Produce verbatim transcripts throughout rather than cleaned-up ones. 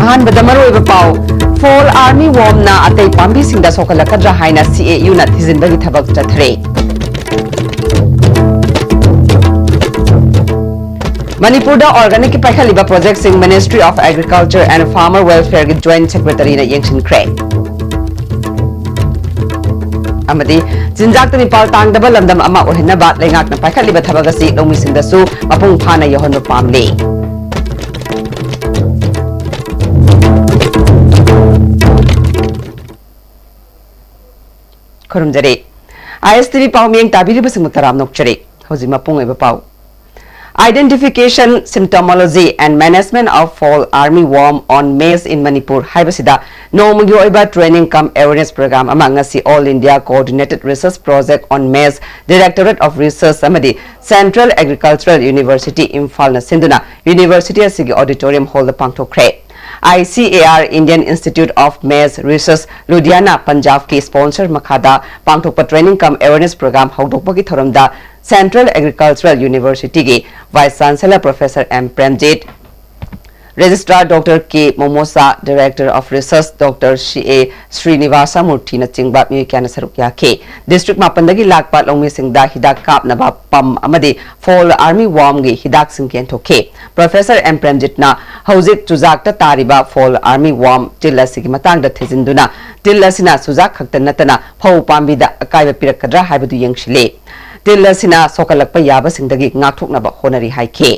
ꯑꯍꯥꯟꯕꯗ ꯃꯔꯨꯑꯣꯏꯕ ꯄꯥꯎ, ꯐꯣꯜ ꯑꯥꯔꯃꯤ ꯋꯣꯝꯅ ꯑꯇꯩ ꯄꯥꯝꯕꯤꯁꯤꯡꯗ ꯁꯣꯛꯍꯜꯂꯛꯀꯗ꯭ꯔꯥ ꯍꯥꯏꯅ ꯁꯤ ꯑꯦ ꯌꯨꯅ ꯊꯤꯖꯤꯟꯕꯒꯤ ꯊꯕꯛ ꯆꯠꯊꯔꯦ꯫ ꯃꯅꯤꯄꯨꯔꯗ organic ꯀꯤ ꯄꯥꯏꯈꯠꯂꯤꯕ project ꯁꯤꯡ Ministry of Agriculture and Farmer Welfare ꯒꯤ Joint Secretary ꯅ ꯌꯦꯡꯁꯤꯟꯈ꯭ꯔꯦ꯫ ꯑꯃꯗꯤ ꯆꯤꯟꯖꯥꯛꯇ ꯃꯤꯄꯥꯜ ꯇꯥꯡꯗꯕ ꯂꯝꯗꯝ ꯑꯃ ꯑꯣꯏꯍꯟꯅꯕ ꯂꯩꯉꯥꯛꯅ ꯄꯥꯏꯈꯠꯂꯤꯕ ꯊꯕꯛ ꯑꯁꯤ ꯂꯧꯃꯤꯁꯤꯡꯗꯁꯨ ꯃꯄꯨꯡ ꯐꯥꯅ ꯌꯧꯍꯟꯕ ꯄꯥꯝꯂꯤ꯫ ꯈꯨꯔꯨꯝꯖꯔꯤ꯫ ꯑꯥꯏ ꯑꯦꯁ ꯇꯤ ꯚꯤ ꯄꯥꯎ ꯃꯤꯠꯌꯦꯡ ꯇꯥꯕꯤꯔꯤꯕꯁꯤꯡꯕꯨ ꯇꯔꯥꯝꯅ ꯑꯣꯛꯆꯔꯤ꯫ ꯍꯧꯖꯤꯛ ꯃꯄꯨꯡ ꯑꯣꯏꯕ ꯄꯥꯎ꯫ Identification, Symptomology and Management of Fall Army Worm on Maize in Manipur ꯍꯥꯏꯕꯁꯤꯗ ꯅꯣꯡꯃꯒꯤ ꯑꯣꯏꯕ training cum awareness program ꯑꯃ ꯉꯁꯤ All India Coordinated Research Project on Maize, Directorate of Research ꯑꯃꯗꯤ Central Agricultural University ꯏꯝꯐꯥꯜꯅ ꯁꯤꯟꯗꯨꯅ university ꯑꯁꯤꯒꯤ auditorium hall ꯗ ꯄꯥꯡꯊꯣꯛꯈ꯭ꯔꯦ꯫ I C A R, Indian Institute of Maize Research, Ludhiana, ꯄꯟꯖꯥꯕꯀꯤ sponsor ꯃꯈꯥꯗ ꯄꯥꯡꯊꯣꯛꯄ training cum awareness program ꯍꯧꯗꯣꯛꯄꯒꯤ ꯊꯧꯔꯝꯗ Central Agricultural University ꯒꯤ Vice Chancellor Professor M Premjit, Registrar Doctor K Momosa, Director of Research Doctor ꯁꯤ ꯑꯦ ꯁ꯭ꯔꯤꯅꯤꯋꯥꯁ ꯃꯨꯔꯊꯤꯅꯆꯤꯡꯕ ꯃꯤꯑꯣꯏ ꯀꯌꯥꯅ ꯁꯔꯨꯛ ꯌꯥꯈꯤ꯫ District ꯃꯥꯄꯟꯗꯒꯤ ꯂꯥꯛꯄ ꯂꯧꯃꯤꯁꯤꯡꯗ ꯍꯤꯗꯥꯛ ꯀꯥꯞꯅꯕ pump ꯑꯃꯗꯤ Fall Army Worm ꯒꯤ ꯍꯤꯗꯥꯛꯁꯤꯡ ꯌꯦꯟꯊꯣꯛꯈꯤ꯫ Professor ꯑꯦꯝ ꯄ꯭ꯔꯦꯝꯖꯤꯠꯅ ꯍꯧꯖꯤꯛ ꯆꯨꯖꯥꯛꯇ ꯇꯥꯔꯤꯕ Fall Army Worm ꯇꯤꯜ ꯑꯁꯤꯒꯤ ꯃꯇꯥꯡꯗ ꯊꯤꯖꯤꯟꯗꯨꯅ, ꯇꯤꯜ ꯑꯁꯤꯅ ꯆꯨꯖꯥꯛ ꯈꯛꯇ ꯅꯠꯇꯅ ꯐꯧ ꯄꯥꯝꯕꯤꯗ ꯑꯀꯥꯏꯕ ꯄꯤꯔꯛꯀꯗ꯭ꯔꯥ ꯍꯥꯏꯕꯗꯨ ꯌꯦꯡꯁꯤꯜꯂꯤ꯫ ꯇꯤꯜ ꯑꯁꯤꯅ ꯁꯣꯛꯍꯜꯂꯛꯄ ꯌꯥꯕꯁꯤꯡꯗꯒꯤ ꯉꯥꯛꯊꯣꯛꯅꯕ ꯍꯣꯠꯅꯔꯤ ꯍꯥꯏꯈꯤ꯫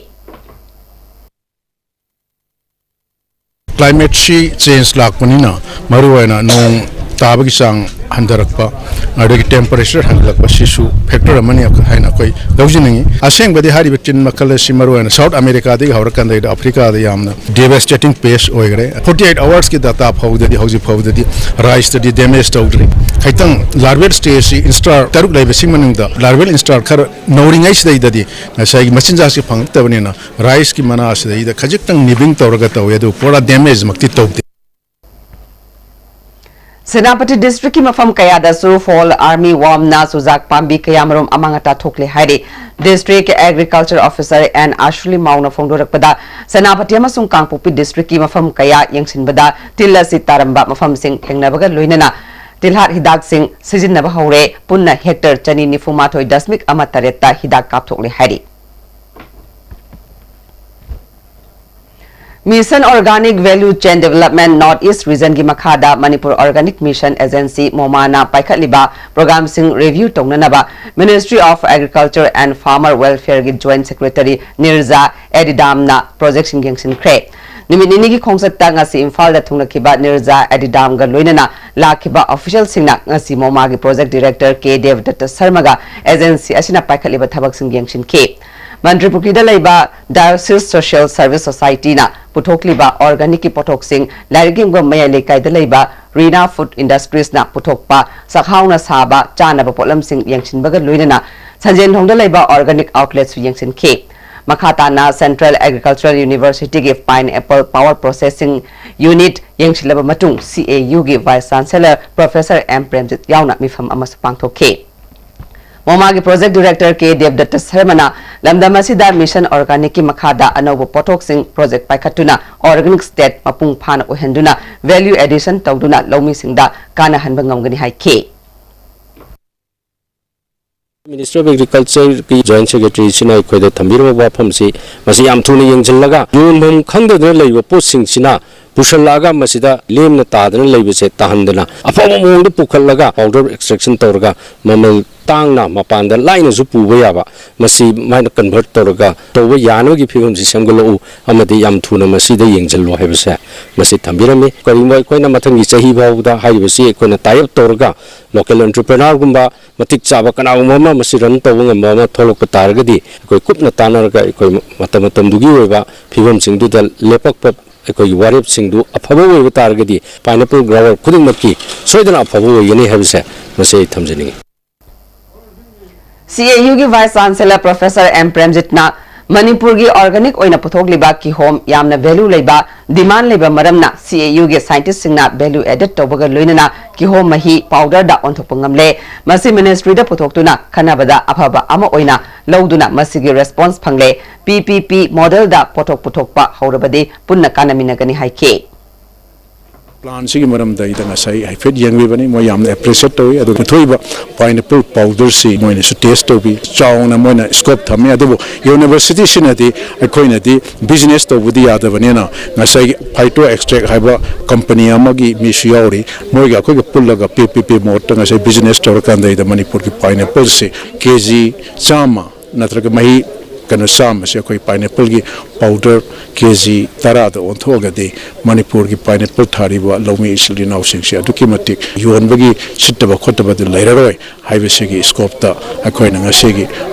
Climate ꯁꯤ change ꯂꯥꯛꯄꯅꯤꯅ ꯃꯔꯨꯑꯣꯏꯅ ꯅꯣꯡ ꯇꯥꯕꯒꯤ ꯆꯥꯡ ꯍꯟꯊꯔꯛꯄ, ꯑꯗꯒꯤ temperature ꯍꯟꯊꯔꯛꯄ, ꯁꯤꯁꯨ factor ꯑꯃꯅꯤ ꯍꯥꯏꯅ ꯑꯩꯈꯣꯏ ꯂꯧꯖꯅꯤꯡꯏ꯫ ꯑꯁꯦꯡꯕꯗꯤ ꯍꯥꯏꯔꯤꯕ ꯇꯤꯟ ꯃꯈꯜ ꯑꯁꯤ ꯃꯔꯨꯑꯣꯏꯅ South America ꯗꯒꯤ ꯍꯧꯔꯀꯥꯟꯗ Africa ꯗ ꯌꯥꯝꯅ devastating pest ꯑꯣꯏꯈ꯭ꯔꯦ꯫ Forty eight hours ꯀꯤ data ꯐꯥꯎꯕꯗꯗꯤ, ꯍꯧꯖꯤꯛ ꯐꯥꯎꯕꯗꯗꯤ rice ꯇꯗꯤ damage ꯇꯧꯗ꯭ꯔꯤ꯫ ꯈꯤꯇꯪ larval stage ꯁꯤ instar ꯇꯔꯨꯛ ꯂꯩꯕꯁꯤ ꯃꯅꯨꯡꯗ larval instar ꯈꯔ ꯅꯧꯔꯤꯉꯩꯁꯤꯗꯩꯗꯗꯤ ꯉꯁꯥꯏꯒꯤ ꯃꯆꯤꯟꯖꯥꯛꯁꯤ ꯐꯪꯉꯛꯇꯕꯅꯤꯅ rice ꯀꯤ ꯃꯅꯥ ꯑꯁꯤꯗꯩꯗ ꯈꯖꯤꯛꯇꯪ nibbing ꯇꯧꯔꯒ ꯇꯧꯋꯦ, ꯑꯗꯨ ꯄꯨꯔꯥ damage ꯃꯛꯇꯤ ꯇꯧꯗꯦ꯫ ꯁꯦꯅꯥꯄꯇꯤ ꯗꯤꯁꯇ꯭ꯔꯤꯛꯀꯤ ꯃꯐꯝ ꯀꯌꯥꯗꯁꯨ ꯐꯣꯜ ꯑꯥꯔꯃꯤ ꯋꯥꯔꯝꯅ ꯆꯨꯖꯥꯛ ꯄꯥꯝꯕꯤ ꯀꯌꯥꯃꯔꯨꯝ ꯑꯃꯥꯡ ꯑꯇꯥ ꯊꯣꯛꯂꯦ ꯍꯥꯏꯔꯤ꯫ District agriculture officer N Asuli ꯃꯥꯎꯅ ꯐꯣꯡꯗꯣꯔꯛꯄꯗ, ꯁꯦꯅꯥꯄꯇꯤ ꯑꯃꯁꯨꯡ ꯀꯥꯡꯄꯣꯛꯄꯤ ꯗꯤꯁꯇ꯭ꯔꯤꯛꯀꯤ ꯃꯐꯝ ꯀꯌꯥ ꯌꯦꯡꯁꯤꯟꯕꯗ ꯇꯤꯜ ꯑꯁꯤ ꯇꯥꯔꯝꯕ ꯃꯐꯝꯁꯤꯡ ꯊꯦꯡꯅꯕꯒ ꯂꯣꯏꯅꯅ ꯇꯤꯜꯍꯥꯠ ꯍꯤꯗꯥꯛꯁꯤꯡ ꯁꯤꯖꯤꯟꯅꯕ ꯍꯧꯔꯦ꯫ ꯄꯨꯟꯅ ꯍꯦꯛꯇꯔ ꯆꯅꯤ ꯅꯤꯐꯨ ꯃꯥꯊꯣꯏ ꯗꯁꯃꯤꯛ ꯑꯃ ꯇꯔꯦꯠꯇ ꯍꯤꯗꯥꯛ ꯀꯥꯞꯊꯣꯛꯂꯦ ꯍꯥꯏꯔꯤ꯫ Mission Organic Value Chain Development North East Region ꯒꯤ ꯃꯈꯥꯗ Manipur Organic Mission Agency, ꯃꯣꯃꯥꯅ ꯄꯥꯏꯈꯠꯂꯤꯕ ꯄ꯭ꯔꯣꯒ꯭ꯔꯥꯝꯁꯤꯡ ꯔꯤꯚ꯭ꯌꯨ ꯇꯧꯅꯅꯕ Ministry of Agriculture and Farmer Welfare ꯒꯤ Joint Secretary ꯅꯤꯔꯖꯥ ꯑꯦꯗꯤꯗꯥꯝꯅ ꯄ꯭ꯔꯣꯖꯦꯛꯁꯤꯡ ꯌꯦꯡꯁꯤꯟꯈ꯭ꯔꯦ꯫ ꯅꯨꯃꯤꯠ ꯅꯤꯅꯤꯒꯤ ꯈꯣꯡꯆꯠꯇ ꯉꯁꯤ ꯏꯝꯐꯥꯜꯗ ꯊꯨꯡꯂꯈꯤꯕ ꯅꯤꯔꯖꯥ ꯑꯦꯗꯤꯗꯥꯝꯒ ꯂꯣꯏꯅꯅ ꯂꯥꯛꯈꯤꯕ ꯑꯣꯐꯤꯁꯤꯌꯦꯜꯁꯤꯡꯅ ꯉꯁꯤ ꯃꯣꯃꯥꯒꯤ ꯄ꯭ꯔꯣꯖꯦꯛ ꯗꯤꯔꯦꯛꯇꯔ ꯀꯦ ꯗꯦꯕꯗꯠꯇ ꯁꯔꯃꯒ ꯑꯦꯖꯦꯟꯁꯤ ꯑꯁꯤꯅ ꯄꯥꯏꯈꯠꯂꯤꯕ ꯊꯕꯛꯁꯤꯡ ꯌꯦꯡꯁꯤꯟꯈꯤ꯫ ꯃꯟꯇ꯭ꯔꯤꯄꯨꯈ꯭ꯔꯤꯗ ꯂꯩꯕ Diocese Social Service Society ꯅ ꯄꯨꯊꯣꯛꯂꯤꯕ organic ꯀꯤ ꯄꯣꯠꯊꯣꯛꯁꯤꯡ ꯂꯥꯏꯔꯤꯛ ꯌꯦꯡꯕ ꯃꯌꯥꯏ ꯂꯩꯀꯥꯏꯗ ꯂꯩꯕ ꯔꯤꯅꯥ Food Industries ꯅ ꯄꯨꯊꯣꯛꯄ ꯆꯥꯛꯍꯥꯎꯅ ꯁꯥꯕ ꯆꯥꯅꯕ ꯄꯣꯠꯂꯝꯁꯤꯡ ꯌꯦꯡꯁꯤꯟꯕꯒ ꯂꯣꯏꯅꯅ ꯁꯟꯖꯦꯟꯊꯣꯡꯗ ꯂꯩꯕ organic outlet ꯁꯨ ꯌꯦꯡꯁꯤꯟꯈꯤ꯫ ꯃꯈꯥ ꯇꯥꯅ Central Agricultural University ꯒꯤ Pineapple Power Processing Unit ꯌꯦꯡꯁꯤꯜꯂꯕ ꯃꯇꯨꯡ, C A U ꯒꯤ Vice Chancellor Professor M Premjit ꯌꯥꯎꯅ ꯃꯤꯐꯝ ꯑꯃꯁꯨ ꯄꯥꯡꯊꯣꯛꯈꯤ꯫ ꯃꯣꯃꯥꯒꯤ ꯄ꯭ꯔꯣꯖꯦꯛ ꯗꯤꯔꯦꯛꯇꯔ ꯀꯦ ꯗꯦꯕꯗꯠꯇ ꯁꯔꯃꯅ ꯂꯝꯗꯝ ꯑꯁꯤꯗ Mission Organic ꯀꯤ ꯃꯈꯥꯗ ꯑꯅꯧꯕ ꯄꯣꯠꯊꯣꯛꯁꯤꯡ ꯄ꯭ꯔꯣꯖꯦꯛ ꯄꯥꯏꯈꯠꯇꯨꯅ organic state ꯃꯄꯨꯡ ꯐꯥꯅ ꯑꯣꯏꯍꯟꯗꯨꯅ value addition ꯇꯧꯗꯨꯅ ꯂꯧꯃꯤꯁꯤꯡꯗ ꯀꯥꯟꯅꯍꯟꯕ ꯉꯝꯒꯅꯤ ꯍꯥꯏꯈꯤ꯫ Ministry of Agriculture ꯒꯤ Joint Secretary ꯁꯤꯅ ꯑꯩꯈꯣꯏꯗ ꯊꯝꯕꯤꯔꯝꯕ ꯋꯥꯐꯝꯁꯤ, ꯃꯁꯤ ꯌꯥꯝ ꯊꯨꯅ ꯌꯦꯡꯁꯤꯜꯂꯒ ꯌꯣꯟꯐꯝ ꯈꯪꯗꯗꯅ ꯂꯩꯕ ꯄꯣꯠꯁꯤꯡꯁꯤꯅ ꯄꯨꯁꯜꯂꯛꯑꯒ ꯃꯁꯤꯗ ꯂꯦꯝꯅ ꯇꯥꯗꯅ ꯂꯩꯕꯁꯦ ꯇꯥꯍꯟꯗꯅ ꯑꯐꯕ ꯃꯑꯣꯡꯗ ꯄꯨꯈꯠꯂꯒ powder extraction ꯇꯧꯔꯒ ꯃꯃꯜ ꯇꯥꯡꯅ ꯃꯄꯥꯟꯗ ꯂꯥꯏꯅꯁꯨ ꯄꯨꯕ ꯌꯥꯕ, ꯃꯁꯤ ꯃꯥꯏꯅ convert ꯇꯧꯔꯒ ꯇꯧꯕ ꯌꯥꯅꯕꯒꯤ ꯐꯤꯕꯝꯁꯤ ꯁꯦꯝꯒꯠꯂꯛꯎ ꯑꯃꯗꯤ ꯌꯥꯝ ꯊꯨꯅ ꯃꯁꯤꯗ ꯌꯦꯡꯁꯤꯜꯂꯨ ꯍꯥꯏꯕꯁꯦ ꯃꯁꯤ ꯊꯝꯕꯤꯔꯝꯃꯤ꯫ ꯀꯔꯤꯒꯨꯝꯕ ꯑꯩꯈꯣꯏꯅ ꯃꯊꯪꯒꯤ ꯆꯍꯤ ꯐꯥꯎꯕꯗ ꯍꯥꯏꯔꯤꯕꯁꯤ ꯑꯩꯈꯣꯏꯅ tie up ꯇꯧꯔꯒ local entrepreneur ꯒꯨꯝꯕ ꯃꯇꯤꯛ ꯆꯥꯕ ꯀꯅꯥꯒꯨꯝꯕ ꯑꯃ ꯃꯁꯤ run ꯇꯧꯕ ꯉꯝꯕ ꯑꯃ ꯊꯣꯛꯂꯛꯄ ꯇꯥꯔꯒꯗꯤ, ꯑꯩꯈꯣꯏ ꯀꯨꯞꯅ ꯇꯥꯟꯅꯔꯒ ꯑꯩꯈꯣꯏ ꯃꯇꯝ ꯃꯇꯝꯗꯨꯒꯤ ꯑꯣꯏꯕ ꯐꯤꯕꯝꯁꯤꯡꯗꯨꯗ ꯂꯦꯞꯄꯛꯄ ꯑꯩꯈꯣꯏꯒꯤ ꯋꯥꯔꯦꯞꯁꯤꯡꯗꯨ ꯑꯐꯕ ꯑꯣꯏꯕ ꯇꯥꯔꯒꯗꯤ, pineapple grower ꯈꯨꯗꯤꯡꯃꯛꯀꯤ ꯁꯣꯏꯗꯅ ꯑꯐꯕ ꯑꯣꯏꯒꯅꯤ ꯍꯥꯏꯕꯁꯦ ꯃꯁꯤ ꯑꯩ ꯊꯝꯖꯅꯤꯡꯉꯤ꯫ C A U ꯒꯤ Vice Chancellor Professor ꯑꯦꯝ ꯄ꯭ꯔꯦꯝꯖꯤꯠꯅ ꯃꯅꯤꯄꯨꯔꯒꯤ organic ꯑꯣꯏꯅ ꯄꯨꯊꯣꯛꯂꯤꯕ ꯀꯤꯍꯣꯝ ꯌꯥꯝꯅ value ꯂꯩꯕ, demand ꯂꯩꯕ ꯃꯔꯝꯅ C A U ꯒꯤ scientist ꯁꯤꯡꯅ value added ꯇꯧꯕꯒ ꯂꯣꯏꯅꯅ ꯀꯤꯍꯣꯝ ꯃꯍꯤ powder ꯗ ꯑꯣꯟꯊꯣꯛꯄ ꯉꯝꯂꯦ꯫ ꯃꯁꯤ ministry ꯗ ꯄꯨꯊꯣꯛꯇꯨꯅ ꯈꯟꯅꯕꯗ ꯑꯐꯕ ꯑꯃ ꯑꯣꯏꯅ ꯂꯧꯗꯨꯅ ꯃꯁꯤꯒꯤ response ꯐꯪꯂꯦ꯫ P P P model ꯗ ꯄꯣꯠꯊꯣꯛ ꯄꯨꯊꯣꯛꯄ ꯍꯧꯔꯕꯗꯤ ꯄꯨꯟꯅ ꯀꯥꯟꯅꯃꯤꯟꯅꯒꯅꯤ ꯍꯥꯏꯈꯤ꯫ Plant ꯁꯤꯒꯤ ꯃꯔꯝꯗ ꯑꯩꯗ ꯉꯁꯥꯏ ꯍꯥꯏꯐꯦꯠ ꯌꯦꯡꯕꯤꯕꯅꯤ꯫ ꯃꯣꯏ ꯌꯥꯝꯅ appreciate ꯇꯧꯏ꯫ ꯑꯗꯨꯒ ꯄꯨꯊꯣꯛꯏꯕ pineapple powder ꯁꯤ ꯃꯣꯏꯅꯁꯨ test ꯇꯧꯕꯤ꯫ ꯆꯥꯎꯅ ꯃꯣꯏꯅ scope ꯊꯝꯃꯤ꯫ ꯑꯗꯨꯕꯨ university ꯁꯤꯅꯗꯤ ꯑꯩꯈꯣꯏꯅꯗꯤ business ꯇꯧꯕꯗꯤ ꯌꯥꯗꯕꯅꯤꯅ ꯉꯁꯥꯏꯒꯤ Phyto Extract ꯍꯥꯏꯕ company ꯑꯃꯒꯤ ꯃꯤꯁꯨ ꯌꯥꯎꯔꯤ꯫ ꯃꯣꯏꯒ ꯑꯩꯈꯣꯏꯒ ꯄꯨꯜꯂꯒ P P P mode ꯇ ꯉꯁꯥꯏ business ꯇꯧꯔꯀꯥꯟꯗ ꯃꯅꯤꯄꯨꯔꯒꯤ pineapple ꯁꯤ K G ꯆꯥꯝꯃ ꯅꯠꯇ꯭ꯔꯒ ꯃꯍꯤ ꯀꯩꯅꯣ ꯆꯥꯝꯃꯁꯦ ꯑꯩꯈꯣꯏ pineapple ꯒꯤ powder K G ꯇꯔꯥꯗ ꯑꯣꯟꯊꯣꯛꯑꯒꯗꯤ ꯃꯅꯤꯄꯨꯔꯒꯤ pineapple ꯊꯥꯔꯤꯕ ꯂꯧꯃꯤ ꯏꯆꯤꯜ ꯏꯅꯥꯎꯁꯤꯡꯁꯦ ꯑꯗꯨꯛꯀꯤ ꯃꯇꯤꯛ ꯌꯣꯟꯕꯒꯤ ꯁꯤꯠꯇꯕ ꯈꯣꯠꯇꯕꯗꯨ ꯂꯩꯔꯔꯣꯏ ꯍꯥꯏꯕꯁꯤꯒꯤ scope ꯇ ꯑꯩꯈꯣꯏꯅ ꯉꯁꯤꯒꯤ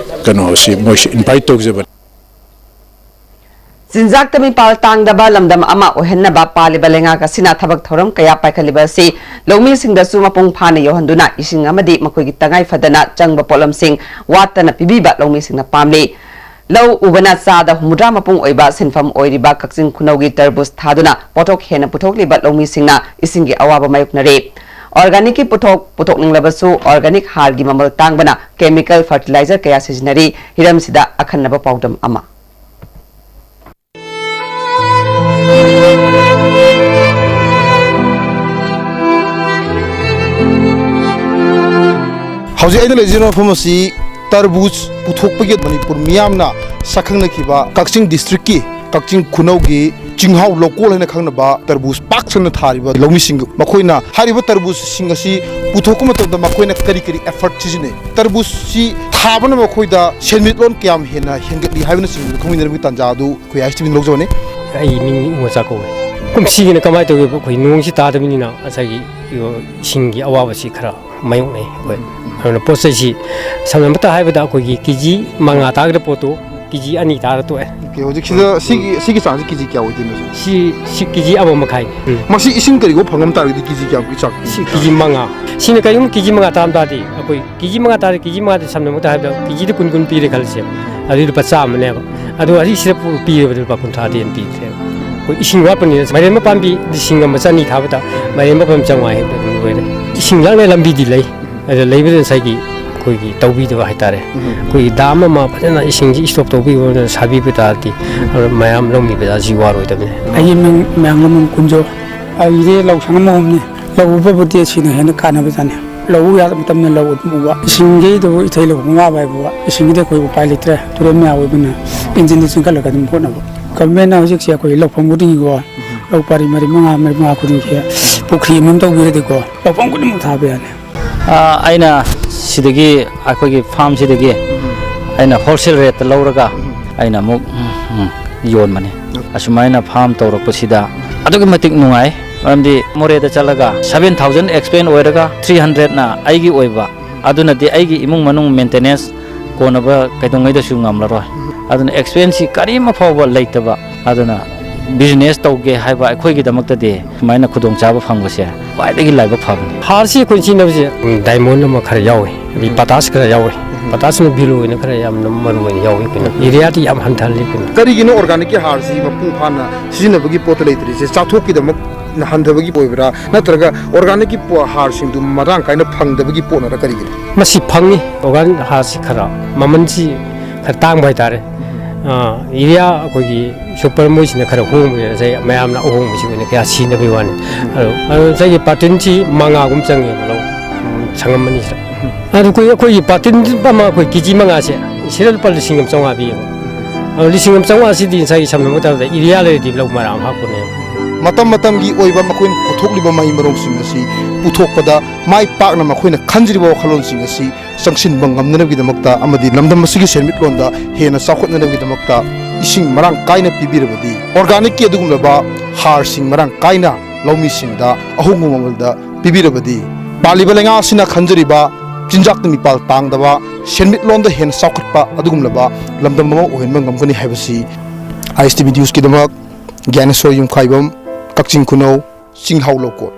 ꯀꯩꯅꯣꯁꯤ ꯃꯣꯏꯁꯤ invite ꯇꯧꯖꯕꯅꯤ꯫ ꯆꯤꯟꯖꯥꯛꯇ ꯃꯤꯄꯥꯜ ꯇꯥꯡꯗꯕ ꯂꯝꯗꯝ ꯑꯃ ꯑꯣꯏꯍꯟꯅꯕ ꯄꯥꯜꯂꯤꯕ ꯂꯩꯉꯥꯛ ꯑꯁꯤꯅ ꯊꯕꯛ ꯊꯧꯔꯝ ꯀꯌꯥ ꯄꯥꯏꯈꯠꯂꯤꯕ ꯑꯁꯤ ꯂꯧꯃꯤꯁꯤꯡꯗꯁꯨ ꯃꯄꯨꯡ ꯐꯥꯅ ꯌꯧꯍꯟꯗꯨꯅ ꯏꯁꯤꯡ ꯑꯃꯗꯤ ꯃꯈꯣꯏꯒꯤ ꯇꯉꯥꯏ ꯐꯗꯅ ꯆꯪꯕ ꯄꯣꯠꯂꯝꯁꯤꯡ ꯋꯥꯠꯇꯅ ꯄꯤꯕꯤꯕ ꯂꯧꯃꯤꯁꯤꯡꯅ ꯄꯥꯝꯂꯤ꯫ ꯂꯧ ꯎꯕꯅ ꯆꯥꯗ ꯍꯨꯝꯐꯨꯇꯔꯥ ꯃꯄꯨꯡ ꯑꯣꯏꯕ ꯁꯤꯟꯐꯝ ꯑꯣꯏꯔꯤꯕ ꯀꯛꯆꯤꯡ ꯈꯨꯅꯧꯒꯤ ꯇꯔꯕꯨꯖ ꯊꯥꯗꯨꯅ ꯄꯣꯠꯊꯣꯛ ꯍꯦꯟꯅ ꯄꯨꯊꯣꯛꯂꯤꯕ ꯂꯧꯃꯤꯁꯤꯡꯅ ꯏꯁꯤꯡꯒꯤ ꯑꯋꯥꯕ ꯃꯥꯌꯣꯛꯅꯔꯤ꯫ Organic ꯀꯤ ꯄꯣꯠꯊꯣꯛ ꯄꯨꯊꯣꯛꯅꯤꯡꯂꯕꯁꯨ organic ꯍꯥꯔꯒꯤ ꯃꯃꯜ ꯇꯥꯡꯕꯅ chemical fertilizer ꯀꯌꯥ ꯁꯤꯖꯤꯟꯅꯔꯤ꯫ ꯍꯤꯔꯝꯁꯤꯗ ꯑꯈꯟꯅꯕ ꯄꯥꯎꯗꯝ ꯑꯃ꯫ ꯍꯧꯖꯤꯛ ꯑꯩꯅ ꯂꯩꯖꯔꯤꯕ ꯃꯐꯝ ꯑꯁꯤ ꯇꯔꯕꯨꯖ ꯄꯨꯊꯣꯛꯄꯒꯤ ꯃꯅꯤꯄꯨꯔ ꯃꯤꯌꯥꯝꯅ ꯁꯛꯈꯪꯅꯈꯤꯕ ꯀꯛꯆꯤꯡ district ꯀꯤ ꯀꯛꯆꯤꯡ ꯈꯨꯅꯧꯒꯤ ꯆꯤꯡꯍꯥꯎ ꯂꯧꯀꯣꯜ ꯍꯥꯏꯅ ꯈꯪꯅꯕ ꯇꯔꯕꯨꯖ ꯄꯥꯛ ꯁꯟꯅ ꯊꯥꯔꯤꯕ ꯂꯧꯃꯤꯁꯤꯡ, ꯃꯈꯣꯏꯅ ꯍꯥꯏꯔꯤꯕ ꯇꯔꯕꯨꯖꯁꯤꯡ ꯑꯁꯤ ꯄꯨꯊꯣꯛꯄ ꯃꯇꯝꯗ ꯃꯈꯣꯏꯅ ꯀꯔꯤ ꯀꯔꯤ effort ꯁꯤꯖꯤꯟꯅꯩ, ꯇꯔꯕꯨꯖꯁꯤ ꯊꯥꯕꯅ ꯃꯈꯣꯏꯗ ꯁꯦꯟꯃꯤꯠꯂꯣꯟ ꯀꯌꯥꯝ ꯍꯦꯟꯅ ꯍꯦꯟꯒꯠꯂꯤ ꯍꯥꯏꯕꯅꯆꯤꯡꯕꯗꯨ ꯈꯪꯃꯤꯟꯅꯕꯒꯤ ꯇꯥꯟꯖꯥ ꯑꯗꯨ ꯑꯩꯈꯣꯏ ꯑꯥꯏ ꯑꯦꯁ ꯇꯤ ꯚꯤꯅ ꯂꯧꯖꯕꯅꯤ꯫ ꯑꯩ ꯃꯤꯡ ꯏꯉꯣꯆꯥ ꯀꯧꯋꯦ꯫ ꯀꯨꯝꯁꯤꯒꯤꯅ ꯀꯃꯥꯏꯅ ꯇꯧꯒꯦꯕꯨ ꯑꯩꯈꯣꯏ ꯅꯣꯡꯁꯤ ꯇꯥꯗꯕꯅꯤꯅ ꯉꯁꯥꯏꯒꯤ ꯏꯁꯤꯡꯒꯤ ꯑꯋꯥꯕꯁꯤ ꯈꯔ ꯃꯥꯌꯣꯛꯅꯩ ꯑꯩꯈꯣꯏ꯫ ꯑꯗꯨꯅ ꯄꯣꯠ ꯆꯩꯁꯤ ꯁꯝꯅ ꯑꯃꯇ ꯍꯥꯏꯕꯗ ꯑꯩꯈꯣꯏꯒꯤ K G ꯃꯉꯥ ꯇꯥꯒꯗꯕ ꯄꯣꯠꯇꯨ K G ꯑꯅꯤ ꯇꯥꯔ ꯇꯣꯛꯑꯦ꯫ Okay, ꯍꯧꯖꯤꯛꯁꯤꯗ ꯁꯤꯒꯤ, ꯁꯤꯒꯤ ꯆꯥꯡꯁꯤ K G ꯀꯌꯥ ꯑꯣꯏꯗꯣꯏꯅꯣ ꯁꯤꯕꯨ? ꯁꯤ, ꯁꯤ K G ꯑꯃ ꯃꯈꯥꯏ꯫ ꯎꯝ꯫ ꯃꯁꯤ ꯏꯁꯤꯡ ꯀꯔꯤꯒꯨꯝꯕ ꯐꯪꯉꯝ ꯇꯥꯔꯒꯗꯤ K G ꯀꯌꯥꯃꯨꯛꯀꯤ ꯆꯥꯡ? ꯁꯤ K G ꯃꯉꯥ꯫ ꯁꯤꯅ ꯀꯔꯤꯒꯨꯝꯕ K G ꯃꯉꯥ ꯇꯥꯔꯝ ꯇꯥꯔꯗꯤ ꯑꯩꯈꯣꯏ K G ꯃꯉꯥ ꯇꯥꯔꯗꯤ K G ꯃꯉꯥꯗꯤ ꯁꯝꯅ ꯑꯃꯇ ꯍꯥꯏꯕꯗ K G ꯗ ꯀꯨꯟ ꯀꯨꯟ ꯄꯤꯔꯦ ꯈꯜꯂꯁꯦꯕ꯫ ꯑꯗꯨꯗꯤ ꯂꯨꯄꯥ ꯆꯥꯝꯃꯅꯦꯕ꯫ ꯑꯗꯨ ꯑꯁꯤꯁꯤꯗ ꯄꯨ-, ꯄꯤꯔꯕꯗ ꯂꯨꯄꯥ ꯀꯨꯟꯊ꯭ꯔꯥꯗꯤ ꯍꯦꯟꯅ ꯄꯤꯗ꯭ꯔꯦꯕ꯫ ꯑꯩꯈꯣꯏ ꯏꯁꯤꯡ ꯋꯥꯠꯄꯅꯤꯅ ꯃꯥꯏꯔꯦꯟ ꯃꯄꯥꯟꯕꯤ ꯂꯤꯁꯤꯡ ꯑꯃ ꯆꯅꯤ ꯊꯥꯕꯗ ꯃꯥꯏꯔꯦꯟ ꯃꯄꯥꯟ ꯆꯥꯝꯃꯉꯥ ꯍꯦꯛꯇ ꯑꯗꯨꯝ ꯂꯣꯏꯔꯦ꯫ ꯏꯁꯤꯡ ꯂꯥꯛꯅ ꯂꯝꯕꯤꯗꯤ ꯂꯩ, ꯑꯗꯨ ꯂꯩꯕꯗ ꯉꯁꯥꯏꯒꯤ ꯑꯩꯈꯣꯏꯒꯤ ꯇꯧꯕꯤꯗꯕ ꯍꯥꯏꯇꯥꯔꯦ꯫ ꯑꯩꯈꯣꯏꯒꯤ ꯗꯥꯝ ꯑꯃ ꯐꯖꯅ ꯏꯁꯤꯡꯁꯤ ꯏꯁꯇꯣꯛ ꯇꯧꯕꯤꯕ ꯑꯣꯏꯅ ꯁꯥꯕꯤꯕ ꯇꯥꯔꯗꯤ, ꯑꯗꯨ ꯃꯌꯥꯝ ꯂꯧꯃꯤ ꯄ꯭ꯔꯖꯥꯁꯤ ꯋꯥꯔꯣꯏꯗꯕꯅꯤ꯫ ꯑꯩꯒꯤ ꯃꯤꯡ ꯃꯌꯥꯡꯂꯝꯕꯝ ꯀꯨꯟꯖꯣ꯫ ꯑꯩꯗꯤ ꯂꯧ ꯁꯪꯒꯝ ꯑꯍꯨꯝꯅꯤ꯫ ꯂꯧ ꯎꯕꯕꯨꯗꯤ ꯑꯁꯤꯅ ꯍꯦꯟꯅ ꯀꯥꯟꯅꯕꯖꯥꯠꯅꯤ꯫ ꯂꯧ ꯎ ꯌꯥꯗꯕ ꯃꯇꯝꯗ ꯂꯧ ꯑꯗꯨꯝ ꯎꯕ꯫ ꯏꯁꯤꯡꯒꯤꯗꯨꯕꯨ ꯏꯊꯩ ꯂꯧꯈꯣꯡ ꯋꯥꯕ ꯍꯥꯏꯕ, ꯏꯁꯤꯡꯒꯤꯗꯤ ꯑꯩꯈꯣꯏ ꯎꯄꯥꯏ ꯂꯩꯇ꯭ꯔꯦ꯫ ꯇꯨꯔꯦꯜ ꯃꯌꯥ ꯑꯣꯏꯕꯅꯤꯅ ꯏꯟꯖꯤꯟꯗ ꯆꯤꯡꯈꯠꯂꯒ ꯑꯗꯨꯝ ꯍꯣꯠꯅꯕ꯫ ꯒꯚꯔꯟꯃꯦꯟꯅ ꯍꯧꯖꯤꯛꯁꯦ ꯑꯩꯈꯣꯏ ꯂꯧꯐꯝ ꯈꯨꯗꯤꯡꯒꯤꯀꯣ, ꯂꯧ ꯄꯔꯤ ꯃꯔꯤ ꯃꯉꯥ, ꯃꯔꯤ ꯃꯉꯥ ꯈꯨꯗꯤꯡꯒꯤ ꯄꯨꯈ꯭ꯔꯤ ꯑꯃꯃꯝ ꯇꯧꯕꯤꯔꯗꯤꯀꯣ, ꯂꯧꯐꯝ ꯈꯨꯗꯤꯡꯃꯛ ꯊꯥꯕ ꯌꯥꯅꯤ꯫ ꯑ, ꯑꯩꯅ ꯁꯤꯗꯒꯤ, ꯑꯩꯈꯣꯏꯒꯤ ꯐꯥꯔꯝꯁꯤꯗꯒꯤ ꯑꯩꯅ ꯍꯣꯜꯁꯦꯜ ꯔꯦꯠꯇ ꯂꯧꯔꯒ ꯑꯩꯅ ꯑꯃꯨꯛ, ꯎꯝ, ꯌꯣꯟꯕꯅꯤ꯫ ꯑꯁꯨꯃꯥꯏꯅ ꯐꯥꯔꯝ ꯇꯧꯔꯛꯄꯁꯤꯗ ꯑꯗꯨꯛꯀꯤ ꯃꯇꯤꯛ ꯅꯨꯡꯉꯥꯏ꯫ ꯃꯔꯝꯗꯤ ꯃꯣꯔꯦꯗ ꯆꯠꯂꯒ seven thousand expense ꯑꯣꯏꯔꯒ three hundredꯅ ꯑꯩꯒꯤ ꯑꯣꯏꯕ, ꯑꯗꯨꯅꯗꯤ ꯑꯩꯒꯤ ꯏꯃꯨꯡ ꯃꯅꯨꯡ maintenance ꯀꯣꯟꯅꯕ ꯀꯩꯗꯧꯉꯩꯗꯁꯨ ꯉꯝꯂꯔꯣꯏ꯫ ꯑꯗꯨꯅ expenseꯁꯤ ꯀꯔꯤꯝ ꯐꯥꯎꯕ ꯂꯩꯇꯕ, ꯑꯗꯨꯅ business ꯇꯧꯒꯦ ꯍꯥꯏꯕ ꯑꯩꯈꯣꯏꯒꯤꯗꯃꯛꯇꯗꯤ ꯁꯨꯃꯥꯏꯅ ꯈꯨꯗꯣꯡꯆꯥꯕ ꯐꯪꯕꯁꯦ ꯈ꯭ꯋꯥꯏꯗꯒꯤ ꯂꯥꯏꯕꯛ ꯐꯕꯅꯤ꯫ ꯍꯥꯔꯁꯤ ꯑꯩꯈꯣꯏꯅ ꯁꯤꯖꯤꯟꯅꯕꯁꯦ, ꯎꯝ, diamond ꯑꯃ ꯈꯔ ꯌꯥꯎꯋꯤ, ꯑꯗꯩ potash ꯈꯔ ꯌꯥꯎꯋꯤ꯫ Potashꯅ value ꯑꯣꯏꯅ ꯈꯔ ꯌꯥꯝꯅ ꯃꯔꯨ ꯑꯣꯏꯅ ꯌꯥꯎꯋꯤ ꯑꯩꯈꯣꯏꯅ꯫ Ureaꯗꯤ ꯌꯥꯝ ꯍꯟꯊꯍꯜꯂꯤ ꯑꯩꯈꯣꯏꯅ꯫ ꯀꯔꯤꯒꯤꯅꯣ organicꯀꯤ ꯍꯥꯔꯁꯤ ꯃꯄꯨꯡ ꯐꯥꯅ ꯁꯤꯖꯤꯟꯅꯕꯒꯤ ꯄꯣꯠꯇ ꯂꯩꯇ꯭ꯔꯤꯁꯦ? ꯆꯥꯊꯣꯛꯀꯤꯗꯃꯛ ꯍꯟꯊꯕꯒꯤ ꯑꯣꯏꯕ꯭ꯔꯥ, ꯅꯠꯇ꯭ꯔꯒ organicꯀꯤ ꯄꯣ-, ꯍꯥꯔꯁꯤꯡꯗꯨ ꯃꯔꯥꯡ ꯀꯥꯏꯅ ꯐꯪꯗꯕꯒꯤ ꯄꯣꯠꯅꯔ ꯀꯔꯤꯒꯤꯅꯣ? ꯃꯁꯤ ꯐꯪꯉꯤ꯫ Organic ꯍꯥꯔꯁꯤ ꯈꯔ ꯃꯃꯜꯁꯤ ꯈꯔ ꯇꯥꯡꯕ ꯍꯥꯏꯇꯥꯔꯦ꯫ ꯑꯥ, urea ꯑꯩꯈꯣꯏꯒꯤ super ꯃꯣꯏꯁꯤꯅ ꯈꯔ ꯍꯣꯡꯕꯅꯤꯅ ꯉꯁꯥꯏ ꯃꯌꯥꯝꯅ ꯑꯍꯣꯡꯕꯁꯤ ꯑꯣꯏꯅ ꯀꯌꯥ ꯁꯤꯖꯤꯟꯅꯕꯒꯤ ꯋꯥꯅꯤ꯫ ꯑꯗꯣ, ꯑꯗꯣ ꯉꯁꯥꯏꯒꯤ ꯄꯥꯔꯇꯤꯟꯁꯤ ꯃꯉꯥꯒꯨꯝ ꯆꯪꯉꯦꯕ ꯂꯧ, ꯎꯝ, ꯁꯪꯉꯝ ꯑꯅꯤꯁꯤꯗ꯫ ꯑꯗꯨ ꯑꯩꯈꯣꯏ, ꯑꯩꯈꯣꯏꯒꯤ ꯄꯥꯔꯇꯤꯟ ꯑꯃ ꯑꯩꯈꯣꯏ ꯀꯦ ꯖꯤ ꯃꯉꯥꯁꯦ ꯁꯤꯗ ꯂꯨꯄꯥ ꯂꯤꯁꯤꯡ ꯑꯃ ꯆꯥꯝꯃꯉꯥ ꯄꯤꯌꯦꯕ꯫ ꯑꯗꯣ ꯂꯤꯁꯤꯡ ꯑꯃ ꯆꯥꯝꯃꯉꯥꯁꯤꯗꯤ ꯉꯁꯥꯏꯒꯤ ꯁꯝꯅ ꯍꯥꯏꯔꯕꯗ urea ꯂꯩꯔꯗꯤ ꯂꯧ ꯃꯔꯥ ꯑꯃ ꯍꯥꯞꯄꯅꯦꯕ꯫ ꯃꯇꯝ ꯃꯇꯝꯒꯤ ꯑꯣꯏꯕ ꯃꯈꯣꯏꯅ ꯄꯨꯊꯣꯛꯂꯤꯕ ꯃꯍꯩ ꯃꯔꯣꯡꯁꯤꯡ ꯑꯁꯤ ꯄꯨꯊꯣꯛꯄꯗ ꯃꯥꯏ ꯄꯥꯛꯅ ꯃꯈꯣꯏꯅ ꯈꯟꯖꯔꯤꯕ ꯋꯥꯈꯜꯂꯣꯟꯁꯤꯡ ꯑꯁꯤ ꯆꯪꯁꯤꯟꯕ ꯉꯝꯅꯅꯕꯒꯤꯗꯃꯛꯇ ꯑꯃꯗꯤ ꯂꯝꯗꯝ ꯑꯁꯤꯒꯤ ꯁꯦꯟꯃꯤꯠꯂꯣꯟꯗ ꯍꯦꯟꯅ ꯆꯥꯎꯈꯠꯅꯅꯕꯒꯤꯗꯃꯛꯇ ꯏꯁꯤꯡ ꯃꯔꯥꯡ ꯀꯥꯏꯅ ꯄꯤꯕꯤꯔꯕꯗꯤ, organicꯀꯤ ꯑꯗꯨꯒꯨꯝꯂꯕ ꯍꯥꯔꯁꯤꯡ ꯃꯔꯥꯡ ꯀꯥꯏꯅ ꯂꯧꯃꯤꯁꯤꯡꯗ ꯑꯍꯣꯡꯕ ꯃꯃꯜꯗ ꯄꯤꯕꯤꯔꯕꯗꯤ, ꯄꯥꯜꯂꯤꯕ ꯂꯩꯉꯥꯛ ꯑꯁꯤꯅ ꯈꯟꯖꯔꯤꯕ ꯆꯤꯟꯖꯥꯛꯇ ꯃꯤꯄꯥꯜ ꯇꯥꯡꯗꯕ, ꯁꯦꯟꯃꯤꯠꯂꯣꯟꯗ ꯍꯦꯟꯅ ꯆꯥꯎꯈꯠꯄ ꯑꯗꯨꯒꯨꯝꯂꯕ ꯂꯝꯗꯝ ꯑꯃ ꯑꯣꯏꯍꯟꯕ ꯉꯝꯒꯅꯤ ꯍꯥꯏꯕꯁꯤ ISTV Newsꯀꯤꯗꯃꯛ ꯒ꯭ꯌꯥꯅꯦꯁꯣꯔ ꯌꯨꯝꯈꯥꯏꯕꯝ, ꯀꯛꯆꯤꯡ ꯈꯨꯅꯧ, ꯆꯤꯡꯍꯥꯎ ꯂꯧꯀꯣꯠ꯫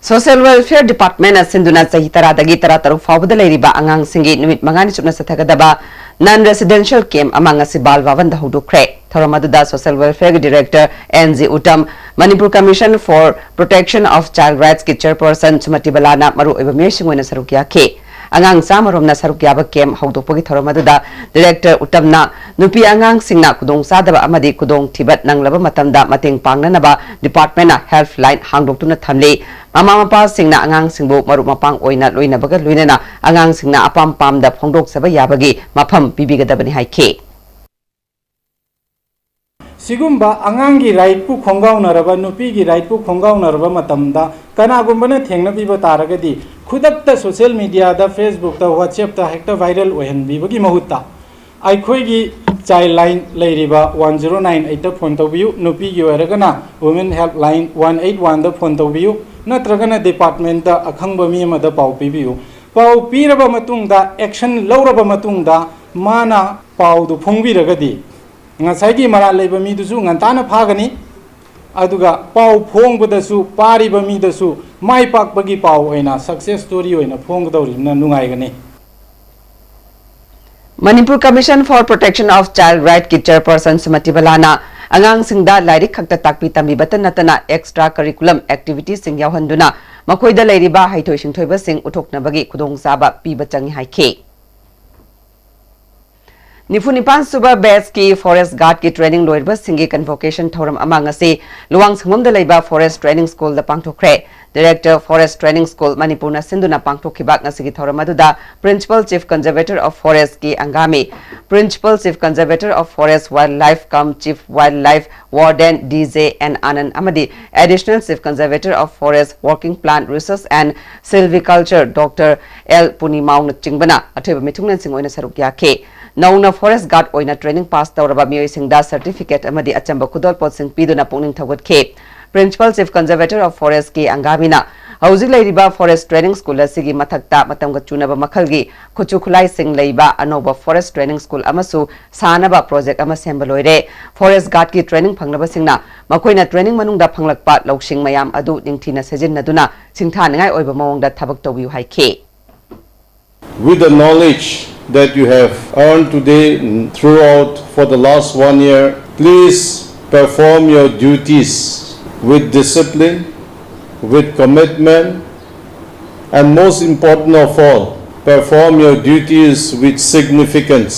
Social Welfare Department ꯅ ꯁꯤꯟꯗꯨꯅ ꯆꯍꯤ ꯇꯔꯥꯗꯒꯤ ꯇꯔꯥꯇꯔꯨꯛ ꯐꯥꯎꯕꯗ ꯂꯩꯔꯤꯕ ꯑꯉꯥꯡꯁꯤꯡꯒꯤ ꯅꯨꯃꯤꯠ ꯃꯉꯥꯅꯤ ꯆꯨꯞꯅ ꯆꯠꯊꯒꯗꯕ non residential camp ꯑꯃ ꯉꯁꯤ ꯕꯥꯜ ꯚꯕꯟꯗ ꯍꯧꯗꯣꯛꯈ꯭ꯔꯦ꯫ ꯊꯧꯔꯝ ꯑꯗꯨꯗ Social Welfare ꯒꯤ Director N G Uttam, Manipur Commission for Protection of Child Rights ꯀꯤ Chairperson ꯁꯨꯃꯇꯤ ꯕꯂꯥꯅ ꯃꯔꯨꯑꯣꯏꯕ ꯃꯤꯑꯣꯏꯁꯤꯡ ꯑꯣꯏꯅ ꯁꯔꯨꯛ ꯌꯥꯈꯤ꯫ ꯑꯉꯥꯡ ꯆꯥꯝꯃ ꯔꯣꯝꯅ ꯁꯔꯨꯛ ꯌꯥꯕ camp ꯍꯧꯗꯣꯛꯄꯒꯤ ꯊꯧꯔꯝ ꯑꯗꯨꯗ Director ꯎꯇꯝꯅ ꯅꯨꯄꯤ ꯑꯉꯥꯡꯁꯤꯡꯅ ꯈꯨꯗꯣꯡꯆꯥꯗꯕ ꯑꯃꯗꯤ ꯈꯨꯗꯣꯡꯊꯤꯕ ꯅꯪꯂꯕ ꯃꯇꯝꯗ ꯃꯇꯦꯡ ꯄꯥꯡꯅꯅꯕ department ꯅ helpline ꯍꯥꯡꯗꯣꯛꯇꯨꯅ ꯊꯝꯂꯤ꯫ ꯃꯃꯥ ꯃꯄꯥꯁꯤꯡꯅ ꯑꯉꯥꯡꯁꯤꯡꯕꯨ ꯃꯔꯨꯞ ꯃꯄꯥꯡ ꯑꯣꯏꯅ ꯂꯣꯏꯅꯕꯒ ꯂꯣꯏꯅꯅ ꯑꯉꯥꯡꯁꯤꯡꯅ ꯑꯄꯥꯝ ꯄꯥꯝꯗ ꯐꯣꯡꯗꯣꯛꯆꯕ ꯌꯥꯕꯒꯤ ꯃꯐꯝ ꯄꯤꯕꯤꯒꯗꯕꯅꯤ ꯍꯥꯏꯈꯤ꯫ ꯁꯤꯒꯨꯝꯕ ꯑꯉꯥꯡꯒꯤ right ꯄꯨ ꯈꯣꯡꯒꯥꯎꯅꯔꯕ, ꯅꯨꯄꯤꯒꯤ right ꯄꯨ ꯈꯣꯡꯒꯥꯎꯅꯔꯕ ꯃꯇꯝꯗ ꯀꯅꯥꯒꯨꯝꯕꯅ ꯊꯦꯡꯅꯕꯤꯕ ꯇꯥꯔꯒꯗꯤ ꯈꯨꯗꯛꯇ social media ꯗ, Facebook ꯇ, WhatsApp ꯇ ꯍꯦꯛꯇ viral ꯑꯣꯏꯍꯟꯕꯤꯕꯒꯤ ꯃꯍꯨꯠꯇ ꯑꯩꯈꯣꯏꯒꯤ child line ꯂꯩꯔꯤꯕ one zero nine eight ꯇ phone ꯇꯧꯕꯤꯌꯨ, ꯅꯨꯄꯤꯒꯤ ꯑꯣꯏꯔꯒꯅ Women Helpline one eight one ꯗ phone ꯇꯧꯕꯤꯌꯨ, ꯅꯠꯇ꯭ꯔꯒꯅ department ꯇ ꯑꯈꯪꯕ ꯃꯤ ꯑꯃꯗ ꯄꯥꯎ ꯄꯤꯕꯤꯌꯨ꯫ ꯄꯥꯎ ꯄꯤꯔꯕ ꯃꯇꯨꯡꯗ, action ꯂꯧꯔꯕ ꯃꯇꯨꯡꯗ, ꯃꯥꯅ ꯄꯥꯎꯗꯨ ꯐꯣꯡꯕꯤꯔꯒꯗꯤ ꯉꯁꯥꯏꯒꯤ ꯃꯔꯥꯜ ꯂꯩꯕ ꯃꯤꯗꯨꯁꯨ ꯉꯟꯇꯥꯅ ꯐꯥꯒꯅꯤ, ꯑꯗꯨꯒ ꯄꯥꯎ ꯐꯣꯡꯕꯗꯁꯨ ꯄꯥꯔꯤꯕ ꯃꯤꯗꯁꯨ ꯃꯥꯏ ꯄꯥꯛꯄꯒꯤ ꯄꯥꯎ ꯑꯣꯏꯅ, success story ꯑꯣꯏꯅ ꯐꯣꯡꯒꯗꯧꯔꯤꯕꯅ ꯅꯨꯡꯉꯥꯏꯒꯅꯤ꯫ Manipur Commission for Protection of Child Right ꯀꯤ Chairperson ꯁꯨꯃꯇꯤ ꯕꯂꯥꯅ ꯑꯉꯥꯡꯁꯤꯡꯗ ꯂꯥꯏꯔꯤꯛ ꯈꯛꯇ ꯇꯥꯛꯄꯤ ꯇꯝꯕꯤꯕꯇ ꯅꯠꯇꯅ extra curriculum activity ꯁꯤꯡ ꯌꯥꯎꯍꯟꯗꯨꯅ ꯃꯈꯣꯏꯗ ꯂꯩꯔꯤꯕ ꯍꯩꯊꯣꯏ ꯁꯤꯡꯊꯣꯏꯕꯁꯤꯡ ꯎꯠꯊꯣꯛꯅꯕꯒꯤ ꯈꯨꯗꯣꯡꯆꯥꯕ ꯄꯤꯕ ꯆꯪꯏ ꯍꯥꯏꯈꯤ꯫ ꯅꯤꯐꯨ ꯅꯤꯄꯥꯟ ꯁꯨꯕ batch ꯀꯤ Forest Guard ꯀꯤ training ꯂꯣꯏꯔꯕꯁꯤꯡꯒꯤ convocation ꯊꯧꯔꯝ ꯑꯃ ꯉꯁꯤ ꯂꯨꯋꯥꯡꯁꯪꯕꯝꯗ ꯂꯩꯕ Forest Training School ꯗ ꯄꯥꯡꯊꯣꯛꯈ꯭ꯔꯦ꯫ Director Forest Training School ꯃꯅꯤꯄꯨꯔꯅ ꯁꯤꯟꯗꯨꯅ ꯄꯥꯡꯊꯣꯛꯈꯤꯕ ꯉꯁꯤꯒꯤ ꯊꯧꯔꯝ ꯑꯗꯨꯗ Principal Chief Conservator of Forest ꯀꯤ Angami, Principal Chief Conservator of Forest Wildlife cum Chief Wildlife Warden D J N Anand ꯑꯃꯗꯤ Additional Chief Conservator of Forest Working Plant Research and Silviculture Doctor L ꯄꯨꯅꯤꯃꯥꯎꯅꯆꯤꯡꯕꯅ ꯑꯊꯣꯏꯕ ꯃꯤꯊꯨꯡꯂꯦꯟꯁꯤꯡ ꯑꯣꯏꯅ ꯁꯔꯨꯛ ꯌꯥꯈꯤ꯫ ꯅꯧꯅ Forest Guard ꯑꯣꯏꯅ training pass ꯇꯧꯔꯕ ꯃꯤꯑꯣꯏꯁꯤꯡꯗ certificate ꯑꯃꯗꯤ ꯑꯆꯝꯕ ꯈꯨꯗꯣꯜꯄꯣꯠꯁꯤꯡ ꯄꯤꯗꯨꯅ ꯄꯨꯛꯅꯤꯡ ꯊꯧꯒꯠꯈꯤ꯫ Principal Chief Conservator of Forest ꯀꯤ ꯑꯪꯒꯥꯃꯤꯅ ꯍꯧꯖꯤꯛ ꯂꯩꯔꯤꯕ Forest Training School ꯑꯁꯤꯒꯤ ꯃꯊꯛꯇ ꯃꯇꯝꯒ ꯆꯨꯅꯕ ꯃꯈꯜꯒꯤ ꯈꯨꯠꯁꯨ ꯈꯨꯠꯂꯥꯏꯁꯤꯡ ꯂꯩꯕ ꯑꯅꯧꯕ Forest Training School ꯑꯃꯁꯨ ꯁꯥꯅꯕ project ꯑꯃ ꯁꯦꯝꯕ ꯂꯣꯏꯔꯦ꯫ Forest Guardꯀꯤ training ꯐꯪꯂꯕꯁꯤꯡꯅ ꯃꯈꯣꯏꯅ training ꯃꯅꯨꯡꯗ ꯐꯪꯂꯛꯄ ꯂꯧꯁꯤꯡ ꯃꯌꯥꯝ ꯑꯗꯨ ꯅꯤꯡꯊꯤꯅ ꯁꯤꯖꯤꯟꯅꯗꯨꯅ ꯁꯤꯡꯊꯥꯅꯤꯡꯉꯥꯏ ꯑꯣꯏꯕ ꯃꯑꯣꯡꯗ ꯊꯕꯛ ꯇꯧꯕꯤꯌꯨ ꯍꯥꯏꯈꯤ꯫ With the knowledge that you have earned today throughout for the last one year, please perform your duties with discipline, with commitment, and most important of all, perform your duties with significance.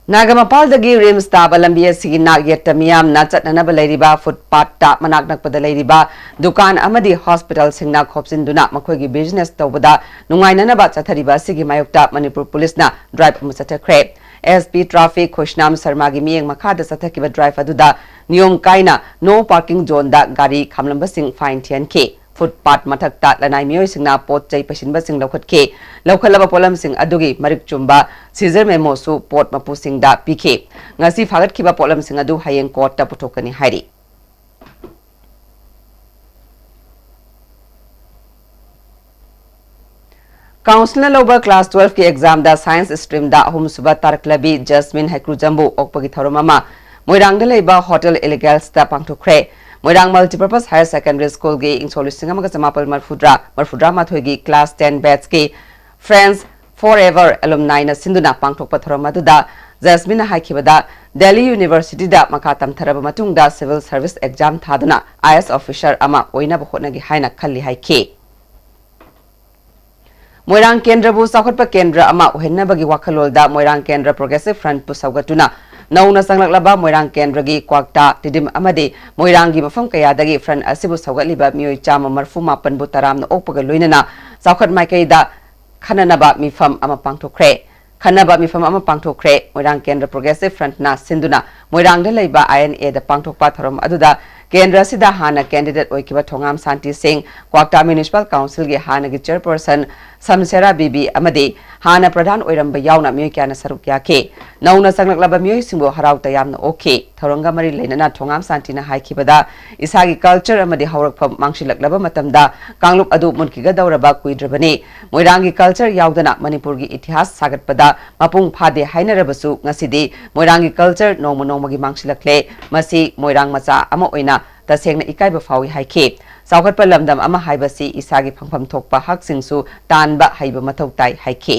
ꯅꯥꯒꯥꯃꯄꯥꯜꯗꯒꯤ RIMS ꯇꯥꯕ ꯂꯝꯕꯤ ꯑꯁꯤꯒꯤ ꯅꯥꯛ ꯌꯦꯠꯇ ꯃꯤꯌꯥꯝꯅ ꯆꯠꯅꯅꯕ ꯂꯩꯔꯤꯕ footpathꯇ ꯃꯅꯥꯛ ꯅꯛꯄꯗ ꯂꯩꯔꯤꯕ ꯗꯨꯀꯥꯟ ꯑꯃꯗꯤ hospitalꯁꯤꯡꯅ ꯈꯣꯞꯆꯤꯟꯗꯨꯅ ꯃꯈꯣꯏꯒꯤ business ꯇꯧꯕꯗ ꯅꯨꯡꯉꯥꯏꯅꯅꯕ ꯆꯠꯊꯔꯤꯕ ꯑꯁꯤꯒꯤ ꯃꯥꯌꯣꯛꯇ ꯃꯅꯤꯄꯨꯔ ꯄꯨꯂꯤꯁꯅ drive ꯑꯃ ꯆꯠꯊꯈ꯭ꯔꯦ꯫ SP traffic ꯈꯣꯏꯁꯅꯥꯝ ꯁꯔꯃꯥꯒꯤ ꯃꯤꯠꯌꯦꯡ ꯃꯈꯥꯗ ꯆꯠꯊꯈꯤꯕ drive ꯑꯗꯨꯗ ꯅꯤꯌꯣꯝ ꯀꯥꯏꯅ no parking zoneꯗ ꯒꯥꯔꯤ ꯈꯥꯝꯂꯝꯕꯁꯤꯡ fine ꯊꯤꯍꯟꯈꯤ꯫ Footpath ꯃꯊꯛꯇ ꯂꯅꯥꯏ ꯃꯤꯑꯣꯏꯁꯤꯡꯅ ꯄꯣꯠ ꯆꯩ ꯄꯩꯁꯤꯟꯕꯁꯤꯡ ꯂꯧꯈꯠꯈꯤ꯫ ꯂꯧꯈꯠꯂꯕ ꯄꯣꯠꯂꯝꯁꯤꯡ ꯑꯗꯨꯒꯤ ꯃꯔꯤꯛ ꯆꯨꯝꯕ seizure memoꯁꯨ ꯄꯣꯠ ꯃꯄꯨꯁꯤꯡꯗ ꯄꯤꯈꯤ꯫ ꯉꯁꯤ ꯐꯥꯒꯠꯈꯤꯕ ꯄꯣꯠꯂꯝꯁꯤꯡ ꯑꯗꯨ ꯍꯌꯦꯡ courtꯇ ꯄꯨꯊꯣꯛꯀꯅꯤ ꯍꯥꯏꯔꯤ꯫ Councilꯅ ꯂꯧꯕ class twelveꯀꯤ examꯗ science streamꯗ ꯑꯍꯨꯝꯁꯨꯕ ꯇꯥꯔꯛꯂꯕꯤ ꯖꯁꯃꯤꯟ ꯍꯩꯀ꯭ꯔꯨꯖꯝꯕꯨ ꯑꯣꯛꯄꯒꯤ ꯊꯧꯔꯝ ꯑꯃ ꯃꯣꯏꯔꯥꯡꯗ ꯂꯩꯕ Hotel Eleganceꯇ ꯄꯥꯡꯊꯣꯛꯈ꯭ꯔꯦ꯫ ꯃꯣꯏꯔꯥꯡ Multipurpose Higher Secondary Schoolꯒꯤ ꯏꯪ ꯁꯣꯛ ꯂꯤꯁꯤꯡ ꯑꯃꯒ ꯆꯃꯥꯄꯜ ꯃꯔꯤꯐꯨꯇꯔꯥ ꯃꯔꯤꯐꯨꯇꯔꯥꯃꯥꯊꯣꯏꯒꯤ class ten batchꯀꯤ Friends Forever alumniꯅ ꯁꯤꯟꯗꯨꯅ ꯄꯥꯡꯊꯣꯛꯄ ꯊꯧꯔꯝ ꯑꯗꯨꯗ ꯖꯁꯃꯤꯟꯅ ꯍꯥꯏꯈꯤꯕꯗ, Delhi Universityꯗ ꯃꯈꯥ ꯇꯝꯊꯔꯕ ꯃꯇꯨꯡꯗ civil service exam ꯊꯥꯗꯨꯅ IAS officer ꯑꯃ ꯑꯣꯏꯅꯕ ꯍꯣꯠꯅꯒꯦ ꯍꯥꯏꯅ ꯈꯜꯂꯤ ꯍꯥꯏꯈꯤ꯫ ꯃꯣꯏꯔꯥꯡ ꯀꯦꯟꯗ꯭ꯔꯕꯨ ꯆꯥꯎꯈꯠꯄ ꯀꯦꯟꯗ꯭ꯔ ꯑꯃ ꯑꯣꯏꯍꯟꯅꯕꯒꯤ ꯋꯥꯈꯜꯂꯣꯟꯗ ꯃꯣꯏꯔꯥꯡ ꯀꯦꯟꯗ꯭ꯔ Progressive Frontꯄꯨ ꯁꯧꯒꯠꯇꯨꯅ ꯅꯧꯅ ꯆꯪꯂꯛꯂꯕ ꯃꯣꯏꯔꯥꯡ ꯀꯦꯟꯗ꯭ꯔꯒꯤ ꯀ꯭ꯋꯥꯛꯇꯥ, ꯇꯤꯗꯤꯝ ꯑꯃꯗꯤ ꯃꯣꯏꯔꯥꯡꯒꯤ ꯃꯐꯝ ꯀꯌꯥꯗꯒꯤ front ꯑꯁꯤꯕꯨ ꯁꯧꯒꯠꯂꯤꯕ ꯃꯤꯑꯣꯏ ꯆꯥꯝꯃ ꯃꯔꯤꯐꯨ ꯃꯥꯄꯟꯕꯨ ꯇꯔꯥꯝꯅ ꯑꯣꯛꯄꯒ ꯂꯣꯏꯅꯅ ꯆꯥꯎꯈꯠ ꯃꯥꯏꯀꯩꯗ ꯈꯟꯅꯅꯕ ꯃꯤꯐꯝ ꯑꯃ ꯄꯥꯡꯊꯣꯛꯈ꯭ꯔꯦ꯫ ꯈꯟꯅꯕ ꯃꯤꯐꯝ ꯑꯃ ꯄꯥꯡꯊꯣꯛꯈ꯭ꯔꯦ꯫ ꯃꯣꯏꯔꯥꯡ ꯀꯦꯟꯗ꯭ꯔ Progressive Frontꯅ ꯁꯤꯟꯗꯨꯅ ꯃꯣꯏꯔꯥꯡꯗ ꯂꯩꯕ INAꯗ ꯄꯥꯡꯊꯣꯛꯄ ꯊꯧꯔꯝ ꯑꯗꯨꯗ ꯀꯦꯟꯗ꯭ꯔ ꯑꯁꯤꯗ ꯍꯥꯟꯅ candidate ꯑꯣꯏꯈꯤꯕ ꯊꯣꯉꯥꯝ ꯁꯥꯟꯇꯤ ꯁꯤꯡ, ꯀ꯭ꯋꯥꯛꯇꯥ Municipal Council ꯒꯤ ꯍꯥꯟꯅꯒꯤ chairperson ꯁꯝꯁꯦꯔꯥ ꯕꯤꯕꯤ ꯑꯃꯗꯤ ꯍꯥꯟꯅ ꯄ꯭ꯔꯙꯥꯟ ꯑꯣꯏꯔꯝꯕ ꯌꯥꯎꯅ ꯃꯤꯑꯣꯏ ꯀꯌꯥꯅ ꯁꯔꯨꯛ ꯌꯥꯈꯤ꯫ ꯅꯧꯅ ꯆꯪꯂꯛꯂꯕ ꯃꯤꯑꯣꯏꯁꯤꯡꯕꯨ ꯍꯔꯥꯎ ꯇꯌꯥꯝꯅ ꯑꯣꯛꯈꯤ꯫ ꯊꯧꯔꯝꯒ ꯃꯔꯤ ꯂꯩꯅꯅ ꯊꯣꯉꯥꯝ ꯁꯥꯟꯇꯤꯅ ꯍꯥꯏꯈꯤꯕꯗ, ꯏꯁꯥꯒꯤ culture ꯑꯃꯗꯤ ꯍꯧꯔꯛꯐꯝ ꯃꯥꯡꯁꯤꯜꯂꯛꯂꯕ ꯃꯇꯝꯗ ꯀꯥꯡꯂꯨꯞ ꯑꯗꯨ ꯃꯨꯠꯈꯤꯒꯗꯧꯔꯕ ꯀꯨꯏꯗ꯭ꯔꯕꯅꯤ꯫ ꯃꯣꯏꯔꯥꯡꯒꯤ culture ꯌꯥꯎꯗꯅ ꯃꯅꯤꯄꯨꯔꯒꯤ ꯏꯇꯤꯍꯥꯁ ꯁꯥꯒꯠꯄꯗ ꯃꯄꯨꯡ ꯐꯥꯗꯦ ꯍꯥꯏꯅꯔꯕꯁꯨ, ꯉꯁꯤꯗꯤ ꯃꯣꯏꯔꯥꯡꯒꯤ culture ꯅꯣꯡꯃ ꯅꯣꯡꯃꯒꯤ ꯃꯥꯡꯁꯤꯜꯂꯛꯂꯦ꯫ ꯃꯁꯤ ꯃꯣꯏꯔꯥꯡ ꯃꯆꯥ ꯑꯃ ꯑꯣꯏꯅ ꯇꯁꯦꯡꯅ ꯏꯀꯥꯏꯕ ꯐꯥꯎꯏ ꯍꯥꯏꯈꯤ꯫ ꯆꯥꯎꯈꯠꯄ ꯂꯝꯗꯝ ꯑꯃ ꯍꯥꯏꯕꯁꯤ ꯏꯁꯥꯒꯤ ꯐꯪꯐꯝ ꯊꯣꯛꯄ ꯍꯛꯁꯤꯡꯁꯨ ꯇꯥꯟꯕ ꯍꯩꯕ ꯃꯊꯧ ꯇꯥꯏ ꯍꯥꯏꯈꯤ꯫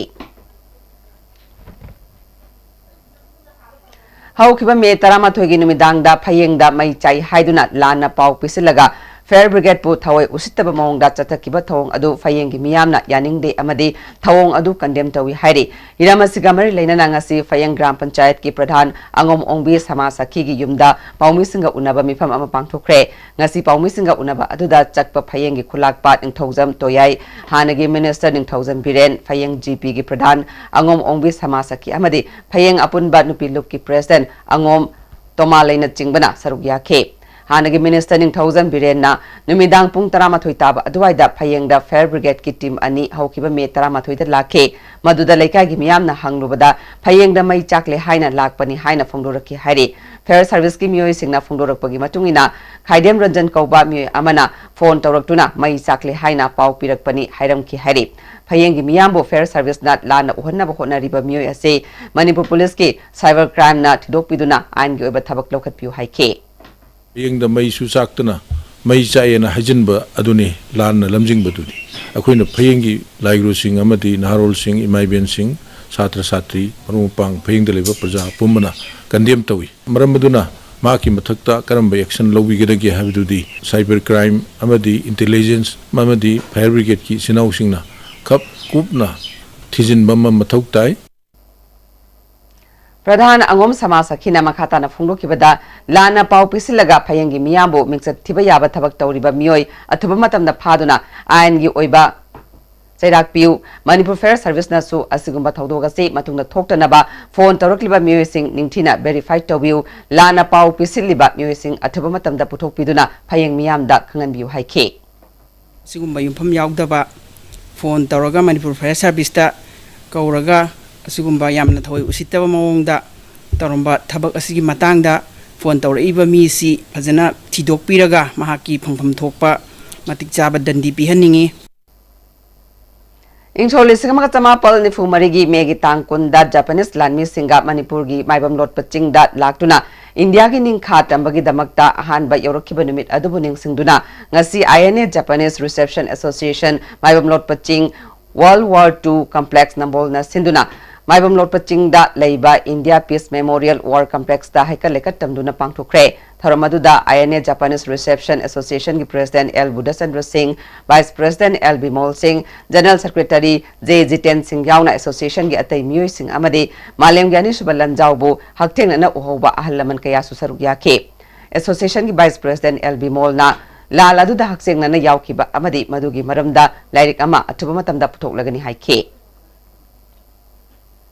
ꯍꯧꯈꯤꯕ ꯃꯦ ꯇꯔꯥꯃꯥꯊꯣꯏꯒꯤ ꯅꯨꯃꯤꯗꯥꯡꯗ ꯐꯌꯦꯡꯗ ꯃꯩ ꯆꯥꯏ ꯍꯥꯏꯗꯨꯅ ꯂꯥꯟꯅ ꯄꯥꯎ ꯄꯤꯁꯤꯜꯂꯒ Fire Brigade ꯄꯨ ꯊꯑꯣꯏ ꯎꯁꯤꯠꯇꯕ ꯃꯑꯣꯡꯗ ꯆꯠꯊꯈꯤꯕ ꯊꯧꯑꯣꯡ ꯑꯗꯨ ꯐꯌꯦꯡꯒꯤ ꯃꯤꯌꯥꯝꯅ ꯌꯥꯅꯤꯡꯗꯦ ꯑꯃꯗꯤ ꯊꯧꯑꯣꯡ ꯑꯗꯨ condemn ꯇꯧꯏ ꯍꯥꯏꯔꯤ꯫ ꯍꯤꯔꯝ ꯑꯁꯤꯒ ꯃꯔꯤ ꯂꯩꯅꯅ ꯉꯁꯤ ꯐꯌꯦꯡ ꯒ꯭ꯔꯥꯝ ꯄꯟꯆꯥꯌꯠꯀꯤ ꯄ꯭ꯔꯙꯥꯟ ꯑꯉꯣꯝ ꯑꯣꯡꯕꯤ ꯁꯃꯥ ꯁꯈꯤꯒꯤ ꯌꯨꯝꯗ ꯄꯥꯎꯃꯤꯁꯤꯡꯒ ꯎꯅꯕ ꯃꯤꯐꯝ ꯑꯃ ꯄꯥꯡꯊꯣꯛꯈ꯭ꯔꯦ꯫ ꯉꯁꯤ ꯄꯥꯎꯃꯤꯁꯤꯡꯒ ꯎꯅꯕ ꯑꯗꯨꯗ ꯆꯠꯄ ꯐꯌꯦꯡꯒꯤ ꯈꯨꯂꯥꯛꯄꯥꯠ ꯅꯤꯡꯊꯧꯖꯝ ꯇꯣꯌꯥꯏ, ꯍꯥꯟꯅꯒꯤ minister ꯅꯤꯡꯊꯧꯖꯝ ꯕꯤꯔꯦꯟ, ꯐꯌꯦꯡ G P ꯒꯤ ꯄ꯭ꯔꯙꯥꯟ ꯑꯉꯣꯝ ꯑꯣꯡꯕꯤ ꯁꯃꯥ ꯁꯈꯤ ꯑꯃꯗꯤ ꯐꯌꯦꯡ ꯑꯄꯨꯟꯕ ꯅꯨꯄꯤ ꯂꯨꯞꯀꯤ president ꯑꯉꯣꯝ ꯇꯣꯃꯥꯂꯩꯅꯆꯤꯡꯕꯅ ꯁꯔꯨꯛ ꯌꯥꯈꯤ꯫ ꯍꯥꯟꯅꯒꯤ minister ꯅꯤꯡꯊꯧꯖꯝ ꯕꯤꯔꯦꯟꯅ ꯅꯨꯃꯤꯗꯥꯡ ꯄꯨꯡ ꯇꯔꯥꯃꯥꯊꯣꯏ ꯇꯥꯕ ꯑꯗꯨꯋꯥꯏꯗ ꯐꯌꯦꯡꯗ Fire Brigade ꯀꯤ team ꯑꯅꯤ ꯍꯧꯈꯤꯕ ꯃꯦ ꯇꯔꯥꯃꯥꯊꯣꯏꯗ ꯂꯥꯛꯈꯤ꯫ ꯃꯗꯨꯗ ꯂꯩꯀꯥꯏꯒꯤ ꯃꯤꯌꯥꯝꯅ ꯍꯪꯂꯨꯕꯗ ꯐꯌꯦꯡꯗ ꯃꯩ ꯆꯥꯛꯂꯦ ꯍꯥꯏꯅ ꯂꯥꯛꯄꯅꯤ ꯍꯥꯏꯅ ꯐꯣꯡꯗꯣꯔꯛꯈꯤ ꯍꯥꯏꯔꯤ꯫ Fire Service ꯀꯤ ꯃꯤꯑꯣꯏꯁꯤꯡꯅ ꯐꯣꯡꯗꯣꯔꯛꯄꯒꯤ ꯃꯇꯨꯡ ꯏꯟꯅ, ꯈꯥꯏꯗꯦꯝ ꯔꯟꯖꯟ ꯀꯧꯕ ꯃꯤꯑꯣꯏ ꯑꯃꯅ phone ꯇꯧꯔꯛꯇꯨꯅ ꯃꯩ ꯆꯥꯛꯂꯦ ꯍꯥꯏꯅ ꯄꯥꯎ ꯄꯤꯔꯛꯄꯅꯤ ꯍꯥꯏꯔꯝꯈꯤ ꯍꯥꯏꯔꯤ꯫ ꯐꯌꯦꯡꯒꯤ ꯃꯤꯌꯥꯝꯕꯨ Fire Service ꯅ ꯂꯥꯟꯅ ꯎꯍꯟꯅꯕ ꯍꯣꯠꯅꯔꯤꯕ ꯃꯤꯑꯣꯏ ꯑꯁꯤ ꯃꯅꯤꯄꯨꯔ ꯄꯨꯂꯤꯁꯀꯤ cyber crime ꯅ ꯊꯤꯗꯣꯛꯄꯤꯗꯨꯅ ꯑꯥꯏꯟꯒꯤ ꯑꯣꯏꯕ ꯊꯕꯛ ꯂꯧꯈꯠꯄꯤꯌꯨ ꯍꯥꯏꯈꯤ꯫ ꯐꯌꯦꯡꯗ ꯃꯩꯁꯨ ꯆꯥꯛꯇꯅ ꯃꯩ ꯆꯥꯛꯑꯦꯅ ꯍꯥꯏꯖꯤꯟꯕ ꯑꯗꯨꯅꯤ ꯂꯥꯟꯅ ꯂꯝꯖꯤꯡꯕꯗꯨꯅꯤ꯫ ꯑꯩꯈꯣꯏꯅ ꯐꯌꯦꯡꯒꯤ ꯂꯥꯏꯒ꯭ꯔꯨꯁꯤꯡ ꯑꯃꯗꯤ ꯅꯍꯥꯔꯣꯜꯁꯤꯡ, ꯏꯃꯥ ꯏꯕꯦꯟꯁꯤꯡ, ꯁꯥꯇ꯭ꯔ ꯁꯥꯇ꯭ꯔꯤ, ꯃꯔꯨꯞ ꯃꯄꯥꯡ, ꯐꯌꯦꯡꯗ ꯂꯩꯕ ꯄ꯭ꯔꯖꯥ ꯄꯨꯝꯕꯅ condemn ꯇꯧꯏ꯫ ꯃꯔꯝ ꯑꯗꯨꯅ ꯃꯍꯥꯛꯀꯤ ꯃꯊꯛꯇ ꯀꯔꯝꯕ action ꯂꯧꯕꯤꯒꯗꯒꯦ ꯍꯥꯏꯕꯗꯨꯗꯤ cyber crime ꯑꯃꯗꯤ intelligence ꯑꯃꯗꯤ Fire Brigade ꯀꯤ ꯏꯆꯤꯟ ꯏꯅꯥꯎꯁꯤꯡꯅ ꯈꯞ ꯀꯨꯞꯅ ꯊꯤꯖꯤꯟꯕ ꯑꯃ ꯃꯊꯧ ꯇꯥꯏ꯫ ꯄ꯭ꯔꯙꯥꯟ ꯑꯉꯣꯝ ꯁꯃꯥ ꯁꯈꯤꯅ ꯃꯈꯥ ꯇꯥꯅ ꯐꯣꯡꯗꯣꯛꯈꯤꯕꯗ, ꯂꯥꯟꯅ ꯄꯥꯎ ꯄꯤꯁꯤꯜꯂꯒ ꯐꯌꯦꯡꯒꯤ ꯃꯤꯌꯥꯝꯕꯨ ꯃꯤꯡꯆꯠ ꯊꯤꯕ ꯌꯥꯕ ꯊꯕꯛ ꯇꯧꯔꯤꯕ ꯃꯤꯑꯣꯏ ꯑꯊꯨꯕ ꯃꯇꯝꯗ ꯐꯥꯗꯨꯅ ꯑꯥꯏꯟꯒꯤ ꯑꯣꯏꯕ ꯆꯩꯔꯥꯛ ꯄꯤꯌꯨ꯫ ꯃꯅꯤꯄꯨꯔ ꯐꯥꯌꯔ ꯁꯥꯔꯚꯤꯁꯅꯁꯨ ꯑꯁꯤꯒꯨꯝꯕ ꯊꯧꯗꯣꯛ ꯑꯁꯤ ꯃꯇꯨꯡꯗ ꯊꯣꯛꯇꯅꯕ ꯐꯣꯟ ꯇꯧꯔꯛꯂꯤꯕ ꯃꯤꯑꯣꯏꯁꯤꯡ ꯅꯤꯡꯊꯤꯅ ꯚꯦꯔꯤꯐꯥꯏ ꯇꯧꯕꯤꯌꯨ꯫ ꯂꯥꯟꯅ ꯄꯥꯎ ꯄꯤꯁꯤꯜꯂꯤꯕ ꯃꯤꯑꯣꯏꯁꯤꯡ ꯑꯊꯨꯕ ꯃꯇꯝꯗ ꯄꯨꯊꯣꯛꯄꯤꯗꯨꯅ ꯐꯌꯦꯡ ꯃꯤꯌꯥꯝꯗ ꯈꯪꯍꯟꯕꯤꯌꯨ ꯍꯥꯏꯈꯤ꯫ ꯑꯁꯤꯒꯨꯝꯕ ꯌꯨꯝꯐꯝ ꯌꯥꯎꯗꯕ ꯐꯣꯟ ꯇꯧꯔꯒ ꯃꯅꯤꯄꯨꯔ ꯐꯥꯌꯔ ꯁꯥꯔꯚꯤꯁꯇ ꯀꯧꯔꯒ ꯑꯁꯤꯒꯨꯝꯕ ꯌꯥꯝꯅ ꯊꯑꯣꯏ ꯎꯁꯤꯠꯇꯕ ꯃꯑꯣꯡꯗ ꯇꯧꯔꯝꯕ ꯊꯕꯛ ꯑꯁꯤꯒꯤ ꯃꯇꯥꯡꯗ ꯐꯣꯟ ꯇꯧꯔꯛꯏꯕ ꯃꯤꯁꯤ ꯐꯖꯅ ꯊꯤꯗꯣꯛꯄꯤꯔꯒ ꯃꯍꯥꯛꯀꯤ ꯐꯪꯐꯝ ꯊꯣꯛꯄ ꯃꯇꯤꯛ ꯆꯥꯕ ꯗꯟꯗꯤ ꯄꯤꯍꯟꯅꯤꯡꯏ꯫ ꯏꯪ ꯁꯣꯛ ꯂꯤꯁꯤꯡ ꯑꯃꯒ ꯆꯃꯥꯄꯜ ꯅꯤꯐꯨ ꯃꯔꯤꯒꯤ ꯃꯦꯒꯤ ꯇꯥꯡ ꯀꯨꯟꯗ ꯖꯄꯥꯅꯤꯁ ꯂꯥꯟꯃꯤꯁꯤꯡꯒ ꯃꯅꯤꯄꯨꯔꯒꯤ ꯃꯥꯏꯕꯝ ꯂꯣꯠꯄ ꯆꯤꯡꯗ ꯂꯥꯛꯇꯨꯅ ꯏꯟꯗꯤꯌꯥꯒꯤ ꯅꯤꯡꯈꯥ ꯇꯝꯕꯒꯤꯗꯃꯛꯇ ꯑꯍꯥꯟꯕ ꯌꯧꯔꯛꯈꯤꯕ ꯅꯨꯃꯤꯠ ꯑꯗꯨꯕꯨ ꯅꯤꯡꯁꯤꯡꯗꯨꯅ ꯉꯁꯤ I N A Japanese Reception Association ꯃꯥꯏꯕꯝ ꯂꯣꯠꯄ ꯆꯤꯡ World War Two Complex ꯅꯝꯕꯣꯜꯅ ꯁꯤꯟꯗꯨꯅ ꯃꯥꯏꯕꯝ ꯂꯣꯠꯄ ꯆꯤꯡꯗ ꯂꯩꯕ India Peace Memorial War Complexꯇ ꯍꯩꯀꯠ ꯂꯩꯀꯠ ꯇꯝꯗꯨꯅ ꯄꯥꯡꯊꯣꯛꯈ꯭ꯔꯦ꯫ ꯊꯧꯔꯝ ꯑꯗꯨꯗ I N A Japanese Reception Associationꯒꯤ President L Budhachandra ꯁꯤꯡ, Vice President L ꯕꯤꯃꯣꯜ ꯁꯤꯡ, General Secretary J ꯖꯤꯇꯦꯟ ꯁꯤꯡ ꯌꯥꯎꯅ associationꯒꯤ ꯑꯇꯩ ꯃꯤꯑꯣꯏꯁꯤꯡ ꯑꯃꯗꯤ ꯃꯥꯂꯦꯝꯒꯤ ꯑꯅꯤꯁꯨꯕ ꯂꯥꯟꯖꯥꯎꯕꯨ ꯍꯛꯊꯦꯡꯅꯅ ꯎꯍꯧꯕ ꯑꯍꯜ ꯂꯃꯟ ꯀꯌꯥꯁꯨ ꯁꯔꯨꯛ ꯌꯥꯈꯤ꯫ Associationꯒꯤ Vice President L ꯕꯤꯃꯣꯜꯅ ꯂꯥꯟ ꯑꯗꯨꯗ ꯍꯛꯊꯦꯡꯅꯅ ꯌꯥꯎꯈꯤꯕ ꯑꯃꯗꯤ ꯃꯗꯨꯒꯤ ꯃꯔꯝꯗ ꯂꯥꯏꯔꯤꯛ ꯑꯃ ꯑꯊꯨꯕ ꯃꯇꯝꯗ ꯄꯨꯊꯣꯛꯂꯒꯅꯤ ꯍꯥꯏꯈꯤ꯫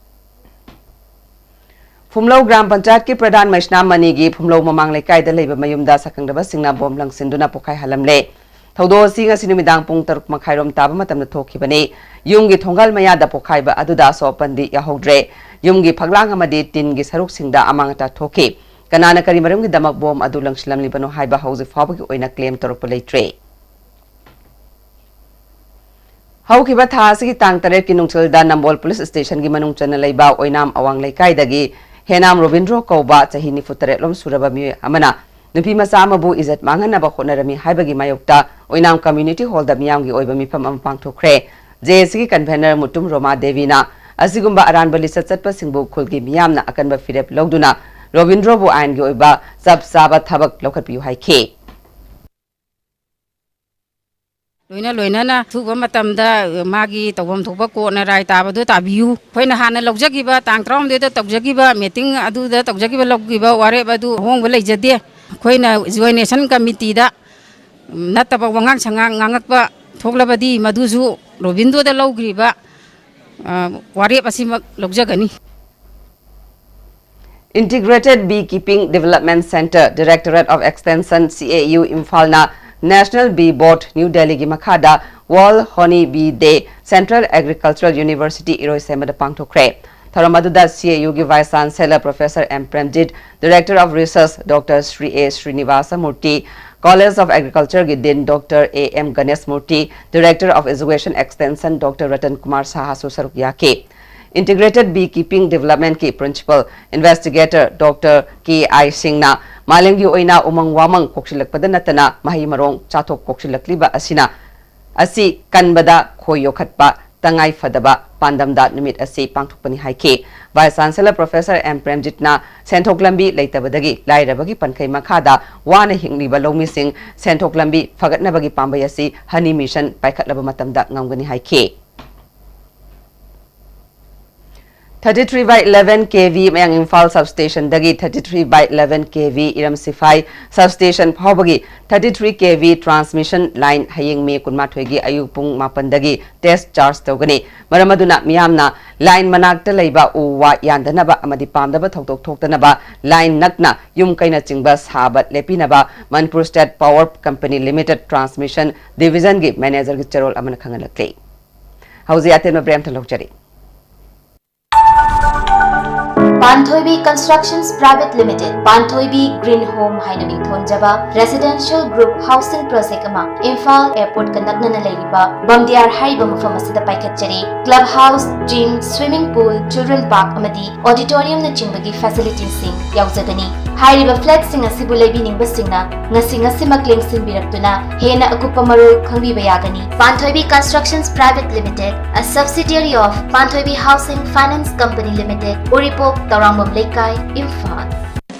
ꯐꯨꯝꯂꯧ ꯒ꯭ꯔꯥꯝ ꯄꯟꯆꯥꯌꯠꯀꯤ ꯄ꯭ꯔꯙꯥꯟ ꯃꯩꯁꯅꯥꯝ ꯃꯅꯤꯒꯤ ꯐꯨꯝꯂꯧ ꯃꯃꯥꯡ ꯂꯩꯀꯥꯏꯗ ꯂꯩꯕ ꯃꯌꯨꯝꯗ ꯁꯛꯈꯪꯗꯕꯁꯤꯡꯅ ꯕꯣꯝ ꯂꯪꯁꯤꯟꯗꯨꯅ ꯄꯣꯈꯥꯏꯍꯜꯂꯝꯂꯦ꯫ ꯊꯧꯗꯣꯛ ꯑꯁꯤ ꯉꯁꯤ ꯅꯨꯃꯤꯗꯥꯡ ꯄꯨꯡ ꯇꯔꯨꯛ ꯃꯈꯥꯏꯔꯣꯝ ꯇꯥꯕ ꯃꯇꯝꯗ ꯊꯣꯛꯈꯤꯕꯅꯤ꯫ ꯌꯨꯝꯒꯤ ꯊꯣꯡꯒꯥꯜ ꯃꯌꯥꯗ ꯄꯣꯈꯥꯏꯕ ꯑꯗꯨꯗ ꯑꯁꯣꯛ ꯑꯄꯟꯗꯤ ꯌꯥꯎꯍꯧꯗ꯭ꯔꯦ꯫ ꯌꯨꯝꯒꯤ ꯐꯛꯂꯥꯡ ꯑꯃꯗꯤ ꯇꯤꯟꯒꯤ ꯁꯔꯨꯛꯁꯤꯡꯗ ꯑꯃꯥꯡ ꯑꯇꯥ ꯊꯣꯛꯈꯤ꯫ ꯀꯅꯥꯅ ꯀꯔꯤ ꯃꯔꯝꯒꯤꯗꯃꯛ ꯕꯣꯝ ꯑꯗꯨ ꯂꯪꯁꯤꯜꯂꯝꯂꯤꯕꯅꯣ ꯍꯥꯏꯕ ꯍꯧꯖꯤꯛ ꯐꯥꯎꯕꯒꯤ ꯑꯣꯏꯅ claim ꯇꯧꯔꯛꯄ ꯂꯩꯇ꯭ꯔꯦ꯫ ꯍꯧꯈꯤꯕ ꯊꯥ ꯑꯁꯤꯒꯤ ꯇꯥꯡ ꯇꯔꯦꯠꯀꯤ ꯅꯨꯡꯊꯤꯜꯗ ꯅꯝꯕꯣꯜ ꯄꯨꯂꯤꯁ ꯁ꯭ꯇꯦꯁꯟꯒꯤ ꯃꯅꯨꯡ ꯆꯟꯅ ꯂꯩꯕ ꯑꯣꯏꯅꯥꯝ ꯑꯋꯥꯡ ꯂꯩꯀꯥꯏꯗꯒꯤ ꯍꯦꯅꯥꯝ ꯔꯣꯕꯤꯟꯗ꯭ꯔꯣ ꯀꯧꯕ ꯆꯍꯤ ꯅꯤꯐꯨ ꯇꯔꯦꯠ ꯂꯣꯝ ꯁꯨꯔꯕ ꯃꯤꯑꯣꯏ ꯑꯃꯅ ꯅꯨꯄꯤ ꯃꯆꯥ ꯑꯃꯕꯨ ꯏꯖꯠ ꯃꯥꯡꯍꯟꯅꯕ ꯍꯣꯠꯅꯔꯝꯃꯤ ꯍꯥꯏꯕꯒꯤ ꯃꯥꯌꯣꯛꯇ ꯑꯣꯏꯅꯥꯝ community hallꯗ ꯃꯤꯌꯥꯝꯒꯤ ꯑꯣꯏꯕ ꯃꯤꯐꯝ ꯑꯃ ꯄꯥꯡꯊꯣꯛꯈ꯭ꯔꯦ꯫ J A Cꯒꯤ convener ꯃꯨꯇꯨꯝ ꯔꯣꯃꯥ ꯗꯦꯕꯤꯅ ꯑꯁꯤꯒꯨꯝꯕ ꯑꯔꯥꯟꯕ ꯂꯤꯆꯠ ꯆꯠꯄꯁꯤꯡꯕꯨ ꯈꯨꯜꯒꯤ ꯃꯤꯌꯥꯝꯅ ꯑꯀꯟꯕ ꯐꯤꯔꯦꯞ ꯂꯧꯗꯨꯅ ꯔꯣꯕꯤꯟꯗ꯭ꯔꯣꯕꯨ ꯑꯥꯏꯟꯒꯤ ꯑꯣꯏꯕ ꯆꯞ ꯆꯥꯕ ꯊꯕꯛ ꯂꯧꯈꯠꯄꯤꯌꯨ ꯍꯥꯏꯈꯤ꯫ ꯂꯣꯏꯅ ꯂꯣꯏꯅꯅ ꯑꯊꯨꯕ ꯃꯇꯝꯗ ꯃꯥꯒꯤ ꯇꯧꯐꯝ ꯊꯣꯛꯄ ꯀꯣꯔꯠꯅ ꯔꯥꯏ ꯇꯥꯕꯗꯨ ꯇꯥꯕꯤꯌꯨ꯫ ꯑꯩꯈꯣꯏꯅ ꯍꯥꯟꯅ ꯂꯧꯖꯈꯤꯕ, ꯇꯥꯡ ꯇꯔꯥꯍꯨꯝꯗꯣꯏꯗ ꯇꯧꯖꯈꯤꯕ meeting ꯑꯗꯨꯗ ꯇꯧꯖꯈꯤꯕ, ꯂꯧꯈꯤꯕ ꯋꯥꯔꯦꯞ ꯑꯗꯨ ꯑꯍꯣꯡꯕ ꯂꯩꯖꯗꯦ꯫ ꯑꯩꯈꯣꯏꯅ Joint Action Committeeꯗ ꯅꯠꯇꯕ ꯋꯥꯉꯥꯡ ꯁꯉꯥꯡ ꯉꯥꯡꯉꯛꯄ ꯊꯣꯛꯂꯕꯗꯤ ꯃꯗꯨꯁꯨ ꯔꯣꯕꯤꯟꯗꯣꯗ ꯂꯧꯈ꯭ꯔꯤꯕ, ꯑ, ꯋꯥꯔꯦꯞ ꯑꯁꯤꯃꯛ ꯂꯧꯖꯒꯅꯤ꯫ Integrated Beekeeping Development Centre, Directorate of Extension, C A U, ꯏꯝꯐꯥꯜꯅ National Bee Board, new ꯗꯦꯜꯂꯤꯒꯤ ꯃꯈꯥꯗ World Honey Bee Day, Central Agricultural University, ꯏꯔꯣꯏꯁꯦꯝꯕꯗ ꯄꯥꯡꯊꯣꯛꯈ꯭ꯔꯦ꯫ ꯊꯧꯔꯝ ꯑꯗꯨꯗ C A U ꯒꯤ Vice Chancellor Professor M Premjit, Director of Research Doctor Sri A Srinivasa Murthy, College of Agriculture ꯒꯤ Dean Doctor A M Ganesh Murthy, Director of Education Extension Doctor Ratan Kumar Saha ꯁꯨ ꯁꯔꯨꯛ ꯌꯥꯈꯤ꯫ Integrated Beekeeping Development ꯀꯤ Principal Investigator Doctor K I ꯁꯤꯡꯅ ꯃꯥꯂꯦꯝꯒꯤ ꯑꯣꯏꯅ ꯎꯃꯪ ꯋꯥꯃꯪ ꯀꯣꯛꯁꯤꯜꯂꯛꯄꯗ ꯅꯠꯇꯅ ꯃꯍꯩ ꯃꯔꯣꯡ ꯆꯥꯊꯣꯛ ꯀꯣꯛꯁꯤꯜꯂꯛꯂꯤꯕ ꯑꯁꯤꯅ, ꯑꯁꯤ ꯀꯟꯕꯗ ꯈꯣꯏ ꯌꯣꯛꯈꯠꯄ ꯇꯉꯥꯏ ꯐꯗꯕ ꯄꯥꯟꯗꯝꯗ ꯅꯨꯃꯤꯠ ꯑꯁꯤ ꯄꯥꯡꯊꯣꯛꯄꯅꯤ ꯍꯥꯏꯈꯤ꯫ Vice Chancellor Professor M ꯄ꯭ꯔꯦꯝꯖꯤꯠꯅ ꯁꯦꯟꯊꯣꯛ ꯂꯝꯕꯤ ꯂꯩꯇꯕꯗꯒꯤ ꯂꯥꯏꯔꯕꯒꯤ ꯄꯟꯈꯩ ꯃꯈꯥꯗ ꯋꯥꯅ ꯍꯤꯡꯂꯤꯕ ꯂꯧꯃꯤꯁꯤꯡ ꯁꯦꯟꯊꯣꯛ ꯂꯝꯕꯤ ꯐꯒꯠꯅꯕꯒꯤ ꯄꯥꯝꯕꯩ ꯑꯁꯤ ꯍꯅꯤ ꯃꯤꯁꯟ ꯄꯥꯏꯈꯠꯂꯕ ꯃꯇꯝꯗ ꯉꯝꯒꯅꯤ ꯍꯥꯏꯈꯤ꯫ Thirty three by eleven K V ꯃꯌꯥꯡ ꯏꯝꯐꯥꯜ substation ꯗꯒꯤ thirty three by eleven K V ꯏꯔꯝ ꯁꯤꯐꯥꯏ substation ꯐꯥꯎꯕꯒꯤ thirty three K V transmission line ꯍꯌꯦꯡ ꯃꯦ ꯀꯨꯟꯃꯥꯊꯣꯏꯒꯤ ꯑꯌꯨꯛ ꯄꯨꯡ ꯃꯥꯄꯟꯗꯒꯤ test charge ꯇꯧꯒꯅꯤ꯫ ꯃꯔꯝ ꯑꯗꯨꯅ ꯃꯤꯌꯥꯝꯅ line ꯃꯅꯥꯛꯇ ꯂꯩꯕ ꯎ ꯋꯥ ꯌꯥꯟꯗꯅꯕ ꯑꯃꯗꯤ ꯄꯥꯝꯗꯕ ꯊꯧꯗꯣꯛ ꯊꯣꯛꯇꯅꯕ line ꯅꯛꯅ ꯌꯨꯝ ꯀꯩꯅꯆꯤꯡꯕ ꯁꯥꯕ ꯂꯦꯞꯄꯤꯅꯕ Manipur State Power Company Limited Transmission Division ꯒꯤ manager ꯒꯤ ꯆꯦꯔꯣꯜ ꯑꯃꯅ ꯈꯪꯍꯜꯂꯛꯂꯤ꯫ ꯍꯧꯖꯤꯛ ꯑꯇꯦꯟꯕ break ꯑꯃꯇ ꯂꯧꯖꯔꯤ꯫ Panthoibi Constructions Private Limited, Panthoibi Green Home ꯍꯥꯏꯅ ꯃꯤꯡꯊꯣꯟꯖꯕ residential group housing project ꯑꯃ ꯏꯝꯐꯥꯜ airport ꯀ ꯅꯛꯅꯅ ꯂꯩꯔꯤꯕ ꯕꯝꯗꯤꯌꯥꯔ ꯍꯥꯏꯔꯤꯕ ꯃꯐꯝ ꯑꯁꯤꯗ ꯄꯥꯏꯈꯠꯆꯔꯤ꯫ Club house, gym, swimming pool, children park ꯑꯃꯗꯤ auditorium ꯅꯆꯤꯡꯕꯒꯤ facility ꯁꯤꯡ ꯌꯥꯎꯖꯒꯅꯤ꯫ ꯍꯥꯏꯔꯤꯕ flat ꯁꯤꯡ ꯑꯁꯤꯕꯨ ꯂꯩꯕꯤꯅꯤꯡꯕꯁꯤꯡꯅ ꯉꯁꯤ ꯉꯁꯤꯃꯛ ꯂꯦꯡꯁꯤꯟꯕꯤꯔꯛꯇꯨꯅ ꯍꯦꯟꯅ ꯑꯀꯨꯞꯄ ꯃꯔꯣꯜ ꯈꯪꯕꯤꯕ ꯌꯥꯒꯅꯤ꯫ Panthoibi Constructions Private Limited, a subsidiary of Panthoibi Housing Finance Company Limited, Uripok, Taurangmam Leikai, Imphal.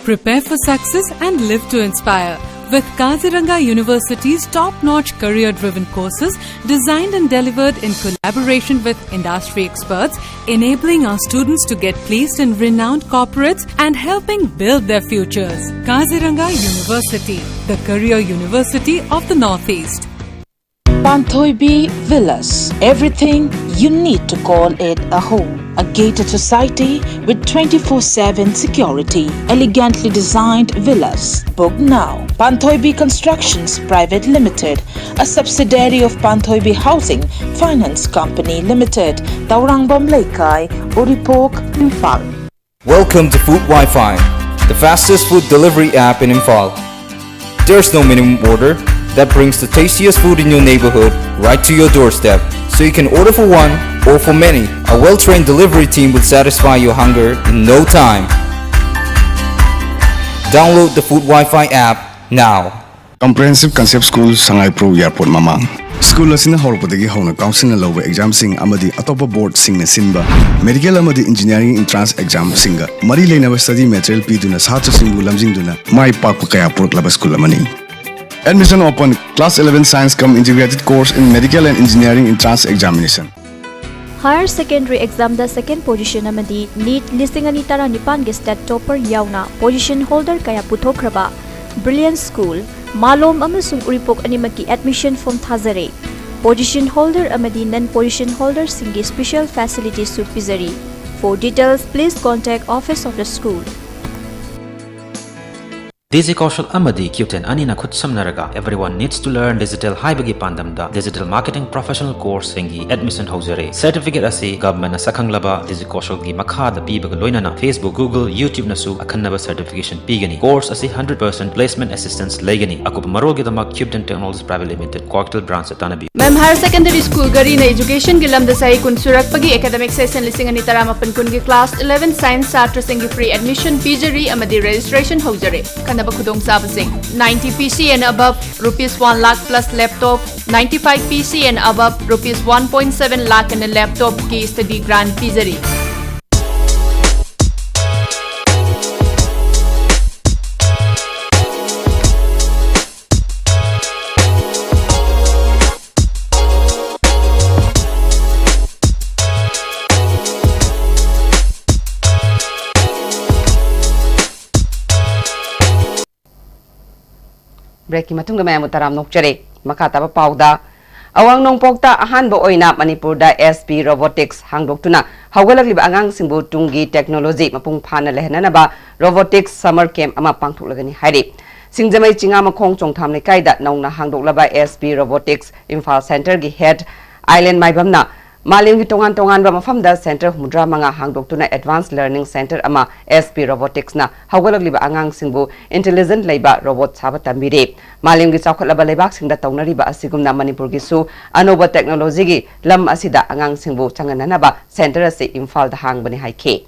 Prepare for success and live to inspire with Kaziranga University's top-notch career-driven courses designed and delivered in collaboration with industry experts, enabling our students to get placed in renowned corporates and helping build their futures. Kaziranga University, the career university of the Northeast. Panthoibi Villas. Everything you need to call it a home. A gated society with twenty-four seven security. Elegantly designed villas. Book now. Panthoibi Constructions Private Limited, a subsidiary of Panthoibi Housing Finance Company Limited, Taurangam Leikai, Uripok, Imphal. Welcome to Food Wi-Fi, the fastest food delivery app in Imphal. There's no minimum order that brings the tastiest food in your neighborhood right to your doorstep, so you can order for one or for many. A well-trained delivery team will satisfy your hunger in no time. Download the Food Wi-Fi app now. Comprehensive Concept School, ꯁꯉꯥꯏꯄ꯭ꯔꯧ Airport ꯃꯃꯥꯡ꯫ School ꯑꯁꯤꯅ ꯍꯧꯔꯛꯄꯗꯒꯤ ꯍꯧꯅ ꯀꯥꯎꯟꯁꯤꯜꯅ ꯂꯧꯕ ꯑꯦꯛꯖꯥꯝꯁꯤꯡ ꯑꯃꯗꯤ ꯑꯇꯣꯞꯄ ꯕꯣꯔꯗꯁꯤꯡꯅ ꯁꯤꯟꯕ medical ꯑꯃꯗꯤ engineering entrance ꯑꯦꯛꯖꯥꯝꯁꯤꯡꯒ ꯃꯔꯤ ꯂꯩꯅꯕ ꯁ꯭ꯇꯗꯤ ꯃꯦꯇꯔꯤꯌꯦꯜ ꯄꯤꯗꯨꯅ ꯁꯥꯇ꯭ꯔꯁꯤꯡꯕꯨ ꯂꯝꯖꯤꯡꯗꯨꯅ ꯃꯥꯏ ꯄꯥꯛꯄ ꯀꯌꯥ ꯄꯨꯔꯛꯂꯕ ꯁ꯭ꯀꯨꯜ ꯑꯃꯅꯤ꯫ Admission open, class eleven science cum integrated course in medical and engineering entrance examination. Higher Secondary Examꯗ second position ꯑꯃꯗꯤ NEET ꯂꯤꯁꯤꯡ ꯑꯅꯤ ꯇꯔꯥꯅꯤꯄꯥꯟꯒꯤ STAT topper ꯌꯥꯎꯅ position holder ꯀꯌꯥ ꯄꯨꯊꯣꯛꯈ꯭ꯔꯕ Brilliant School, ꯃꯥꯂꯣꯝ ꯑꯃꯁꯨꯡ ꯎꯔꯤꯄꯣꯛ ꯑꯅꯤꯃꯛꯀꯤ admission form ꯊꯥꯖꯔꯦ꯫ Position holder ꯑꯃꯗꯤ non position holderꯁꯤꯡꯒꯤ special facilitiesꯁꯨ ꯄꯤꯖꯔꯤ꯫ For details, please contact office of the school. DigiKaushal ꯑꯃꯗꯤ CUTEN ꯑꯅꯤꯅ ꯈꯨꯠꯁꯝꯅꯔꯒ Everyone Needs to Learn Digital ꯍꯥꯏꯕꯒꯤ ꯄꯥꯟꯗꯝꯗ digital marketing professional courseꯁꯤꯡꯒꯤ admission ꯍꯧꯖꯔꯦ꯫ Certificate ꯑꯁꯤ governmentꯅ ꯁꯛꯈꯪꯂꯕ DigiKaushalꯒꯤ ꯃꯈꯥꯗ ꯄꯤꯕꯒ ꯂꯣꯏꯅꯅ Facebook, Google, YouTubeꯅꯁꯨ ꯑꯈꯟꯅꯕ certification ꯄꯤꯒꯅꯤ꯫ Course ꯑꯁꯤ hundred percent placement assistance ꯂꯩꯒꯅꯤ꯫ ꯑꯀꯨꯞꯄ ꯃꯔꯣꯜꯒꯤꯗꯃꯛ CUTEN Technologies Private Limited, Kwakeithel branchꯇ ꯇꯥꯟꯅꯕꯤꯌꯨ꯫ ꯃꯦꯝ, Higher Secondary School ꯘꯔꯤꯅ educationꯒꯤ ꯂꯝꯗ ꯆꯍꯤ ꯀꯨꯟ ꯁꯨꯔꯛꯄꯒꯤ academic session ꯂꯤꯁꯤꯡ ꯑꯅꯤ ꯇꯔꯥꯃꯥꯄꯟ ꯀꯨꯟꯒꯤ class eleven science ꯁꯥꯇ꯭ꯔꯁꯤꯡꯒꯤ free admission ꯄꯤꯖꯔꯤ ꯑꯃꯗꯤ registration ꯍꯧꯖꯔꯦ꯫ ꯑꯈꯟꯅꯕ ꯈꯨꯗꯣꯡꯆꯥꯕꯁꯤꯡ: ninety PC and above, rupees one lakh plus laptop, ninety-five PC and above, rupees one point seven lakh ꯑꯅ laptopꯀꯤ study grant ꯄꯤꯖꯔꯤ꯫ Breakꯀꯤ ꯃꯇꯨꯡꯗ ꯃꯌꯥꯝꯕꯨ ꯇꯔꯥꯝꯅ ꯑꯣꯛꯆꯔꯤ꯫ ꯃꯈꯥ ꯇꯥꯕ ꯄꯥꯎꯗ, ꯑꯋꯥꯡ ꯅꯣꯡꯄꯣꯛꯇ ꯑꯍꯥꯟꯕ ꯑꯣꯏꯅ ꯃꯅꯤꯄꯨꯔꯗ S P Robotics ꯍꯥꯡꯗꯣꯛꯇꯨꯅ ꯍꯧꯒꯠꯂꯛꯂꯤꯕ ꯑꯉꯥꯡꯁꯤꯡꯕꯨ ꯇꯨꯡꯒꯤ technology ꯃꯄꯨꯡ ꯐꯥꯅ ꯂꯩꯍꯟꯅꯅꯕ Robotics Summer Camp ꯑꯃ ꯄꯥꯡꯊꯣꯛꯂꯒꯅꯤ ꯍꯥꯏꯔꯤ꯫ ꯁꯤꯡꯖꯃꯩ ꯆꯤꯉꯥꯃꯈꯣꯡ ꯆꯣꯡꯊꯥꯝ ꯂꯩꯀꯥꯏꯗ ꯅꯧꯅ ꯍꯥꯡꯗꯣꯛꯂꯕ S P Robotics Imphal Centreꯒꯤ head Island ꯃꯥꯏꯕꯝꯅ ꯃꯥꯂꯦꯝꯒꯤ ꯇꯣꯉꯥꯟ ꯇꯣꯉꯥꯟꯕ ꯃꯐꯝꯗ center ꯍꯨꯝꯐꯨꯇꯔꯥ ꯃꯉꯥ ꯍꯥꯡꯗꯣꯛꯇꯨꯅ advanced learning center ꯑꯃ S P Roboticsꯅ ꯍꯧꯒꯠꯂꯛꯂꯤꯕ ꯑꯉꯥꯡꯁꯤꯡꯕꯨ intelligent ꯂꯩꯕ robot ꯁꯥꯕ ꯇꯝꯕꯤꯔꯦ꯫ ꯃꯥꯂꯦꯝꯒꯤ ꯆꯥꯎꯈꯠꯂꯕ ꯂꯩꯕꯥꯛꯁꯤꯡꯗ ꯇꯧꯅꯔꯤꯕ ꯑꯁꯤꯒꯨꯝꯅ ꯃꯅꯤꯄꯨꯔꯒꯤꯁꯨ ꯑꯅꯧꯕ technologyꯒꯤ ꯂꯝ ꯑꯁꯤꯗ ꯑꯉꯥꯡꯁꯤꯡꯕꯨ ꯆꯪꯍꯟꯅꯅꯕ center ꯑꯁꯤ ꯏꯝꯐꯥꯜꯗ ꯍꯥꯡꯕꯅꯤ ꯍꯥꯏꯈꯤ꯫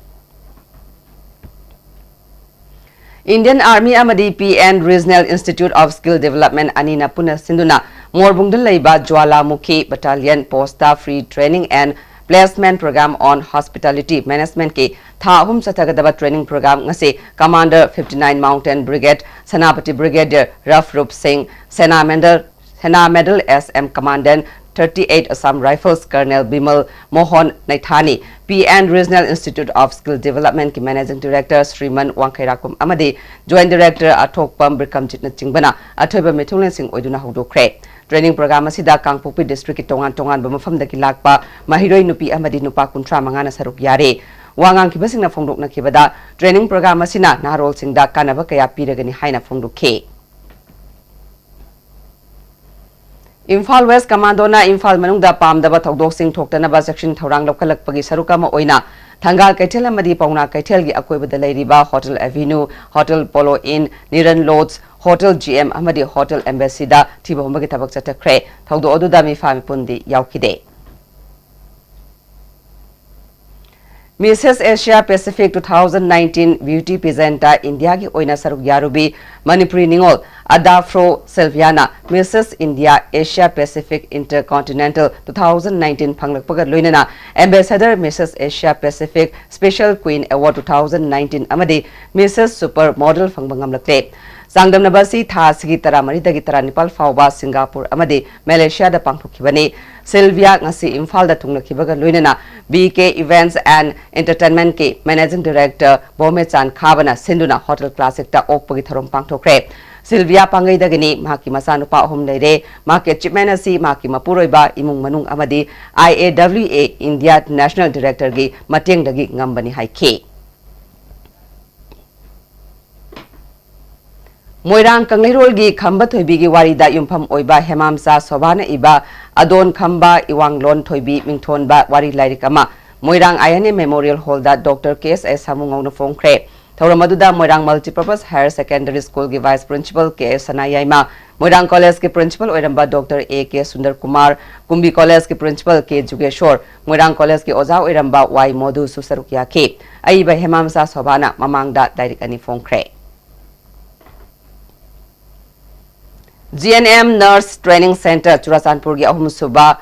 Indian Army ꯑꯃꯗꯤ P N Regional Institute of Skill Development ꯑꯅꯤꯅ ꯄꯨꯟꯅ ꯁꯤꯟꯗꯨꯅ ꯃꯣꯔꯕꯨꯡꯗ ꯂꯩꯕ Jwalamukhi Battalion Postꯇ Free Training and Placement Program on Hospitality Managementꯀꯤ ꯊꯥ ꯑꯍꯨꯝ ꯆꯠꯊꯒꯗꯕ training program ꯉꯁꯤ Commander fifty nine Mountain Brigade Senapati Brigadier Ruf Rup Singh, Sena Medal Sena Medal S M Commandant thirty eight Assam Rifles Colonel Bimal Mohan Naithani, P N Regional Institute of Skill Developmentꯀꯤ Managing Director Shriman Wangkheirakum ꯑꯃꯗꯤ Joint Director ꯑꯊꯣꯛꯄꯝ ꯕꯤꯀ꯭ꯔꯝꯖꯤꯠꯅ ꯆꯤꯡꯕꯅ ꯑꯊꯣꯏꯕ ꯃꯤꯊꯨꯡꯂꯦꯟꯁꯤꯡ ꯑꯣꯏꯗꯨꯅ ꯍꯧꯗꯣꯛꯈ꯭ꯔꯦ꯫ Training program ꯑꯁꯤꯗ ꯀꯥꯡꯄꯣꯛꯄꯤ districtꯀꯤ ꯇꯣꯉꯥꯟ ꯇꯣꯉꯥꯟꯕ ꯃꯐꯝꯗꯒꯤ ꯂꯥꯛꯄ ꯃꯍꯩꯔꯣꯏ ꯅꯨꯄꯤ ꯑꯃꯗꯤ ꯅꯨꯄꯥ ꯀꯨꯟꯊ꯭ꯔꯥ ꯃꯉꯥꯅ ꯁꯔꯨꯛ ꯌꯥꯔꯦ꯫ ꯋꯥ ꯉꯥꯡꯈꯤꯕꯁꯤꯡꯅ ꯐꯣꯡꯗꯣꯛꯅꯈꯤꯕꯗ, training program ꯑꯁꯤꯅ ꯅꯍꯥꯔꯣꯜꯁꯤꯡꯗ ꯀꯥꯟꯅꯕ ꯀꯌꯥ ꯄꯤꯔꯒꯅꯤ ꯍꯥꯏꯅ ꯐꯣꯡꯗꯣꯛꯈꯤ꯫ Imphal West Commandoꯅ ꯏꯝꯐꯥꯜ ꯃꯅꯨꯡꯗ ꯄꯥꯝꯗꯕ ꯊꯧꯗꯣꯛꯁꯤꯡ ꯊꯣꯛꯇꯅꯕ ꯆꯦꯛꯁꯤꯟ ꯊꯧꯔꯥꯡ ꯂꯧꯈꯠꯂꯛꯄꯒꯤ ꯁꯔꯨꯛ ꯑꯃ ꯑꯣꯏꯅ ꯊꯪꯒꯥꯜ ꯀꯩꯊꯦꯜ ꯑꯃꯗꯤ ꯄꯥꯎꯅꯥ ꯀꯩꯊꯦꯜꯒꯤ ꯑꯀꯣꯏꯕꯗ ꯂꯩꯔꯤꯕ Hotel Avenue, Hotel Polo Inn, Niran Lodge, Hotel G M ꯑꯃꯗꯤ Hotel Embassyꯗ ꯊꯤꯕ ꯍꯨꯝꯕꯒꯤ ꯊꯕꯛ ꯆꯠꯊꯈ꯭ꯔꯦ꯫ ꯊꯧꯗꯣꯛ ꯑꯗꯨꯗ ꯃꯤꯐꯥ ꯃꯤꯄꯨꯝꯗꯤ ꯌꯥꯎꯈꯤꯗꯦ꯫ Missus Asia Pacific two thousand nineteen Beauty Pageantꯇ ꯏꯟꯗꯤꯌꯥꯒꯤ ꯑꯣꯏꯅ ꯁꯔꯨꯛ ꯌꯥꯔꯨꯕꯤ ꯃꯅꯤꯄꯨꯔꯤ ꯅꯤꯉꯣꯜ ꯑꯗꯥꯐ꯭ꯔꯣ ꯁꯤꯜꯚꯤꯌꯥꯅ Missus India Asia Pacific Intercontinental two thousand nineteen ꯐꯪꯂꯛꯄꯒ ꯂꯣꯏꯅꯅ Ambassador Missus Asia Pacific Special Queen Award two thousand nineteen ꯑꯃꯗꯤ Missus Super Model ꯐꯪꯕ ꯉꯝꯂꯛꯂꯦ꯫ ꯆꯥꯡꯗꯝꯅꯕ ꯑꯁꯤ ꯊꯥ ꯑꯁꯤꯒꯤ ꯇꯔꯥꯃꯔꯤꯗꯒꯤ ꯇꯔꯥꯅꯤꯄꯥꯜ ꯐꯥꯎꯕ ꯁꯤꯡꯒꯥꯄꯨꯔ ꯑꯃꯗꯤ ꯃꯦꯂꯦꯁꯤꯌꯥꯗ ꯄꯥꯡꯊꯣꯛꯈꯤꯕꯅꯤ꯫ ꯁꯤꯜꯚꯤꯌꯥ ꯉꯁꯤ ꯏꯝꯐꯥꯜꯗ ꯊꯨꯡꯂꯈꯤꯕꯒ ꯂꯣꯏꯅꯅ B K Events and Entertainmentꯀꯤ Managing Director ꯕꯣꯃꯦꯆꯥꯟ ꯈꯥꯕꯅ ꯁꯤꯟꯗꯨꯅ Hotel Classicꯇ ꯑꯣꯛꯄꯒꯤ ꯊꯧꯔꯝ ꯄꯥꯡꯊꯣꯛꯈ꯭ꯔꯦ꯫ ꯁꯤꯜꯚꯤꯌꯥ ꯄꯥꯡꯒꯩꯗꯒꯤꯅꯤ꯫ ꯃꯍꯥꯛꯀꯤ ꯃꯆꯥꯅꯨꯄꯥ ꯑꯍꯨꯝ ꯂꯩꯔꯦ꯫ ꯃꯍꯥꯛꯀꯤ achievement ꯑꯁꯤ ꯃꯍꯥꯛꯀꯤ ꯃꯄꯨꯔꯣꯏꯕ, ꯏꯃꯨꯡ ꯃꯅꯨꯡ ꯑꯃꯗꯤ I A W A India National Directorꯒꯤ ꯃꯇꯦꯡꯗꯒꯤ ꯉꯝꯕꯅꯤ ꯍꯥꯏꯈꯤ꯫ ꯃꯣꯏꯔꯥꯡ ꯀꯪꯂꯩꯔꯣꯜꯒꯤ ꯈꯝꯕ ꯊꯣꯏꯕꯤꯒꯤ ꯋꯥꯔꯤꯗ ꯌꯨꯝꯐꯝ ꯑꯣꯏꯕ ꯍꯦꯃꯥꯝꯆꯥ ꯁꯣꯚꯥꯅ ꯏꯕ ꯑꯗꯣꯟ ꯈꯝꯕ ꯏꯋꯥꯡꯂꯣꯟ ꯊꯣꯏꯕꯤ ꯃꯤꯡꯊꯣꯟꯕ ꯋꯥꯔꯤ ꯂꯥꯏꯔꯤꯛ ꯑꯃ ꯃꯣꯏꯔꯥꯡ I N A Memorial Hallꯗ Doctor K S S ꯁꯥꯃꯨꯉꯧꯅ ꯐꯣꯡꯈ꯭ꯔꯦ꯫ ꯊꯧꯔꯝ ꯑꯗꯨꯗ ꯃꯣꯏꯔꯥꯡ Multipurpose Higher Secondary Schoolꯒꯤ Vice Principal ꯀꯦ ꯑꯦꯁ ꯁꯅꯥꯌꯥꯏꯃ, ꯃꯣꯏꯔꯥꯡ Collegeꯀꯤ Principal ꯑꯣꯏꯔꯝꯕ Doctor A K ꯁꯨꯟꯗꯔꯀꯨꯃꯥꯔ, ꯀꯨꯝꯕꯤ Collegeꯀꯤ Principal ꯀꯦ ꯖꯨꯒꯦꯁꯣꯔ, ꯃꯣꯏꯔꯥꯡ Collegeꯀꯤ ꯑꯣꯖꯥ ꯑꯣꯏꯔꯝꯕ ꯋꯥꯏ ꯃꯣꯗꯨꯁꯨ ꯁꯔꯨꯛ ꯌꯥꯈꯤ꯫ ꯑꯏꯕ ꯍꯦꯃꯥꯝꯆꯥ ꯁꯣꯚꯥꯅ ꯃꯃꯥꯡꯗ ꯂꯥꯏꯔꯤꯛ ꯑꯅꯤ ꯐꯣꯡꯈ꯭ꯔꯦ꯫ G N M Nurse Training Centre ꯆꯨꯔꯥꯆꯥꯟꯄꯨꯔꯒꯤ ꯑꯍꯨꯝꯁꯨꯕ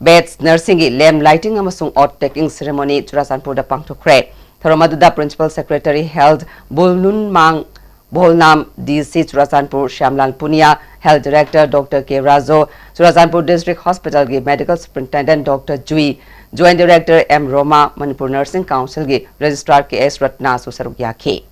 batch nurseꯁꯤꯡꯒꯤ lamp lighting ꯑꯃꯁꯨꯡ oath taking ceremony ꯆꯨꯔꯥꯆꯥꯟꯄꯨꯔꯗ ꯄꯥꯡꯊꯣꯛꯈ꯭ꯔꯦ꯫ ꯊꯧꯔꯝ ꯑꯗꯨꯗ Principal Secretary Health ꯕꯨꯜꯅꯨꯟꯃꯥꯡ ꯕꯣꯜꯅꯥꯝ, D C Churachandpur ꯁ꯭ꯌꯥꯝꯂꯥꯜ Punia, Health Director Doctor K ꯔꯥꯖꯣ, Churachandpur District Hospitalꯒꯤ Medical Superintendent Doctor ꯖꯨꯏ, Joint Director M ꯔꯣꯃꯥ, Manipur Nursing Councilꯒꯤ Registrar K S ꯔꯠꯅꯥꯁꯨ ꯁꯔꯨꯛ ꯌꯥꯈꯤ꯫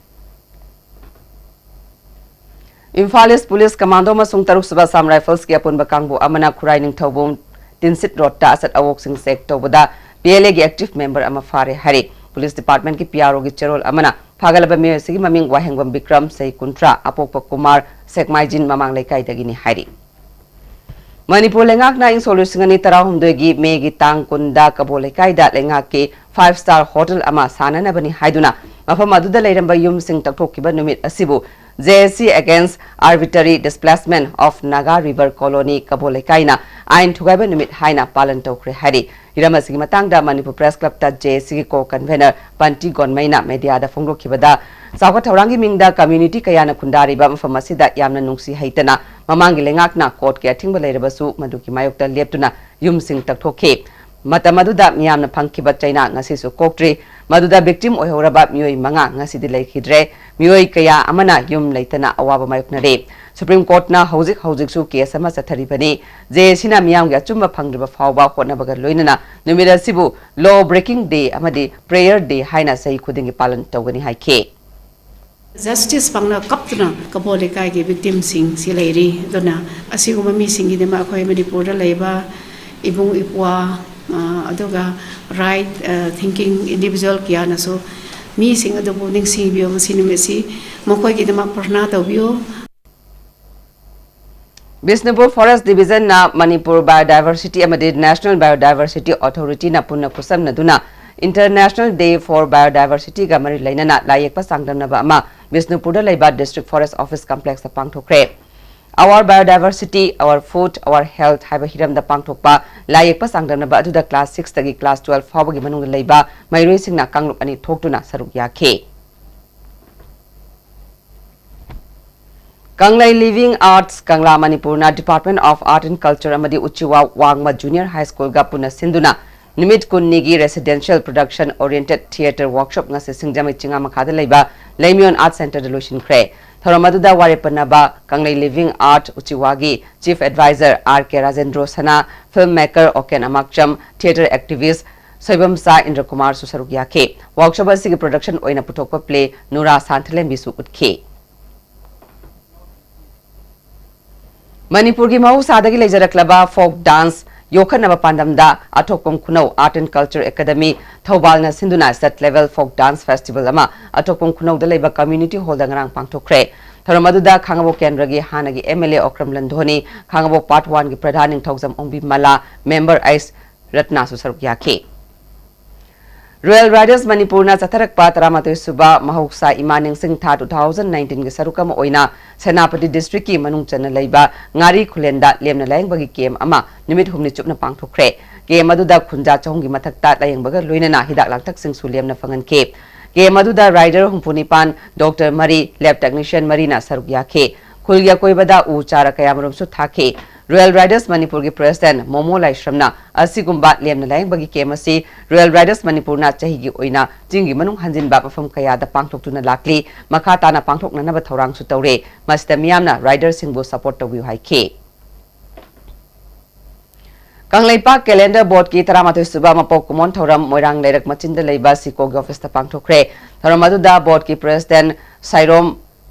Imphal East Police Commando ꯑꯃꯁꯨꯡ ꯇꯔꯨꯛꯁꯨꯕ Assam Riflesꯀꯤ ꯑꯄꯨꯟꯕ ꯀꯥꯡꯕꯨ ꯑꯃꯅ ꯈꯨꯔꯥꯏ ꯅꯤꯡꯊꯧꯕꯨꯡ ꯇꯤꯟꯁꯤꯠ ꯔꯣꯗꯇ ꯑꯁꯠ ꯑꯋꯣꯛꯁꯤꯡ check ꯇꯧꯕꯗ P L Aꯒꯤ active member ꯑꯃ ꯐꯥꯔꯦ ꯍꯥꯏꯔꯤ꯫ Police Departmentꯀꯤ P R Oꯒꯤ ꯆꯦꯔꯣꯜ ꯑꯃꯅ ꯐꯥꯒꯠꯂꯕ ꯃꯤꯑꯣꯏ ꯑꯁꯤꯒꯤ ꯃꯃꯤꯡ ꯋꯥꯍꯦꯡꯕꯝ ꯕꯤꯀ꯭ꯔꯝ, ꯆꯍꯤ ꯀꯨꯟꯊ꯭ꯔꯥ, ꯑꯄꯣꯛꯄ ꯀꯨꯃꯥꯔ, ꯁꯦꯛꯃꯥꯏꯖꯤꯟ ꯃꯃꯥꯡ ꯂꯩꯀꯥꯏꯗꯒꯤꯅꯤ ꯍꯥꯏꯔꯤ꯫ ꯃꯅꯤꯄꯨꯔ ꯂꯩꯉꯥꯛꯅ ꯏꯪ ꯁꯣꯛ ꯂꯤꯁꯤꯡ ꯑꯅꯤ ꯇꯔꯥꯍꯨꯝꯗꯣꯏꯒꯤ ꯃꯦꯒꯤ ꯇꯥꯡ ꯀꯨꯟꯗ ꯀꯕꯣ ꯂꯩꯀꯥꯏꯗ ꯂꯩꯉꯥꯛꯀꯤ five star hotel ꯑꯃ ꯁꯥꯅꯅꯕꯅꯤ ꯍꯥꯏꯗꯨꯅ ꯃꯐꯝ ꯑꯗꯨꯗ ꯂꯩꯔꯝꯕ ꯌꯨꯝꯁꯤꯡ ꯇꯛꯊꯣꯛꯈꯤꯕ ꯅꯨꯃꯤꯠ ꯑꯁꯤꯕꯨ J S C Against Arbitrary Displacement of Naga River Colony ꯀꯕꯣ ꯂꯩꯀꯥꯏꯅ ꯑꯥꯏꯟ ꯊꯨꯒꯥꯏꯕ ꯅꯨꯃꯤꯠ ꯍꯥꯏꯅ ꯄꯥꯂꯟ ꯇꯧꯈ꯭ꯔꯦ ꯍꯥꯏꯔꯤ꯫ ꯍꯤꯔꯝ ꯑꯁꯤꯒꯤ ꯃꯇꯥꯡꯗ Manipur Press Clubꯇ J S Cꯒꯤ co-convener ꯄꯟꯇꯤ ꯒꯣꯟꯃꯩꯅ mediaꯗ ꯐꯣꯡꯗꯣꯛꯈꯤꯕꯗ, ꯆꯥꯎꯈꯠ ꯊꯧꯔꯥꯡꯒꯤ ꯃꯤꯡꯗ community ꯀꯌꯥꯅ ꯈꯨꯟꯗꯥꯔꯤꯕ ꯃꯐꯝ ꯑꯁꯤꯗ ꯌꯥꯝꯅ ꯅꯨꯡꯁꯤ ꯍꯩꯇꯅ ꯃꯃꯥꯡꯒꯤ ꯂꯩꯉꯥꯛꯅ courtꯀꯤ ꯑꯊꯤꯡꯕ ꯂꯩꯔꯕꯁꯨ ꯃꯗꯨꯒꯤ ꯃꯥꯌꯣꯛꯇ ꯂꯦꯞꯇꯨꯅ ꯌꯨꯝꯁꯤꯡ ꯇꯛꯊꯣꯛꯈꯤ꯫ ꯃꯇꯝ ꯑꯗꯨꯗ ꯃꯤꯌꯥꯝꯅ ꯐꯪꯈꯤꯕ ꯆꯩꯅꯥ ꯉꯁꯤꯁꯨ ꯀꯣꯛꯇ꯭ꯔꯤ꯫ ꯃꯗꯨꯗ victim ꯑꯣꯏꯍꯧꯔꯕ ꯃꯤꯑꯣꯏ ꯃꯉꯥ ꯉꯁꯤꯗꯤ ꯂꯩꯈꯤꯗ꯭ꯔꯦ꯫ ꯃꯤꯑꯣꯏ ꯀꯌꯥ ꯑꯃꯅ ꯌꯨꯝ ꯂꯩꯇꯅ ꯑꯋꯥꯕ ꯃꯥꯌꯣꯛꯅꯔꯦ꯫ Supreme Courtꯅ ꯍꯧꯖꯤꯛ ꯍꯧꯖꯤꯛꯁꯨ case ꯑꯃ ꯆꯠꯊꯔꯤꯕꯅꯤ꯫ JACꯅ ꯃꯤꯌꯥꯝꯒꯤ ꯑꯆꯨꯝꯕ ꯐꯪꯗ꯭ꯔꯤꯕ ꯐꯥꯎꯕ ꯍꯣꯠꯅꯕꯒ ꯂꯣꯏꯅꯅ ꯅꯨꯃꯤꯠ ꯑꯁꯤꯕꯨ law breaking day ꯑꯃꯗꯤ prayer day ꯍꯥꯏꯅ ꯆꯍꯤ ꯈꯨꯗꯤꯡꯒꯤ ꯄꯥꯂꯟ ꯇꯧꯒꯅꯤ ꯍꯥꯏꯈꯤ꯫ Justice ꯐꯪꯅ ꯀꯞꯇꯨꯅ ꯀꯕꯣ ꯂꯩꯀꯥꯏꯒꯤ victimꯁꯤꯡꯁꯤ ꯂꯩꯔꯤ꯫ ꯑꯗꯨꯅ ꯑꯁꯤꯒꯨꯝꯕ ꯃꯤꯁꯤꯡꯒꯤꯗꯃꯛ ꯑꯩꯈꯣꯏ ꯃꯅꯤꯄꯨꯔꯗ ꯂꯩꯕ ꯏꯕꯨꯡ ꯏꯄ꯭ꯋꯥ, ꯑ, ꯑꯗꯨꯒ right, ꯑ, thinking individual ꯀꯌꯥꯅꯁꯨ ꯃꯤꯁꯤꯡ ꯑꯗꯨꯕꯨ ꯅꯤꯡꯁꯤꯡꯕꯤꯌꯨ꯫ ꯃꯁꯤ ꯅꯨꯃꯤꯠꯁꯤ ꯃꯈꯣꯏꯒꯤꯗꯃꯛ ꯄ꯭ꯔꯊꯅꯥ ꯇꯧꯕꯤꯌꯨ꯫ ꯕꯤꯁꯅꯨꯄꯨꯔ Forest Divisionꯅ ꯃꯅꯤꯄꯨꯔ Biodiversity ꯑꯃꯗꯤ National Biodiversity Authorityꯅ ꯄꯨꯟꯅ ꯈꯨꯠꯁꯝꯅꯗꯨꯅ International Day for Biodiversityꯒ ꯃꯔꯤ ꯂꯩꯅꯅ ꯂꯥꯏꯌꯦꯛꯄ ꯆꯥꯡꯗꯝꯅꯕ ꯑꯃ ꯕꯤꯁꯅꯨꯄꯨꯔꯗ ꯂꯩꯕ District Forest Office Complexꯇ ꯄꯥꯡꯊꯣꯛꯈ꯭ꯔꯦ꯫ Our Biodiversity, Our Food, Our Health ꯍꯥꯏꯕ ꯍꯤꯔꯝꯗ ꯄꯥꯡꯊꯣꯛꯄ ꯂꯥꯏꯌꯦꯛꯄ ꯆꯥꯡꯗꯝꯅꯕ ꯑꯗꯨꯗ class sixꯇꯒꯤ class twelve ꯐꯥꯎꯕꯒꯤ ꯃꯅꯨꯡꯗ ꯂꯩꯕ ꯃꯍꯩꯔꯣꯏꯁꯤꯡꯅ ꯀꯥꯡꯂꯨꯞ ꯑꯅꯤ ꯊꯣꯛꯇꯨꯅ ꯁꯔꯨꯛ ꯌꯥꯈꯤ꯫ ꯀꯪꯂꯩ Living Arts, ꯀꯪꯂꯥ ꯃꯅꯤꯄꯨꯔꯅ Department of Art and Culture ꯑꯃꯗꯤ ꯎꯆꯤꯋꯥ ꯋꯥꯡꯃ Junior High Schoolꯒ ꯄꯨꯟꯅ ꯁꯤꯟꯗꯨꯅ ꯅꯨꯃꯤꯠ ꯀꯨꯟꯅꯤꯒꯤ Residential Production Oriented Theatre Workshop ꯉꯁꯤ ꯁꯤꯡꯖꯃꯩ ꯆꯤꯉꯥ ꯃꯈꯥꯗ ꯂꯩꯕ ꯂꯩꯃꯌꯣꯟ Art Centreꯗ ꯂꯣꯏꯁꯤꯟꯈ꯭ꯔꯦ꯫ ꯊꯧꯔꯝ ꯑꯗꯨꯗ ꯋꯥꯔꯦꯞ ꯄꯟꯅꯕ ꯀꯪꯂꯩ Living Art ꯎꯆꯤꯋꯥꯒꯤ Chief Advisor R K Rajendro ꯁꯅꯥ, film maker ꯑꯣꯀꯦꯟ ꯑꯃꯥꯛꯆꯝ, theatre activist ꯁꯣꯏꯕꯝꯆꯥ ꯏꯟꯗ꯭ꯔꯀꯨꯃꯥꯔꯁꯨ ꯁꯔꯨꯛ ꯌꯥꯈꯤ꯫ Workshop ꯑꯁꯤꯒꯤ production ꯑꯣꯏꯅ ꯄꯨꯊꯣꯛꯄ play ꯅꯨꯔꯥ ꯁꯥꯟꯊꯂꯦꯝꯕꯤꯁꯨ ꯎꯠꯈꯤ꯫ ꯃꯅꯤꯄꯨꯔꯒꯤ ꯃꯍꯧꯁꯥꯗꯒꯤ ꯂꯩꯖꯔꯛꯂꯕ folk dance ꯌꯣꯛꯈꯠꯅꯕ ꯄꯥꯟꯗꯝꯗ ꯑꯊꯣꯛꯄꯝ ꯈꯨꯅꯧ Art and Culture Academy ꯊꯧꯕꯥꯜꯅ ꯁꯤꯟꯗꯨꯅ State Level Folk Dance Festival ꯑꯃ ꯑꯊꯣꯛꯄꯝ ꯈꯨꯅꯧꯗ ꯂꯩꯕ Community Hallꯗ ꯉꯔꯥꯡ ꯄꯥꯡꯊꯣꯛꯈ꯭ꯔꯦ꯫ ꯊꯧꯔꯝ ꯑꯗꯨꯗ ꯈꯥꯡꯉꯕꯣꯛ ꯀꯦꯟꯗ꯭ꯔꯒꯤ ꯍꯥꯟꯅꯒꯤ MLA ꯑꯣꯀ꯭ꯔꯝ ꯂꯟꯙꯣꯅꯤ, ꯈꯥꯡꯉꯕꯣꯛ Part Oneꯒꯤ ꯄ꯭ꯔꯙꯥꯟ ꯅꯤꯡꯊꯧꯖꯝ ꯑꯣꯡꯕꯤ ꯃꯂꯥ, member ꯑꯩꯁ ꯔꯠꯅꯥꯁꯨ ꯁꯔꯨꯛ ꯌꯥꯈꯤ꯫ Royal Riders ꯃꯅꯤꯄꯨꯔꯅ ꯆꯠꯊꯔꯛꯄ ꯇꯔꯥꯃꯥꯊꯣꯏ ꯁꯨꯕ ꯃꯍꯧꯁꯥ ꯏꯃꯥ ꯅꯤꯡꯁꯤꯡ ꯊꯥ two thousand nineteenꯒꯤ ꯁꯔꯨꯛ ꯑꯃ ꯑꯣꯏꯅ ꯁꯦꯅꯥꯄꯇꯤ districtꯀꯤ ꯃꯅꯨꯡ ꯆꯟꯅ ꯂꯩꯕ ꯉꯥꯔꯤ ꯈꯨꯂꯦꯟꯗ ꯂꯦꯝꯅ ꯂꯥꯌꯦꯡꯕꯒꯤ camp ꯑꯃ ꯅꯨꯃꯤꯠ ꯍꯨꯝꯅꯤ ꯆꯨꯞꯅ ꯄꯥꯡꯊꯣꯛꯈ꯭ꯔꯦ꯫ Camp ꯑꯗꯨꯗ ꯈꯨꯟꯖꯥ ꯆꯍꯨꯝꯒꯤ ꯃꯊꯛꯇ ꯂꯥꯌꯦꯡꯕꯒ ꯂꯣꯏꯅꯅ ꯍꯤꯗꯥꯛ ꯂꯥꯡꯊꯛꯁꯤꯡꯁꯨ ꯂꯦꯝꯅ ꯐꯪꯍꯟꯈꯤ꯫ Camp ꯑꯗꯨꯗ rider ꯍꯨꯝꯐꯨ ꯅꯤꯄꯥꯟ, doctor ꯃꯔꯤ, lab technician ꯃꯔꯤꯅ ꯁꯔꯨꯛ ꯌꯥꯈꯤ꯫ ꯈꯨꯜꯒꯤ ꯑꯀꯣꯏꯕꯗ ꯎ ꯆꯥꯔ ꯀꯌꯥꯃꯔꯨꯝꯁꯨ ꯊꯥꯈꯤ꯫ Royal Riders ꯃꯅꯤꯄꯨꯔꯒꯤ ꯄ꯭ꯔꯦꯁꯤꯗꯦꯟꯠ ꯃꯣꯃꯣ ꯂꯥꯏꯁ꯭ꯔꯝꯅ ꯑꯁꯤꯒꯨꯝꯕ ꯂꯦꯝꯅ ꯂꯥꯌꯦꯡꯕꯒꯤ ꯀꯦꯝꯞ ꯑꯁꯤ Royal Riders ꯃꯅꯤꯄꯨꯔꯅ ꯆꯍꯤꯒꯤ ꯑꯣꯏꯅ ꯆꯤꯡꯒꯤ ꯃꯅꯨꯡ ꯍꯟꯖꯤꯟꯕ ꯃꯐꯝ ꯀꯌꯥꯗ ꯄꯥꯡꯊꯣꯛꯇꯨꯅ ꯂꯥꯛꯂꯤ꯫ ꯃꯈꯥ ꯇꯥꯅ ꯄꯥꯡꯊꯣꯛꯅꯅꯕ ꯊꯧꯔꯥꯡꯁꯨ ꯇꯧꯔꯦ꯫ ꯃꯁꯤꯗ ꯃꯤꯌꯥꯝꯅ ꯔꯥꯏꯗꯔꯁꯤꯡꯕꯨ ꯁꯄꯣꯔꯠ ꯇꯧꯕꯤꯌꯨ ꯍꯥꯏꯈꯤ꯫ ꯀꯪꯂꯩꯄꯥꯛ ꯀꯦꯂꯦꯟꯗꯔ ꯕꯣꯔꯗꯀꯤ ꯇꯔꯥꯃꯥꯊꯣꯏ ꯁꯨꯕ ꯃꯄꯣꯛ ꯀꯨꯝꯑꯣꯟ ꯊꯧꯔꯝ ꯃꯣꯏꯔꯥꯡ ꯂꯩꯔꯛ ꯃꯆꯤꯟꯗ ꯂꯩꯕ ꯁꯤꯀꯣꯒꯤ ꯑꯣꯐꯤꯁꯇ ꯄꯥꯡꯊꯣꯛꯈ꯭ꯔꯦ꯫ ꯊꯧꯔꯝ ꯑꯗꯨꯗ ꯕꯣꯔꯗꯀꯤ ꯄ꯭ꯔꯦꯁꯤꯗꯦꯟꯠ ꯁꯥꯏꯔꯣꯝ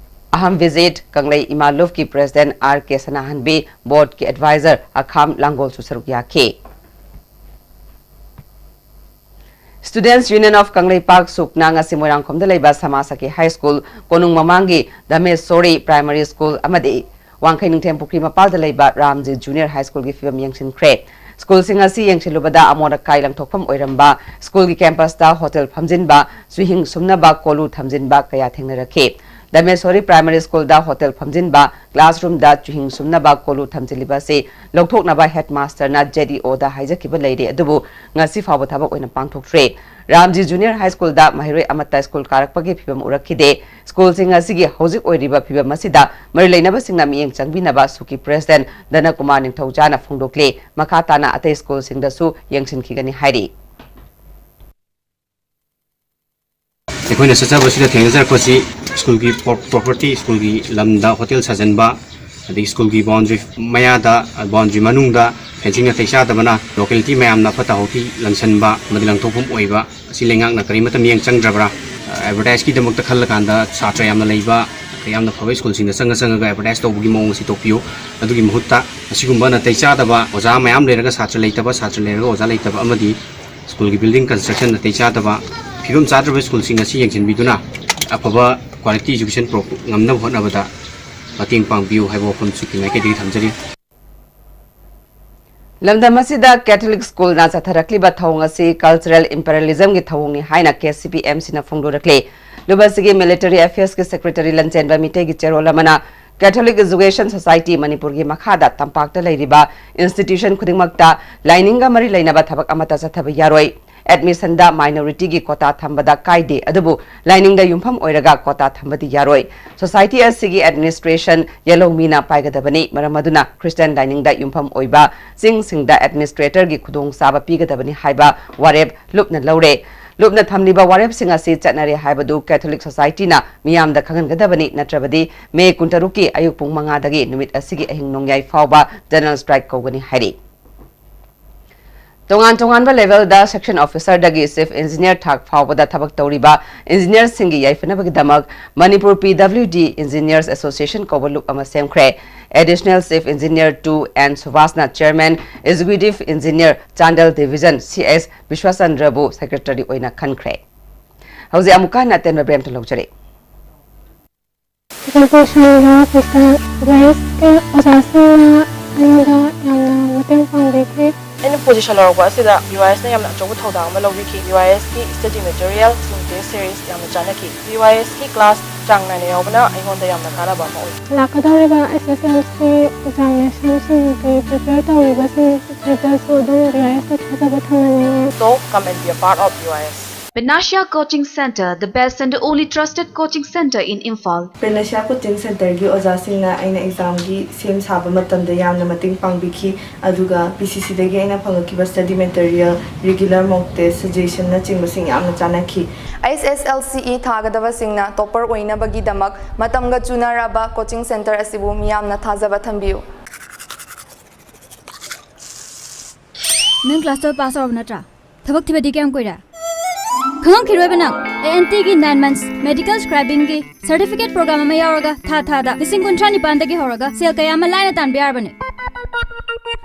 ꯑꯍꯝ ꯚꯤꯖꯤꯠ, ꯀꯪꯂꯩ ꯏꯃꯥ ꯂꯨꯞꯀꯤ ꯄ꯭ꯔꯦꯁꯤꯗꯦꯟꯠ ꯑꯥꯔ ꯀꯦ ꯁꯅꯥꯍꯟꯕꯤ, ꯕꯣꯔꯗꯀꯤ ꯑꯦꯗꯚꯥꯏꯖꯔ ꯑꯈꯥꯝ ꯂꯥꯡꯒꯣꯜꯁꯨ ꯁꯔꯨꯛ ꯌꯥꯈꯤ꯫ Students Union of ꯀꯪꯂꯩꯄꯥꯛ ꯁꯨꯛꯅ ꯉꯁꯤ ꯃꯣꯏꯔꯥꯡꯈꯣꯝꯗ ꯂꯩꯕ ꯁꯃꯥꯁꯥꯀꯤ ꯍꯥꯏ ꯁ꯭ꯀꯨꯜ, ꯀꯣꯅꯨꯡ ꯃꯃꯥꯡꯒꯤ ꯙꯃꯦꯁꯣꯔꯤ ꯄ꯭ꯔꯥꯏꯃꯥꯔꯤ ꯁ꯭ꯀꯨꯜ ꯑꯃꯗꯤ ꯋꯥꯡꯈꯩ ꯅꯤꯡꯊꯦꯝ ꯄꯨꯈ꯭ꯔꯤ ꯃꯄꯥꯜꯗ ꯂꯩꯕ ꯔꯥꯝꯖꯤ ꯖꯨꯅꯤꯌꯔ ꯍꯥꯏ ꯁ꯭ꯀꯨꯜꯒꯤ ꯐꯤꯕꯝ ꯌꯦꯡꯁꯤꯟꯈ꯭ꯔꯦ꯫ ꯁ꯭ꯀꯨꯜꯁꯤꯡ ꯑꯁꯤ ꯌꯦꯡꯁꯤꯜꯂꯨꯕꯗ ꯑꯃꯣꯠ ꯑꯀꯥꯏ ꯂꯪꯊꯣꯛꯐꯝ ꯑꯣꯏꯔꯝꯕ, ꯁ꯭ꯀꯨꯜꯒꯤ ꯀꯦꯝꯄꯁꯇ ꯍꯣꯇꯦꯜ ꯐꯝꯖꯤꯟꯕ, ꯆꯨꯍꯤꯡ ꯁꯨꯝꯅꯕ ꯀꯣꯂꯨ ꯊꯝꯖꯤꯟꯕ ꯀꯌꯥ ꯊꯦꯡꯅꯔꯛꯈꯤ꯫ ꯙꯃꯦꯁꯣꯔꯤ ꯄ꯭ꯔꯥꯏꯃꯥꯔꯤ ꯁ꯭ꯀꯨꯜꯗ ꯍꯣꯇꯦꯜ ꯐꯝꯖꯤꯟꯕ, ꯀ꯭ꯂꯥꯁꯔꯨꯝꯗ ꯆꯨꯍꯤꯡ ꯁꯨꯝꯅꯕ ꯀꯣꯂꯨ ꯊꯝꯖꯤꯜꯂꯤꯕ ꯑꯁꯤ ꯂꯧꯊꯣꯛꯅꯕ ꯍꯦꯗꯃꯥꯁꯇꯔꯅ ꯖꯦꯗꯤꯑꯣꯗ ꯍꯥꯏꯖꯈꯤꯕ ꯂꯩꯔꯦ, ꯑꯗꯨꯕꯨ ꯉꯁꯤ ꯐꯥꯎꯕ ꯊꯕꯛ ꯑꯣꯏꯅ ꯄꯥꯡꯊꯣꯛꯇ꯭ꯔꯦ꯫ ꯔꯥꯝꯖꯤ ꯖꯨꯅꯤꯌꯔ ꯍꯥꯏ ꯁ꯭ꯀꯨꯜꯗ ꯃꯍꯩꯔꯣꯏ ꯑꯃꯠꯇ ꯁ꯭ꯀꯨꯜ ꯀꯥꯔꯛꯄꯒꯤ ꯐꯤꯕꯝ ꯎꯔꯛꯈꯤꯗꯦ꯫ ꯁ꯭ꯀꯨꯜꯁꯤꯡ ꯑꯁꯤꯒꯤ ꯍꯧꯖꯤꯛ ꯑꯣꯏꯔꯤꯕ ꯐꯤꯕꯝ ꯑꯁꯤꯗ ꯃꯔꯤ ꯂꯩꯅꯕꯁꯤꯡꯅ ꯃꯤꯠꯌꯦꯡ ꯆꯪꯕꯤꯅꯕ ꯁꯨꯀꯤ ꯄ꯭ꯔꯦꯁꯤꯗꯦꯟꯠ ꯙꯅꯀꯨꯃꯥꯔ ꯅꯤꯡꯊꯧꯖꯥꯅ ꯐꯣꯡꯗꯣꯛꯂꯦ꯫ ꯃꯈꯥ ꯇꯥꯅ ꯑꯇꯩ ꯁ꯭ꯀꯨꯜꯁꯤꯡꯗꯁꯨ ꯌꯦꯡꯁꯤꯟꯈꯤꯒꯅꯤ ꯍꯥꯏꯔꯤ꯫ ꯑꯩꯈꯣꯏꯅ ꯆꯠꯆꯕꯁꯤꯗ ꯊꯦꯡꯅꯖꯔꯛꯄꯁꯤ ꯁ꯭ꯀꯨꯜꯒꯤ ꯄ꯭ꯔꯣ-, ꯄ꯭ꯔꯣꯄꯔꯇꯤ, ꯁ꯭ꯀꯨꯜꯒꯤ ꯂꯝꯗ ꯍꯣꯇꯦꯜ ꯁꯥꯖꯟꯕ, ꯑꯗꯒꯤ ꯁ꯭ꯀꯨꯜꯒꯤ ꯕꯥꯎꯟꯗ꯭ꯔꯤ ꯃꯌꯥꯗ, ꯕꯥꯎꯟꯗ꯭ꯔꯤ ꯃꯅꯨꯡꯗ ꯐꯦꯟꯁꯤꯡ ꯅꯥꯇꯩ ꯆꯥꯗꯕꯅ ꯂꯣꯀꯦꯂꯤꯇꯤ ꯃꯌꯥꯝꯅ ꯐꯠꯇ ꯍꯥꯎꯊꯤ ꯂꯪꯁꯟꯕ ꯑꯃꯗꯤ ꯂꯪꯊꯣꯛꯐꯝ ꯑꯣꯏꯕ ꯑꯁꯤ ꯂꯩꯉꯥꯛꯅ ꯀꯔꯤꯃꯠꯇ ꯃꯤꯠꯌꯦꯡ ꯆꯪꯗ꯭ꯔꯕ꯭ꯔꯥ? ꯑꯦꯗꯚꯔꯇꯥꯏꯁꯀꯤꯗꯃꯛꯇ ꯈꯜꯂꯀꯥꯟꯗ ꯁꯥꯇ꯭ꯔ ꯌꯥꯝꯅ ꯂꯩꯕ, ꯌꯥꯝꯅ ꯐꯕ ꯁ꯭ꯀꯨꯜꯁꯤꯡꯗ ꯆꯪꯉ ꯆꯪꯉꯒ ꯑꯦꯗꯚꯔꯇꯥꯏꯁ ꯇꯧꯕꯒꯤ ꯃꯑꯣꯡ ꯑꯁꯤ ꯇꯣꯛꯄꯤꯌꯨ꯫ ꯑꯗꯨꯒꯤ ꯃꯍꯨꯠꯇ ꯑꯁꯤꯒꯨꯝꯕ ꯅꯥꯇꯩ ꯆꯥꯗꯕ, ꯑꯣꯖꯥ ꯃꯌꯥꯝ ꯂꯩꯔꯒ ꯁꯥꯇ꯭ꯔ ꯂꯩꯇꯕ, ꯁꯥꯇ꯭ꯔ ꯂꯩꯔꯒ ꯑꯣꯖꯥ ꯂꯩꯇꯕ ꯑꯃꯗꯤ ꯁ꯭ꯀꯨꯜꯒꯤ ꯕꯤꯜꯗꯤꯡ ꯀꯟꯁꯇ꯭ꯔꯛꯁꯟ ꯅꯥꯇꯩ ꯆꯥꯗꯕ, ꯐꯤꯕꯝ ꯆꯥꯗ꯭ꯔꯕ ꯁ꯭ꯀꯨꯜꯁꯤꯡ ꯑꯁꯤ ꯌꯦꯡꯁꯤꯟꯕꯤꯗꯨꯅ ꯑꯐꯕ ꯀ꯭ꯋꯥꯂꯤꯇꯤ ꯑꯦꯖꯨꯀꯦꯁꯟ ꯄ꯭ꯔꯣ-, ꯉꯝꯅꯕ ꯍꯣꯠꯅꯕꯗ ꯃꯇꯦꯡ ꯄꯥꯡꯕꯤꯌꯨ ꯍꯥꯏꯕ ꯋꯥꯐꯝꯁꯨ ꯃꯥꯏꯀꯩꯗꯒꯤ ꯊꯝꯖꯔꯤ꯫ ꯂꯝꯗꯝ ꯑꯁꯤꯗ ꯀꯦꯊꯣꯂꯤꯛ ꯁ꯭ꯀꯨꯜꯅ ꯆꯠꯊꯔꯛꯂꯤꯕ ꯊꯧꯑꯣꯡ ꯑꯁꯤ ꯀꯜꯆꯔꯦꯜ ꯏꯝꯄꯦꯔꯤꯌꯦꯂꯤꯖꯝꯒꯤ ꯊꯧꯑꯣꯡꯅꯤ ꯍꯥꯏꯅ ꯀꯦ ꯁꯤ ꯄꯤ ꯑꯦꯝ ꯁꯤꯅ ꯐꯣꯡꯗꯣꯔꯛꯂꯤ꯫ ꯂꯨꯞ ꯑꯁꯤꯒꯤ ꯃꯤꯂꯤꯇꯔꯤ ꯑꯦꯐꯤꯌꯔꯁꯀꯤ ꯁꯦꯀ꯭ꯔꯦꯇꯔꯤ ꯂꯟꯆꯦꯟꯕ ꯃꯤꯇꯩꯒꯤ ꯆꯦꯔꯣꯜ ꯑꯃꯅ ꯀꯦꯊꯣꯂꯤꯛ ꯑꯦꯖꯨꯀꯦꯁꯟ ꯁꯣꯁꯥꯏꯇꯤ ꯃꯅꯤꯄꯨꯔꯒꯤ ꯃꯈꯥꯗ ꯇꯝꯄꯥꯛꯇ ꯂꯩꯔꯤꯕ ꯏꯟꯁꯇꯤꯇ꯭ꯌꯨꯁꯟ ꯈꯨꯗꯤꯡꯃꯛꯇ ꯂꯥꯏꯅꯤꯡꯒ ꯃꯔꯤ ꯂꯩꯅꯕ ꯊꯕꯛ ꯑꯃꯠꯇ ꯆꯠꯊꯕ ꯌꯥꯔꯣꯏ꯫ ꯑꯦꯗꯃꯤꯁꯟꯗ ꯃꯥꯏꯅꯣꯔꯤꯇꯤꯒꯤ ꯀꯣꯇꯥ ꯊꯝꯕꯗ ꯀꯥꯏꯗꯦ, ꯑꯗꯨꯕꯨ ꯂꯥꯏꯅꯤꯡꯗ ꯌꯨꯝꯐꯝ ꯑꯣꯏꯔꯒ ꯀꯣꯇꯥ ꯊꯝꯕꯗꯤ ꯌꯥꯔꯣꯏ꯫ ꯁꯣꯁꯥꯏꯇꯤ ꯑꯁꯤꯒꯤ ꯑꯦꯗꯃꯤꯅꯤꯁꯇ꯭ꯔꯦꯁꯟ ꯌꯦꯜꯍꯧꯃꯤꯅ ꯄꯥꯏꯒꯗꯕꯅꯤ꯫ ꯃꯔꯝ ꯑꯗꯨꯅ ꯈ꯭ꯔꯤꯁꯇꯤꯌꯥꯟ ꯂꯥꯏꯅꯤꯡꯗ ꯌꯨꯝꯐꯝ ꯑꯣꯏꯕ ꯆꯤꯡꯁꯤꯡꯗ ꯑꯦꯗꯃꯤꯅꯤꯁꯇ꯭ꯔꯦꯇꯔꯒꯤ ꯈꯨꯗꯣꯡꯆꯥꯕ ꯄꯤꯒꯗꯕꯅꯤ ꯍꯥꯏꯕ ꯋꯥꯔꯦꯞ ꯂꯨꯞꯅ ꯂꯧꯔꯦ꯫ ꯂꯨꯞꯅ ꯊꯝꯂꯤꯕ ꯋꯥꯔꯦꯞꯁꯤꯡ ꯑꯁꯤ ꯆꯠꯅꯔꯦ ꯍꯥꯏꯕꯗꯨ ꯀꯦꯊꯣꯂꯤꯛ ꯁꯣꯁꯥꯏꯇꯤꯅ ꯃꯤꯌꯥꯝꯗ ꯈꯪꯍꯟꯒꯗꯕꯅꯤ, ꯅꯠꯇ꯭ꯔꯕꯗꯤ ꯃꯦ ꯀꯨꯟꯇꯔꯨꯛꯀꯤ ꯑꯌꯨꯛ ꯄꯨꯡ ꯃꯉꯥꯗꯒꯤ ꯅꯨꯃꯤꯠ ꯑꯁꯤꯒꯤ ꯑꯍꯤꯡ ꯅꯣꯡꯌꯥꯏ ꯐꯥꯎꯕ ꯖꯦꯅꯔꯦꯜ ꯁ꯭ꯇ꯭ꯔꯥꯏꯛ ꯀꯧꯒꯅꯤ ꯍꯥꯏꯔꯤ꯫ ꯇꯣꯉꯥꯟ ꯇꯣꯉꯥꯟꯕ ꯂꯦꯚꯦꯜꯗ ꯁꯦꯛꯁꯟ ꯑꯣꯐꯤꯁꯔꯗꯒꯤ ꯆꯤꯐ ꯏꯟꯖꯤꯅꯤꯌꯔ ꯊꯥꯛ ꯐꯥꯎꯕꯗ ꯊꯕꯛ ꯇꯧꯔꯤꯕ ꯏꯟꯖꯤꯅꯤꯌꯔꯁꯤꯡꯒꯤ ꯌꯥꯏꯐꯅꯕꯒꯤꯗꯃꯛ Manipur P W D engineers association ꯀꯧꯕ ꯂꯨꯞ ꯑꯃ ꯁꯦꯝꯈ꯭ꯔꯦ꯫ Additional chief engineer two N ꯁꯨꯚꯥꯁꯅ chairman, executive engineer Chandel division C S ꯕꯤꯁ꯭ꯋꯥꯆꯟꯗ꯭ꯔꯕꯨ secretary ꯑꯣꯏꯅ ꯈꯟꯈ꯭ꯔꯦ꯫ ꯍꯧꯖꯤꯛ ꯑꯃꯨꯛꯀ ꯍꯟꯅ ꯑꯇꯦꯟꯕ ꯕ꯭ꯔꯦꯛ ꯑꯃꯇ ꯂꯧꯖꯔꯤ꯫ ꯖꯒꯣꯏ ꯁꯥꯔꯤꯕ ꯈ꯭ꯔꯤꯁꯇꯥꯟ ꯒ꯭ꯔꯦꯁꯀꯤ ꯑꯣꯖꯥꯁꯤꯡꯅ ꯑꯩꯉꯣꯟꯗ ꯌꯥꯝꯅ ꯃꯇꯦꯡ ꯄꯥꯡꯕꯤꯈꯤ꯫ ꯑꯩꯅ ꯄꯣꯖꯤꯁꯟ ꯂꯧꯔꯛꯄ ꯑꯁꯤꯗ ꯕꯤ ꯋꯥꯏ ꯑꯦꯁꯅ ꯌꯥꯝꯅ ꯑꯆꯧꯕ ꯊꯧꯗꯥꯡ ꯑꯃ ꯂꯧꯕꯤꯈꯤ꯫ ꯕꯤ ꯋꯥꯏ ꯑꯦꯁꯀꯤ ꯁ꯭ꯇꯗꯤ ꯃꯦꯇꯔꯤꯌꯦꯜ ꯑꯃꯁꯨꯡ ꯇꯦꯁ ꯁꯦꯔꯤꯁ ꯌꯥꯝꯅ ꯆꯥꯟꯅꯈꯤ꯫ ꯕꯤ ꯋꯥꯏ ꯑꯦꯁꯀꯤ ꯀ꯭ꯂꯥꯁ ꯆꯥꯡ ꯅꯥꯏꯅ ꯌꯥꯎꯕꯅ ꯑꯩꯉꯣꯟꯗ ꯌꯥꯝꯅ ꯀꯥꯟꯅꯕ ꯑꯃ ꯑꯣꯏ꯫ ꯂꯥꯛꯀꯗꯧꯔꯤꯕ ꯑꯦꯁ ꯑꯦꯁ ꯑꯦꯜ ꯁꯤ ꯑꯦꯛꯖꯥꯃꯤꯅꯦꯁꯟꯁꯤꯡꯒꯤ ꯄ꯭ꯔꯤꯄꯦꯌꯔ ꯇꯧꯔꯤꯕꯁꯤꯡ ꯁꯤꯗꯁꯨ ꯑꯗꯨꯝ ꯕꯤ ꯋꯥꯏ ꯑꯦꯁꯇ ꯊꯥꯖꯕ ꯊꯝꯅꯅꯤꯡꯉꯤ꯫ So, come and be a part of B Y S. Vinashya Coaching Center, the best and the only trusted coaching center in Imphal. ꯄ꯭ꯔꯦꯅꯁꯤꯌꯥ ꯀꯣꯆꯤꯡ ꯁꯦꯟꯇꯔꯒꯤ ꯑꯣꯖꯥꯁꯤꯡꯅ ꯑꯩꯅ ꯑꯦꯛꯖꯥꯝꯒꯤ ꯁꯦꯝ ꯁꯥꯕ ꯃꯇꯝꯗ ꯌꯥꯝꯅ ꯃꯇꯦꯡ ꯄꯥꯡꯕꯤꯈꯤ, ꯑꯗꯨꯒ ꯄꯤ ꯁꯤ ꯁꯤꯗꯒꯤ ꯑꯩꯅ ꯐꯪꯉꯛꯈꯤꯕ ꯁ꯭ꯇꯗꯤ ꯃꯦꯇꯔꯤꯌꯦꯜ, ꯔꯤꯒꯨꯂꯔ ꯃꯣꯛ ꯇꯦꯁ, ꯁꯖꯦꯁꯟꯅꯆꯤꯡꯕꯁꯤꯡ ꯌꯥꯝꯅ ꯆꯥꯟꯅꯈꯤ꯫ ꯑꯩꯆ ꯑꯦꯁ ꯑꯦꯜ ꯁꯤ ꯏ ꯊꯥꯒꯗꯕꯁꯤꯡꯅ ꯇꯣꯄꯔ ꯑꯣꯏꯅꯕꯒꯤꯗꯃꯛ ꯃꯇꯝꯒ ꯆꯨꯅꯔꯕ ꯀꯣꯆꯤꯡ ꯁꯦꯟꯇꯔ ꯑꯁꯤꯕꯨ ꯃꯤꯌꯥꯝꯅ ꯊꯥꯖꯕ ꯊꯝꯕꯤꯌꯨ꯫ ꯅꯪ ꯀ꯭ꯂꯥꯁ ꯇꯨꯌꯦꯜꯞ ꯄꯥꯁ ꯇꯧꯔꯕ ꯅꯠꯇ꯭ꯔꯥ? ꯊꯕꯛ ꯊꯤꯕꯗꯤ ꯀꯌꯥꯝ ꯀꯨꯏꯔꯦ? ꯈꯪꯉꯝꯈꯤꯔꯣꯏꯕ ꯅꯪ꯫ ꯑꯦ ꯑꯦꯟ ꯇꯤꯒꯤ ꯅꯥꯏꯟ ꯃꯟꯁ ꯃꯦꯗꯤꯀꯦꯜ ꯁ꯭ꯀ꯭ꯔꯥꯏꯕꯤꯡꯒꯤ ꯁꯔꯇꯤꯐꯤꯀꯦꯠ ꯄ꯭ꯔꯣꯒ꯭ꯔꯥꯝ ꯑꯃ ꯌꯥꯎꯔꯒ ꯊꯥ ꯊꯥꯗ ꯂꯤꯁꯤꯡ ꯀꯨꯟꯊ꯭ꯔꯥ ꯅꯤꯄꯥꯟꯗꯒꯤ ꯍꯧꯔꯒ ꯁꯦꯜ ꯀꯌꯥ ꯑꯃ ꯂꯥꯏꯅ ꯇꯥꯟꯕ ꯌꯥꯔꯕꯅꯤ꯫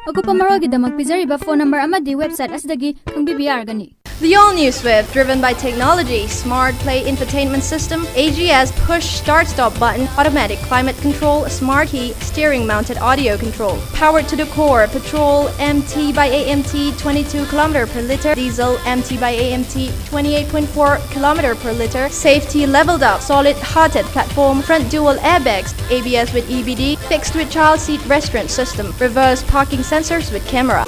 ꯑꯀꯨꯞꯄ ꯃꯔꯣꯜꯒꯤꯗꯃꯛ ꯄꯤꯖꯔꯤꯕ ꯐꯣꯟ ꯅꯝꯕꯔ ꯑꯃꯗꯤ ꯋꯦꯕꯁꯥꯏꯠ ꯑꯁꯤꯗꯒꯤ ꯈꯪꯕꯤꯕ ꯌꯥꯔꯒꯅꯤ꯫ The all new Swift, driven by technology, smart play infotainment system, A G S push start stop button, automatic climate control, smart key, steering mounted audio control, powered to the core, petrol M T by A M T, twenty-two kilometer per liter, diesel M T by A M T, twenty-eight point four kilometer per liter, safety leveled up, solid hearted platform, front dual airbags, A B S with E B D, fixed with child seat restraint system, reverse parking sensors with camera.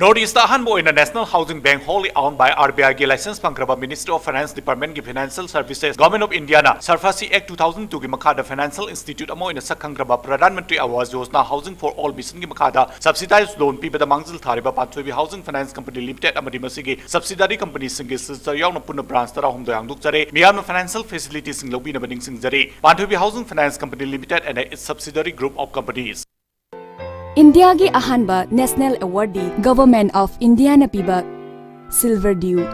North East ꯑꯍꯥꯟꯕ ꯑꯣꯏꯅ National Housing Bank, wholly owned by R B I ꯒꯤ license ꯐꯪꯈ꯭ꯔꯕ Ministry of Finance Department ꯒꯤ Financial Services, Government of India ꯅ SARFAESI Act two thousand two ꯒꯤ ꯃꯈꯥꯗ financial institute ꯑꯃ ꯑꯣꯏꯅ ꯁꯛ ꯈꯪꯈ꯭ꯔꯕ Pradhan Mantri Awas Yojana Housing for All mission ꯒꯤ ꯃꯈꯥꯗ subsidized loan ꯄꯤꯕꯗ ꯃꯥꯡꯖꯤꯜ ꯊꯥꯔꯤꯕ ꯄꯥꯟꯊꯣꯏꯕꯤ Housing Finance Company Limited ꯑꯃꯗꯤ ꯃꯁꯤꯒꯤ subsidiary company ꯁꯤꯡꯒꯤ signature ꯌꯥꯎꯅ ꯄꯨꯟꯅ branch ꯇꯔꯥꯍꯨꯝꯗꯣꯏ ꯍꯥꯡꯗꯣꯛꯆꯔꯦ꯫ ꯃꯤꯌꯥꯝꯅ financial facility ꯁꯤꯡ ꯂꯧꯕꯤꯅꯕ ꯅꯤꯡꯁꯤꯡꯖꯔꯤ꯫ ꯄꯥꯟꯊꯣꯏꯕꯤ Housing Finance Company Limited and its subsidiary group of companies. ꯏꯟꯗꯤꯌꯥꯒꯤ ꯑꯍꯥꯟꯕ national award D Government of India ꯅ ꯄꯤꯕ Silver Dew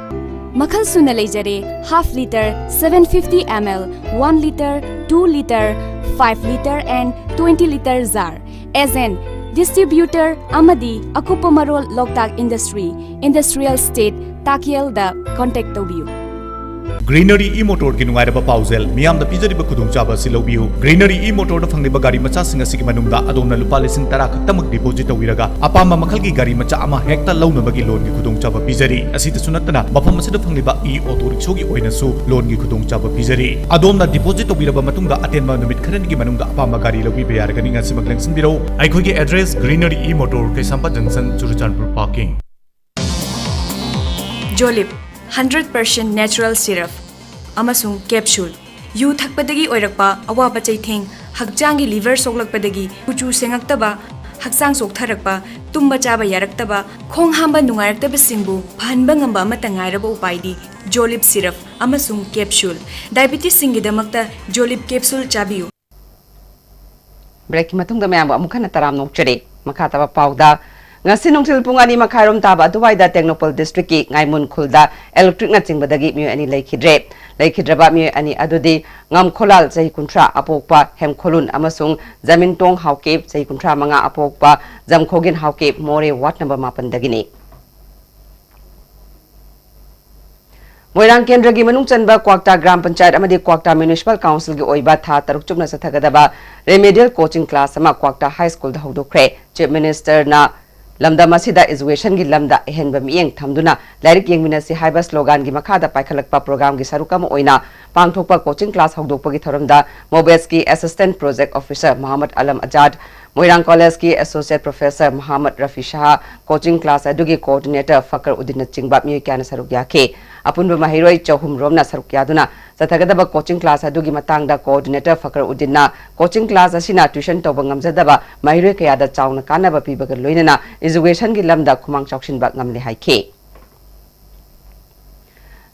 ꯃꯈꯜ ꯁꯨꯅ ꯂꯩꯖꯔꯦ: half litre, seven fifty ml, one litre, two litre, five litre and twenty litre jar꯫ Agent, distributor ꯑꯃꯗꯤ ꯑꯀꯨꯞꯄ ꯃꯔꯣꯜ ꯂꯣꯛꯇꯥꯛ Industry, Industrial Estate, ꯇꯥꯀꯦꯜꯗ contact ꯇꯧꯕꯤꯌꯨ꯫ Greenery E Motor ꯒꯤ ꯅꯨꯡꯉꯥꯏꯔꯕ ꯄꯥꯎꯖꯦꯜ, ꯃꯤꯌꯥꯝꯗ ꯄꯤꯖꯔꯤꯕ ꯈꯨꯗꯣꯡꯆꯥꯕ ꯑꯁꯤ ꯂꯧꯕꯤꯌꯨ꯫ Greenery E Motor ꯗ ꯐꯪꯂꯤꯕ ꯒꯥꯔꯤ ꯃꯆꯥꯁꯤꯡ ꯑꯁꯤꯒꯤ ꯃꯅꯨꯡꯗ ꯑꯗꯣꯝꯅ ꯂꯨꯄꯥ ꯂꯤꯁꯤꯡ ꯇꯔꯥ ꯈꯛꯇꯃꯛ deposit ꯇꯧꯕꯤꯔꯒ ꯑꯄꯥꯝꯕ ꯃꯈꯜꯒꯤ ꯒꯥꯔꯤ ꯃꯆꯥ ꯑꯃ ꯍꯦꯛꯇ ꯂꯧꯅꯕꯒꯤ loan ꯒꯤ ꯈꯨꯗꯣꯡꯆꯥꯕ ꯄꯤꯖꯔꯤ꯫ ꯑꯁꯤꯗꯁꯨ ꯅꯠꯇꯅ ꯃꯐꯝ ꯑꯁꯤꯗ ꯐꯪꯂꯤꯕ E Auto Rickshaw ꯒꯤ ꯑꯣꯏꯅꯁꯨ loan ꯒꯤ ꯈꯨꯗꯣꯡꯆꯥꯕ ꯄꯤꯖꯔꯤ꯫ ꯑꯗꯣꯝꯅ deposit ꯇꯧꯕꯤꯔꯕ ꯃꯇꯨꯡꯗ ꯑꯇꯦꯟꯕ ꯅꯨꯃꯤꯠ ꯈꯔꯅꯤꯒꯤ ꯃꯅꯨꯡꯗ ꯑꯄꯥꯝꯕ ꯒꯥꯔꯤ ꯂꯧꯕꯤꯕ ꯌꯥꯔꯒꯅꯤ꯫ ꯉꯁꯤꯃꯛ ꯂꯦꯡꯁꯤꯟꯕꯤꯔꯧ꯫ ꯑꯩꯈꯣꯏꯒꯤ address Greenery E Motor, ꯀꯩꯁꯥꯝꯄꯥꯠ junction, Churachandpur parking꯫ ꯖꯣꯂꯤꯞ, hundred percent natural syrup ꯑꯃꯁꯨꯡ capsule꯫ ꯌꯨ ꯊꯛꯄꯗꯒꯤ ꯑꯣꯏꯔꯛꯄ ꯑꯋꯥꯕ ꯆꯩꯊꯦꯡ, ꯍꯛꯆꯥꯡꯒꯤ liver ꯁꯣꯛꯂꯛꯄꯗꯒꯤ ꯀꯨꯆꯨ ꯁꯦꯡꯉꯛꯇꯕ, ꯍꯛꯆꯥꯡ ꯆꯣꯛꯊꯔꯛꯄ, ꯇꯨꯝꯕ ꯆꯥꯕ ꯌꯥꯔꯛꯇꯕ, ꯈꯣꯡ ꯍꯥꯝꯕ ꯅꯨꯡꯉꯥꯏꯔꯛꯇꯕꯁꯤꯡꯕꯨ ꯐꯍꯟꯕ ꯉꯝꯕ ꯑꯃꯠꯇ ꯉꯥꯏꯔꯕ ꯎꯄꯥꯏꯗꯤ ꯖꯣꯂꯤꯞ syrup ꯑꯃꯁꯨꯡ capsule꯫ Diabetes ꯁꯤꯡꯒꯤꯗꯃꯛꯇ ꯖꯣꯂꯤꯞ capsule ꯆꯥꯕꯤꯌꯨ꯫ Break ꯀꯤ ꯃꯇꯨꯡꯗ ꯃꯌꯥꯝꯕꯨ ꯑꯃꯨꯛ ꯍꯟꯅ ꯇꯔꯥꯝꯅ ꯑꯣꯛꯆꯔꯤ꯫ ꯃꯈꯥ ꯇꯥꯕ ꯄꯥꯎꯗ, ꯉꯁꯤ ꯅꯨꯡꯊꯤꯜ ꯄꯨꯡ ꯑꯅꯤ ꯃꯈꯥꯏꯔꯣꯝ ꯇꯥꯕ ꯑꯗꯨꯋꯥꯏꯗ ꯇꯦꯡꯅꯧꯄꯜ district ꯀꯤ ꯉꯥꯏꯃꯨꯟ ꯈꯨꯜꯗ electric ꯅ ꯆꯤꯡꯕꯗꯒꯤ ꯃꯤꯑꯣꯏ ꯑꯅꯤ ꯂꯩꯈꯤꯗ꯭ꯔꯦ꯫ ꯂꯩꯈꯤꯗ꯭ꯔꯕ ꯃꯤꯑꯣꯏ ꯑꯅꯤ ꯑꯗꯨꯗꯤ ꯉꯝꯈꯣꯂꯥꯜ, ꯆꯍꯤ ꯀꯨꯟꯊ꯭ꯔꯥ, ꯑꯄꯣꯛꯄ ꯍꯦꯝꯈꯣꯂꯨꯟ ꯑꯃꯁꯨꯡ ꯖꯃꯤꯟꯇꯣꯡ ꯍꯥꯎꯀꯤꯞ, ꯆꯍꯤ ꯀꯨꯟꯊ꯭ꯔꯥ ꯃꯉꯥ, ꯑꯄꯣꯛꯄ ꯖꯝꯈꯣꯒꯤꯟ ꯍꯥꯎꯀꯤꯞ, ꯃꯣꯔꯦ ward number ꯃꯥꯄꯟꯗꯒꯤꯅꯤ꯫ ꯃꯣꯏꯔꯥꯡ ꯀꯦꯟꯗ꯭ꯔꯒꯤ ꯃꯅꯨꯡ ꯆꯟꯕ ꯀ꯭ꯋꯥꯛꯇꯥ ꯒ꯭ꯔꯥꯝ ꯄꯟꯆꯥꯌꯠ ꯑꯃꯗꯤ ꯀ꯭ꯋꯥꯛꯇꯥ Municipal Council ꯒꯤ ꯑꯣꯏꯕ ꯊꯥ ꯇꯔꯨꯛ ꯆꯨꯞꯅ ꯆꯠꯊꯒꯗꯕ remedial coaching class ꯑꯃ ꯀ꯭ꯋꯥꯛꯇꯥ High School ꯗ ꯍꯧꯗꯣꯛꯈ꯭ꯔꯦ꯫ Chief Minister ꯅ ꯂꯝꯗꯝ ꯑꯁꯤꯗ educationꯒꯤ ꯂꯝꯗ ꯑꯍꯦꯟꯕ ꯃꯤꯠꯌꯦꯡ ꯊꯝꯗꯨꯅ ꯂꯥꯏꯔꯤꯛ ꯌꯦꯡꯃꯤꯟꯅꯁꯤ ꯍꯥꯏꯕ sloganꯒꯤ ꯃꯈꯥꯗ ꯄꯥꯏꯈꯠꯂꯛꯄ programꯒꯤ ꯁꯔꯨꯛ ꯑꯃ ꯑꯣꯏꯅ ꯄꯥꯡꯊꯣꯛꯄ coaching class ꯍꯧꯗꯣꯛꯄꯒꯤ ꯊꯧꯔꯝꯗ MOBESTꯀꯤ Assistant Project Officer Mohammad Alam Azad, ꯃꯣꯏꯔꯥꯡ Collegeꯀꯤ Associate Professor ꯃꯣꯍꯝꯃꯗ ꯔꯐꯤ ꯁꯍꯥ, coaching class ꯑꯗꯨꯒꯤ coordinator ꯐꯀꯔ ꯎꯗꯤꯟꯅꯆꯤꯡꯕ ꯃꯤꯑꯣꯏ ꯀꯌꯥꯅ ꯁꯔꯨꯛ ꯌꯥꯈꯤ꯫ ꯑꯄꯨꯟꯕ ꯃꯍꯩꯔꯣꯏ ꯆꯍꯨꯝ ꯔꯣꯝꯅ ꯁꯔꯨꯛ ꯌꯥꯗꯨꯅ ꯆꯠꯊꯒꯗꯕ coaching class ꯑꯗꯨꯒꯤ ꯃꯇꯥꯡꯗ coordinator ꯐꯀꯔ ꯎꯗꯤꯟꯅ, coaching class ꯑꯁꯤꯅ tuition ꯇꯧꯕ ꯉꯝꯖꯗꯕ ꯃꯍꯩꯔꯣꯏ ꯀꯌꯥꯗ ꯆꯥꯎꯅ ꯀꯥꯟꯅꯕ ꯄꯤꯕꯒ ꯂꯣꯏꯅꯅ educationꯒꯤ ꯂꯝꯗ ꯈꯨꯃꯥꯡ ꯆꯥꯎꯁꯤꯟꯕ ꯉꯝꯂꯦ ꯍꯥꯏꯈꯤ꯫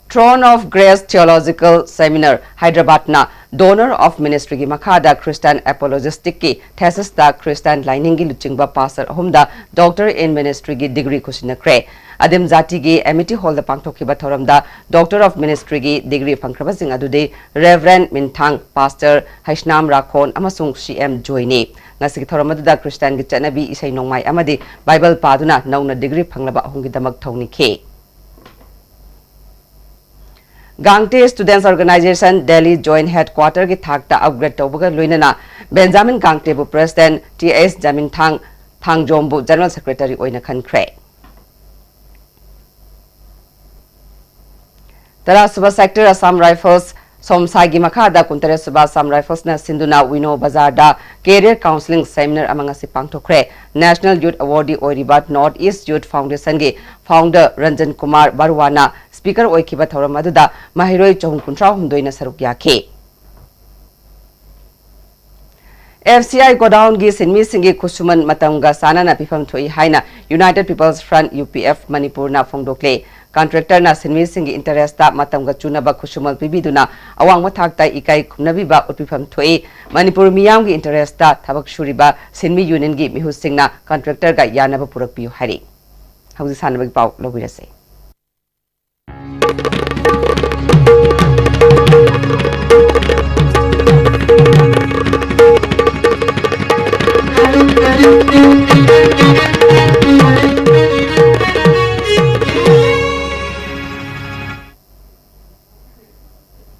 Throne of Grace Theological Seminar, ꯍꯥꯏꯗ꯭ꯔꯕꯥꯗꯅ Donor of Ministryꯒꯤ ꯃꯈꯥꯗ Christian Apologeticꯀꯤ thesisꯇ Christian ꯂꯥꯏꯅꯤꯡꯒꯤ ꯂꯨꯆꯤꯡꯕ pastor ꯑꯍꯨꯝꯗ Doctor in Ministryꯒꯤ degree ꯈꯨꯠꯁꯤꯟꯅꯈ꯭ꯔꯦ꯫ ꯑꯗꯤꯝ ꯖꯥꯇꯤꯒꯤ Amity Hallꯗ ꯄꯥꯡꯊꯣꯛꯈꯤꯕ ꯊꯧꯔꯝꯗ Doctor of Ministryꯒꯤ degree ꯐꯪꯈ꯭ꯔꯕꯁꯤꯡ ꯑꯗꯨꯗꯤ Reverend ꯃꯤꯟꯊꯥꯡ, Pastor ꯍꯩꯁꯅꯥꯝ ꯔꯥꯈꯣꯟ ꯑꯃꯁꯨꯡ ꯁꯤ ꯑꯦꯝ ꯖꯣꯏꯅꯤ꯫ ꯉꯁꯤꯒꯤ ꯊꯧꯔꯝ ꯑꯗꯨꯗ Christianꯒꯤ ꯆꯠꯅꯕꯤ, ꯏꯁꯩ ꯅꯣꯡꯃꯥꯏ ꯑꯃꯗꯤ Bible ꯄꯥꯗꯨꯅ ꯅꯧꯅ degree ꯐꯪꯂꯕ ꯑꯍꯨꯝꯒꯤꯗꯃꯛ ꯊꯧꯅꯤꯈꯤ꯫ ꯒꯥꯡꯇꯦ Students Organisation Delhi Joint Headquarterꯒꯤ ꯊꯥꯛꯇ upgrade ꯇꯧꯕꯒ ꯂꯣꯏꯅꯅ ꯕꯦꯟꯖꯥꯃꯤꯟ ꯒꯥꯡꯇꯦꯕꯨ President, ꯇꯤ ꯑꯦꯁ ꯖꯥꯃꯤꯟꯊꯥꯡ ꯊꯥꯡꯖꯣꯝꯕꯨ General Secretary ꯑꯣꯏꯅ ꯈꯟꯈ꯭ꯔꯦ꯫ ꯇꯔꯥꯁꯨꯕ Sector Assam Rifles ꯁꯣꯝꯁꯥꯏꯒꯤ ꯃꯈꯥꯗ ꯀꯨꯟꯇꯔꯦꯠꯁꯨꯕ Assam Riflesꯅ ꯁꯤꯟꯗꯨꯅ ꯋꯤꯅꯣ ꯕꯖꯥꯔꯗ Career Counselling Seminar ꯑꯃ ꯉꯁꯤ ꯄꯥꯡꯊꯣꯛꯈ꯭ꯔꯦ꯫ National Youth Awardee ꯑꯣꯏꯔꯤꯕ North East Youth Foundationꯒꯤ founder Ranjan Kumar ꯕꯔꯨꯋꯥꯅ speaker ꯑꯣꯏꯈꯤꯕ ꯊꯧꯔꯝ ꯑꯗꯨꯗ ꯃꯍꯩꯔꯣꯏ ꯆꯍꯨꯝ ꯀꯨꯟꯊ꯭ꯔꯥ ꯍꯨꯝꯗꯣꯏꯅ ꯁꯔꯨꯛ ꯌꯥꯈꯤ꯫ ꯑꯦꯐ ꯁꯤ ꯑꯥꯏ ꯒꯣꯗꯥꯎꯟꯒꯤ ꯁꯤꯟꯃꯤꯁꯤꯡꯒꯤ ꯈꯨꯠꯁꯨꯃꯟ ꯃꯇꯝꯒ ꯆꯥꯟꯅꯅ ꯄꯤꯐꯝ ꯊꯣꯛꯏ ꯍꯥꯏꯅ United People's Front, U P F, ꯃꯅꯤꯄꯨꯔꯅ ꯐꯣꯡꯗꯣꯛꯂꯦ꯫ Contractorꯅ ꯁꯤꯟꯃꯤꯁꯤꯡꯒꯤ interestꯇ ꯃꯇꯝꯒ ꯆꯨꯅꯕ ꯈꯨꯠꯁꯨꯃꯟ ꯄꯤꯕꯤꯗꯨꯅ ꯑꯋꯥꯡꯕ ꯊꯥꯛꯇ ꯏꯀꯥꯏ ꯈꯨꯝꯅꯕꯤꯕ ꯎꯠꯄꯤꯐꯝ ꯊꯣꯛꯏ꯫ ꯃꯅꯤꯄꯨꯔ ꯃꯤꯌꯥꯝꯒꯤ interestꯇ ꯊꯕꯛ ꯁꯨꯔꯤꯕ ꯁꯤꯟꯃꯤ unionꯒꯤ ꯃꯤꯍꯨꯠꯁꯤꯡꯅ contractorꯒ ꯌꯥꯅꯕ ꯄꯨꯔꯛꯄꯤꯌꯨ ꯍꯥꯏꯔꯤ꯫ ꯍꯧꯖꯤꯛ ꯁꯥꯟꯅꯕꯒꯤ ꯄꯥꯎ ꯂꯧꯕꯤꯔꯁꯦ꯫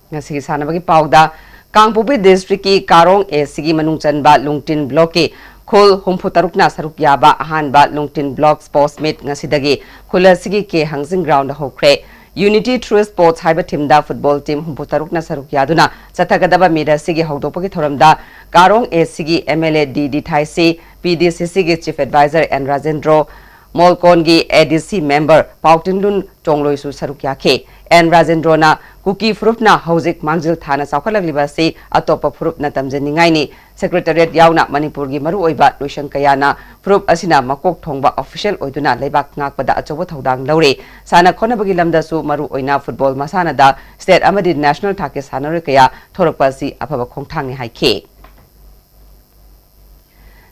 ꯉꯁꯤꯒꯤ ꯁꯥꯟꯅꯕꯒꯤ ꯄꯥꯎꯗ, ꯀꯥꯡꯄꯣꯛꯄꯤ districtꯀꯤ ꯀꯥꯔꯣꯡ ꯑꯦ ꯁꯤꯒꯤ ꯃꯅꯨꯡ ꯆꯟꯕ ꯂꯨꯡꯇꯤꯟ blockꯀꯤ ꯈꯨꯜ ꯍꯨꯝꯐꯨ ꯇꯔꯨꯛꯅ ꯁꯔꯨꯛ ꯌꯥꯕ ꯑꯍꯥꯟꯕ ꯂꯨꯡꯇꯤꯟ block sports meet ꯉꯁꯤꯗꯒꯤ ꯈꯨꯜ ꯑꯁꯤꯒꯤ ꯀꯦ ꯍꯥꯡꯖꯤꯡ ground ꯍꯧꯈ꯭ꯔꯦ꯫ Unity Through Sports ꯍꯥꯏꯕ theme ꯗ football team ꯍꯨꯝꯐꯨ ꯇꯔꯨꯛꯅ ꯁꯔꯨꯛ ꯌꯥꯗꯨꯅ ꯆꯠꯊꯒꯗꯕ meet ꯑꯁꯤꯒꯤ ꯍꯧꯗꯣꯛꯄꯒꯤ ꯊꯧꯔꯝꯗ ꯀꯥꯔꯣꯡ A C ꯒꯤ M L A D D ꯊꯥꯏꯁꯤ, P D C C ꯒꯤ chief advisor N Rajendro, ꯃꯣꯜꯀꯣꯟꯒꯤ A D C member ꯄꯥꯎꯇꯤꯟꯂꯨꯟ ꯆꯣꯡꯂꯣꯏꯁꯨ ꯁꯔꯨꯛ ꯌꯥꯈꯤ꯫ N ꯔꯥꯖꯦꯟꯗ꯭ꯔꯣꯅ ꯀꯨꯀꯤ ꯐꯨꯔꯨꯞꯅ ꯍꯧꯖꯤꯛ ꯃꯥꯡꯖꯤꯜ ꯊꯥꯅ ꯆꯥꯎꯈꯠꯂꯛꯂꯤꯕ ꯑꯁꯤ ꯑꯇꯣꯞꯄ ꯐꯨꯔꯨꯞꯅ ꯇꯝꯖꯅꯤꯡꯉꯥꯏꯅꯤ꯫ Secretariat ꯌꯥꯎꯅ ꯃꯅꯤꯄꯨꯔꯒꯤ ꯃꯔꯨꯑꯣꯏꯕ ꯂꯣꯏꯁꯪ ꯀꯌꯥꯅ ꯐꯨꯔꯨꯞ ꯑꯁꯤꯅ ꯃꯀꯣꯛ ꯊꯣꯡꯕ official ꯑꯣꯏꯗꯨꯅ ꯂꯩꯕꯥꯛ ꯉꯥꯛꯄꯗ ꯑꯆꯧꯕ ꯊꯧꯗꯥꯡ ꯂꯧꯔꯤ꯫ ꯁꯥꯟꯅ ꯈꯣꯠꯅꯕꯒꯤ ꯂꯝꯗꯁꯨ ꯃꯔꯨꯑꯣꯏꯅ football ꯃꯁꯥꯟꯅꯗ state ꯑꯃꯗꯤ national ꯊꯥꯛꯀꯤ ꯁꯥꯟꯅꯔꯣꯏ ꯀꯌꯥ ꯊꯣꯔꯛꯄ ꯑꯁꯤ ꯑꯐꯕ ꯈꯣꯡꯊꯥꯡꯅꯤ ꯍꯥꯏꯈꯤ꯫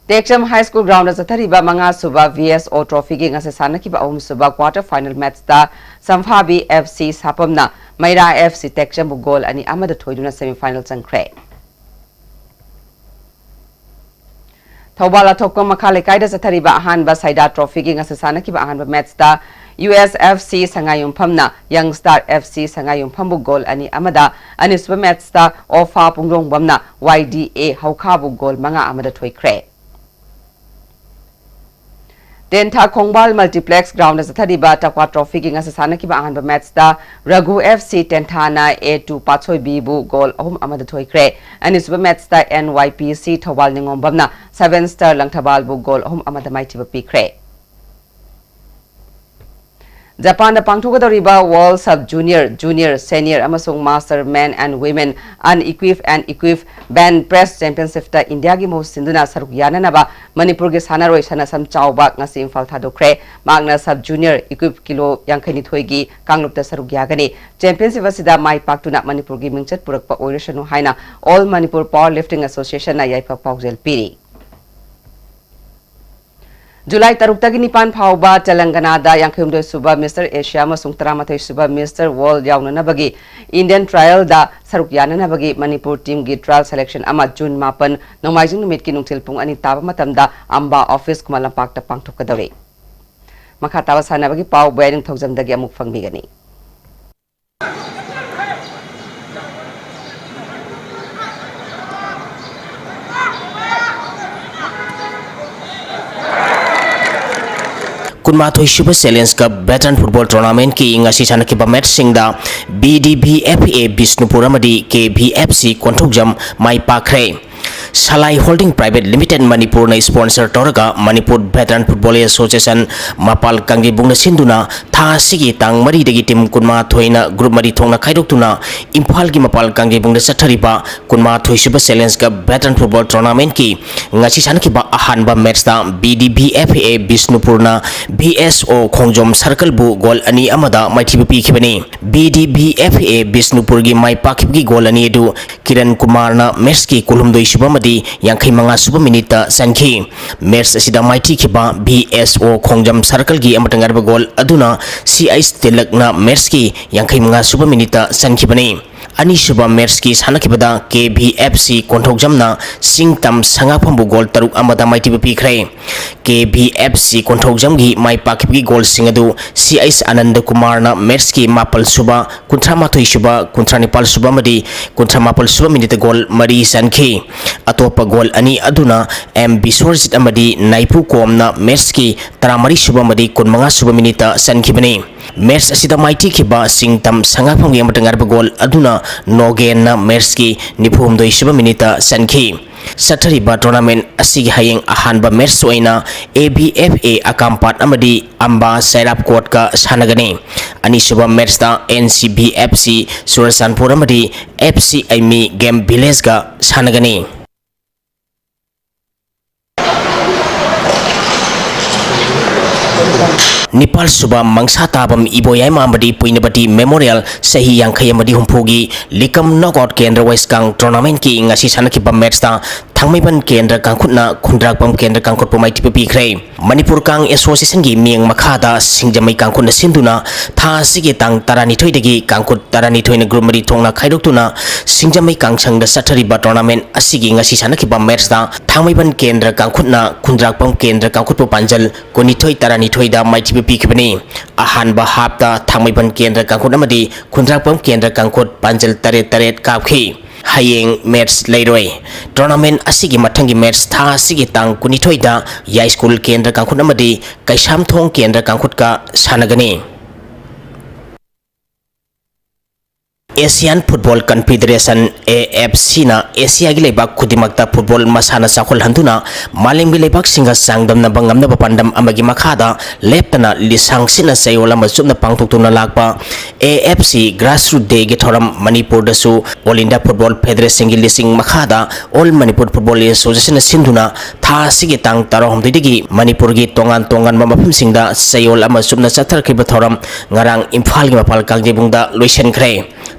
ꯇꯦꯛꯆꯝ High School ground ꯗ ꯆꯠꯊꯔꯤꯕ ꯃꯉꯥ ꯁꯨꯕ V S O trophy ꯒꯤ ꯉꯁꯤ ꯁꯥꯟꯅꯈꯤꯕ ꯑꯍꯨꯝ ꯁꯨꯕ quarter final match ꯇ ꯁꯝꯐꯥꯕꯤ F C ꯁꯥꯄꯝꯅ ꯃꯩꯔꯥ F C ꯇꯦꯛꯆꯝꯕꯨ goal ꯑꯅꯤ ꯑꯃꯗ ꯊꯣꯏꯗꯨꯅ semi final ꯆꯪꯈ꯭ꯔꯦ꯫ ꯊꯧꯕꯥꯜ ꯑꯊꯣꯛꯄ ꯃꯈꯥ ꯂꯩꯀꯥꯏꯗ ꯆꯠꯊꯔꯤꯕ ꯑꯍꯥꯟꯕ ꯁꯥꯏꯗꯥ trophy ꯒꯤ ꯉꯁꯤ ꯁꯥꯟꯅꯈꯤꯕ ꯑꯍꯥꯟꯕ match ꯇ U S F C ꯁꯉꯥꯏꯌꯨꯝꯐꯝꯅ Young Star F C ꯁꯉꯥꯏꯌꯨꯝꯐꯝꯕꯨ goal ꯑꯅꯤ ꯑꯃꯗ, ꯑꯅꯤꯁꯨꯕ match ꯇ ꯑꯣꯐꯥ ꯄꯨꯡꯗꯣꯡꯕꯝꯅ Y D A ꯍꯧꯈꯥꯕꯨ goal ꯃꯉꯥ ꯑꯃꯗ ꯊꯣꯏꯈ꯭ꯔꯦ꯫ ꯇꯦꯟꯊꯥ ꯈꯣꯡꯕꯥꯜ multiplex ground ꯗ ꯆꯠꯊꯔꯤꯕ ꯇꯛꯋꯥ trophy ꯒꯤ ꯉꯁꯤ ꯁꯥꯟꯅꯈꯤꯕ ꯑꯍꯥꯟꯕ match ꯇ ꯔꯘꯨ F C ꯇꯦꯟꯊꯥꯅ A two ꯄꯥꯠꯁꯣꯏꯕꯤꯕꯨ goal ꯑꯍꯨꯝ ꯑꯃꯗ ꯊꯣꯏꯈ꯭ꯔꯦ꯫ ꯑꯅꯤꯁꯨꯕ match ꯇ N Y P C Thoubal ꯅꯤꯉꯣꯝꯕꯝꯅ Seven Star ꯂꯪꯊꯕꯥꯜꯕꯨ goal ꯑꯍꯨꯝ ꯑꯃꯗ ꯃꯥꯏꯊꯤꯕ ꯄꯤꯈ꯭ꯔꯦ꯫ ꯖꯄꯥꯟꯗ ꯄꯥꯡꯊꯣꯛꯀꯗꯧꯔꯤꯕ World Sub Junior, Junior, Senior ꯑꯃꯁꯨꯡ Master Men and Women Unequipped and Equipped Bench Press Championship ꯇ ꯏꯟꯗꯤꯌꯥꯒꯤ ꯃꯍꯨꯠ ꯁꯤꯟꯗꯨꯅ ꯁꯔꯨꯛ ꯌꯥꯅꯅꯕ ꯃꯅꯤꯄꯨꯔꯒꯤ ꯁꯥꯟꯅꯔꯣꯏ ꯁꯅꯥꯁꯝ ꯆꯥꯎꯕ ꯉꯁꯤ ꯏꯝꯐꯥꯜ ꯊꯥꯗꯣꯛꯈ꯭ꯔꯦ꯫ ꯃꯍꯥꯛꯅ sub junior equip ꯀꯤꯂꯣ ꯌꯥꯡꯈꯩꯅꯤꯊꯣꯏꯒꯤ ꯀꯥꯡꯂꯨꯞꯇ ꯁꯔꯨꯛ ꯌꯥꯒꯅꯤ꯫ Championship ꯑꯁꯤꯗ ꯃꯥꯏ ꯄꯥꯛꯇꯨꯅ ꯃꯅꯤꯄꯨꯔꯒꯤ ꯃꯤꯡꯆꯠ ꯄꯨꯔꯛꯄ ꯑꯣꯏꯔꯁꯅꯨ ꯍꯥꯏꯅ All Manipur Power Lifting Association ꯅ ꯌꯥꯏꯐ ꯄꯥꯎꯖꯦꯜ ꯄꯤꯔꯤ꯫ ꯖꯨꯂꯥꯏ ꯇꯔꯨꯛꯇꯒꯤ ꯅꯤꯄꯥꯟ ꯐꯥꯎꯕ ꯇꯦꯂꯪꯒꯅꯥꯗ ꯌꯥꯡꯈꯩꯍꯨꯝꯗꯣꯏ ꯁꯨꯕ Mister Asia ꯑꯃꯁꯨꯡ ꯇꯔꯥꯃꯥꯊꯣꯏ ꯁꯨꯕ Mister World ꯌꯥꯎꯅꯅꯕꯒꯤ Indian trial ꯗ ꯁꯔꯨꯛ ꯌꯥꯅꯅꯕꯒꯤ ꯃꯅꯤꯄꯨꯔ team ꯒꯤ trial selection ꯑꯃ ꯖꯨꯟ ꯃꯥꯄꯟ ꯅꯣꯡꯃꯥꯏꯖꯤꯡ ꯅꯨꯃꯤꯠꯀꯤ ꯅꯨꯡꯊꯤꯜ ꯄꯨꯡ ꯑꯅꯤ ꯇꯥꯕ ꯃꯇꯝꯗ ꯑꯝꯕꯥ office ꯈꯨꯃꯟ ꯂꯝꯄꯥꯛꯇ ꯄꯥꯡꯊꯣꯛꯀꯗꯧꯔꯤ꯫ ꯃꯈꯥ ꯇꯥꯕ ꯁꯥꯟꯅꯕꯒꯤ ꯄꯥꯎ ꯕꯣꯌꯥꯏ ꯅꯤꯡꯊꯧꯖꯝꯗꯒꯤ ꯑꯃꯨꯛ ꯐꯪꯕꯤꯒꯅꯤ꯫ ꯀꯨꯟꯃꯥꯊꯣꯏ ꯁꯨꯕ Challenge Cup Veteran Football Tournamentꯀꯤ ꯉꯁꯤ ꯁꯥꯟꯅꯈꯤꯕ matchꯁꯤꯡꯗ B D V F A Bishnupur ꯑꯃꯗꯤ K V F C Konthoujam ꯃꯥꯏ ꯄꯥꯛꯈ꯭ꯔꯦ꯫ ꯁꯂꯥꯏ Holding Private Limited ꯃꯅꯤꯄꯨꯔꯅ sponsor ꯇꯧꯔꯒ ꯃꯅꯤꯄꯨꯔ Veteran Football Association ꯃꯄꯥꯜ ꯀꯥꯡꯖꯩꯕꯨꯡꯅ ꯁꯤꯟꯗꯨꯅ ꯊꯥ ꯑꯁꯤꯒꯤ ꯇꯥꯡ ꯃꯔꯤꯗꯒꯤ team ꯀꯨꯟꯃꯥꯊꯣꯏꯅ group ꯃꯔꯤ ꯊꯣꯛꯅ ꯈꯥꯏꯗꯣꯛꯇꯨꯅ ꯏꯝꯐꯥꯜꯒꯤ ꯃꯄꯥꯜ ꯀꯥꯡꯖꯩꯕꯨꯡꯗ ꯆꯠꯊꯔꯤꯕ ꯀꯨꯟꯃꯥꯊꯣꯏ ꯁꯨꯕ Challenge Cup Veteran Football Tournamentꯀꯤ ꯉꯁꯤ ꯁꯥꯟꯅꯈꯤꯕ ꯑꯍꯥꯟꯕ matchꯇ B D V F A ꯕꯤꯁꯅꯨꯄꯨꯔꯅ V S O Khongjom Circleꯕꯨ goal ꯑꯅꯤ ꯑꯃꯗ ꯃꯥꯏꯊꯤꯕ ꯄꯤꯈꯤꯕꯅꯤ꯫ B D V F A ꯕꯤꯁꯅꯨꯄꯨꯔꯒꯤ my ꯄꯥꯛꯈꯤꯕꯒꯤ goal ꯑꯅꯤ ꯑꯗꯨ ꯀꯤꯔꯟ ꯀꯨꯃꯥꯔꯅ matchꯀꯤ ꯀꯨꯟꯍꯨꯝꯗꯣꯏ ꯁꯨꯕ ꯑꯃꯗꯤ ꯌꯥꯡꯈꯩ ꯃꯉꯥ ꯁꯨꯕ minuteꯇ ꯆꯟꯈꯤ꯫ Match ꯑꯁꯤꯗ ꯃꯥꯏꯊꯤꯈꯤꯕ V S O ꯈꯣꯡꯖꯝ Circleꯒꯤ ꯑꯃꯠꯇ ꯉꯥꯏꯔꯕ goal ꯑꯗꯨꯅ C H ꯇꯤꯂꯛꯅ matchꯀꯤ ꯌꯥꯡꯈꯩ ꯃꯉꯥ ꯁꯨꯕ minuteꯇ ꯆꯟꯈꯤꯕꯅꯤ꯫ ꯑꯅꯤꯁꯨꯕ matchꯀꯤ ꯁꯥꯟꯅꯈꯤꯕꯗ K V F C ꯀꯣꯟꯊꯧꯖꯝꯅ ꯁꯤꯡꯇꯝ ꯁꯉꯥꯛꯐꯝꯕꯨ goal ꯇꯔꯨꯛ ꯑꯃꯗ ꯃꯥꯏꯊꯤꯕ ꯄꯤꯈ꯭ꯔꯦ꯫ K V F C ꯀꯣꯟꯊꯧꯖꯝꯒꯤ ꯃꯥꯏ ꯄꯥꯛꯈꯤꯕꯒꯤ goalꯁꯤꯡ ꯑꯗꯨ C H ꯑꯅꯟꯗ ꯀꯨꯃꯥꯔꯅ matchꯀꯤ ꯃꯥꯄꯜ ꯁꯨꯕ, ꯀꯨꯟꯊ꯭ꯔꯥ ꯃꯥꯊꯣꯏ ꯁꯨꯕ, ꯀꯨꯟꯊ꯭ꯔꯥ ꯅꯤꯄꯥꯜ ꯁꯨꯕ ꯑꯃꯗꯤ ꯀꯨꯟꯊ꯭ꯔꯥ ꯃꯥꯄꯜ ꯁꯨꯕ minuteꯇ goal ꯃꯔꯤ ꯆꯟꯈꯤ꯫ ꯑꯇꯣꯞꯄ goal ꯑꯅꯤ ꯑꯗꯨꯅ M ꯕꯤꯁ꯭ꯋꯔꯖꯤꯠ ꯑꯃꯗꯤ ꯅꯥꯏꯄꯨ ꯀꯣꯝꯅ matchꯀꯤ ꯇꯔꯥꯃꯔꯤ ꯁꯨꯕ ꯑꯃꯗꯤ ꯀꯨꯟꯃꯉꯥ ꯁꯨꯕ minuteꯇ ꯆꯟꯈꯤꯕꯅꯤ꯫ Match ꯑꯁꯤꯗ ꯃꯥꯏꯊꯤꯈꯤꯕ ꯁꯤꯡꯇꯝ ꯁꯉꯥꯛꯐꯝꯒꯤ ꯑꯃꯠꯇ ꯉꯥꯏꯔꯕ goal ꯑꯗꯨꯅ ꯅꯣꯒꯦꯟꯅ matchꯀꯤ ꯅꯤꯐꯨꯍꯨꯝꯗꯣꯏ ꯁꯨꯕ minuteꯇ ꯆꯟꯈꯤ꯫ ꯆꯠꯊꯔꯤꯕ tournament ꯑꯁꯤꯒꯤ ꯍꯌꯦꯡ ꯑꯍꯥꯟꯕ match ꯑꯣꯏꯅ A B F A ꯑꯀꯥꯝꯄꯥꯠ ꯑꯃꯗꯤ ꯑꯝꯕꯥ ꯆꯩꯔꯥꯞꯀꯣꯠꯀ ꯁꯥꯟꯅꯒꯅꯤ꯫ ꯑꯅꯤꯁꯨꯕ matchꯇ N C B F C Churachandpur ꯑꯃꯗꯤ F C ꯑꯩꯃꯤ Game Villageꯀ ꯁꯥꯟꯅꯒꯅꯤ꯫ ꯅꯤꯄꯥꯜ ꯁꯨꯕ ꯃꯪꯁꯥ ꯇꯥꯕꯝ ꯏꯕꯣꯌꯥꯏꯃ ꯑꯃꯗꯤ ꯄꯨꯏꯅꯕꯇꯤ Memorial ꯆꯍꯤ ꯌꯥꯡꯈꯩ ꯑꯃꯗꯤ ꯍꯨꯝꯐꯨꯒꯤ ꯂꯤꯀꯝ knockout ꯀꯦꯟꯗ꯭ꯔ ꯋꯥꯏꯁ ꯀꯥꯡ tournamentꯀꯤ ꯉꯁꯤ ꯁꯥꯟꯅꯈꯤꯕ matchꯇ ꯊꯥꯡꯃꯩꯕꯟ ꯀꯦꯟꯗ꯭ꯔ ꯀꯥꯡꯈꯨꯠꯅ ꯈꯨꯟꯗ꯭ꯔꯥꯛꯄꯝ ꯀꯦꯟꯗ꯭ꯔ ꯀꯥꯡꯈꯨꯠꯄꯨ ꯃꯥꯏꯊꯤꯕ ꯄꯤꯈ꯭ꯔꯦ꯫ ꯃꯅꯤꯄꯨꯔ ꯀꯥꯡ Associationꯒꯤ ꯃꯤꯠꯌꯦꯡ ꯃꯈꯥꯗ ꯁꯤꯡꯖꯃꯩ ꯀꯥꯡꯈꯨꯠꯅ ꯁꯤꯟꯗꯨꯅ ꯊꯥ ꯑꯁꯤꯒꯤ ꯇꯥꯡ ꯇꯔꯥꯅꯤꯊꯣꯏꯗꯒꯤ ꯀꯥꯡꯈꯨꯠ ꯇꯔꯥꯅꯤꯊꯣꯏꯅ group ꯃꯔꯤ ꯊꯣꯛꯅ ꯈꯥꯏꯗꯣꯛꯇꯨꯅ ꯁꯤꯡꯖꯃꯩ ꯀꯥꯡꯁꯪꯗ ꯆꯠꯊꯔꯤꯕ tournament ꯑꯁꯤꯒꯤ ꯉꯁꯤ ꯁꯥꯟꯅꯈꯤꯕ matchꯇ ꯊꯥꯡꯃꯩꯕꯟ ꯀꯦꯟꯗ꯭ꯔ ꯀꯥꯡꯈꯨꯠꯅ ꯈꯨꯟꯗ꯭ꯔꯥꯛꯄꯝ ꯀꯦꯟꯗ꯭ꯔ ꯀꯥꯡꯈꯨꯠꯄꯨ ꯄꯥꯟꯖꯜ ꯀꯨꯟꯅꯤꯊꯣꯏ ꯇꯔꯥꯅꯤꯊꯣꯏꯗ ꯃꯥꯏꯊꯤꯕ ꯄꯤꯈꯤꯕꯅꯤ꯫ ꯑꯍꯥꯟꯕ halfꯇ ꯊꯥꯡꯃꯩꯕꯟ ꯀꯦꯟꯗ꯭ꯔ ꯀꯥꯡꯈꯨꯠ ꯑꯃꯗꯤ ꯈꯨꯟꯗ꯭ꯔꯥꯛꯄꯝ ꯀꯦꯟꯗ꯭ꯔ ꯀꯥꯡꯈꯨꯠ ꯄꯥꯟꯖꯜ ꯇꯔꯦꯠ ꯇꯔꯦꯠ ꯀꯥꯞꯈꯤ꯫ ꯍꯌꯦꯡ ꯃꯦꯠꯆ ꯂꯩꯔꯣꯏ꯫ ꯇꯣꯔꯅꯥꯃꯦꯟ ꯑꯁꯤꯒꯤ ꯃꯊꯪꯒꯤ ꯃꯦꯠꯆ ꯊꯥ ꯑꯁꯤꯒꯤ ꯇꯥꯡ ꯀꯨꯟꯅꯤꯊꯣꯏꯗ ꯌꯥꯏꯁ꯭ꯀꯨꯜ ꯀꯦꯟꯗ꯭ꯔ ꯀꯥꯡꯈꯨꯠ ꯑꯃꯗꯤ ꯀꯩꯁꯥꯝꯊꯣꯡ ꯀꯦꯟꯗ꯭ꯔ ꯀꯥꯡꯈꯨꯠꯀ ꯁꯥꯟꯅꯒꯅꯤ꯫ ꯑꯦꯁꯤꯌꯥꯟ ꯐꯨꯠꯕꯣꯜ ꯀꯟꯐꯦꯗꯔꯦꯁꯟ, ꯑꯦ ꯑꯦꯐ ꯁꯤꯅ ꯑꯦꯁꯤꯌꯥꯒꯤ ꯂꯩꯕꯥꯛ ꯈꯨꯗꯤꯡꯃꯛꯇ ꯐꯨꯠꯕꯣꯜ ꯃꯁꯥꯟꯅ ꯆꯥꯎꯈꯠꯍꯟꯗꯨꯅ ꯃꯥꯂꯦꯝꯒꯤ ꯂꯩꯕꯥꯛꯁꯤꯡꯒ ꯆꯥꯡꯗꯝꯅꯕ ꯉꯝꯅꯕ ꯄꯥꯟꯗꯝ ꯑꯃꯒꯤ ꯃꯈꯥꯗ ꯂꯦꯞꯇꯅ ꯂꯤꯁꯥꯡ ꯁꯤꯠꯅ ꯆꯌꯣꯜ ꯑꯃ ꯆꯨꯞꯅ ꯄꯥꯡꯊꯣꯛꯇꯨꯅ ꯂꯥꯛꯄ ꯑꯦ ꯑꯦꯐ ꯁꯤ Grassroot Dayꯒꯤ ꯊꯧꯔꯝ ꯃꯅꯤꯄꯨꯔꯗꯁꯨ All India Football Federationꯒꯤ ꯂꯤꯁꯤꯡ ꯃꯈꯥꯗ All Manipur Football Associationꯅ ꯁꯤꯟꯗꯨꯅ ꯊꯥ ꯑꯁꯤꯒꯤ ꯇꯥꯡ ꯇꯔꯥꯍꯨꯝꯗꯣꯏꯗꯒꯤ ꯃꯅꯤꯄꯨꯔꯒꯤ ꯇꯣꯉꯥꯟ ꯇꯣꯉꯥꯟꯕ ꯃꯐꯝꯁꯤꯡꯗ ꯆꯌꯣꯜ ꯑꯃ ꯆꯨꯞꯅ ꯆꯠꯊꯔꯛꯈꯤꯕ ꯊꯧꯔꯝ ꯉꯔꯥꯡ ꯏꯝꯐꯥꯜꯒꯤ ꯃꯄꯥꯜ ꯀꯥꯡꯖꯩꯕꯨꯡꯗ ꯂꯣꯏꯁꯤꯟꯈ꯭ꯔꯦ꯫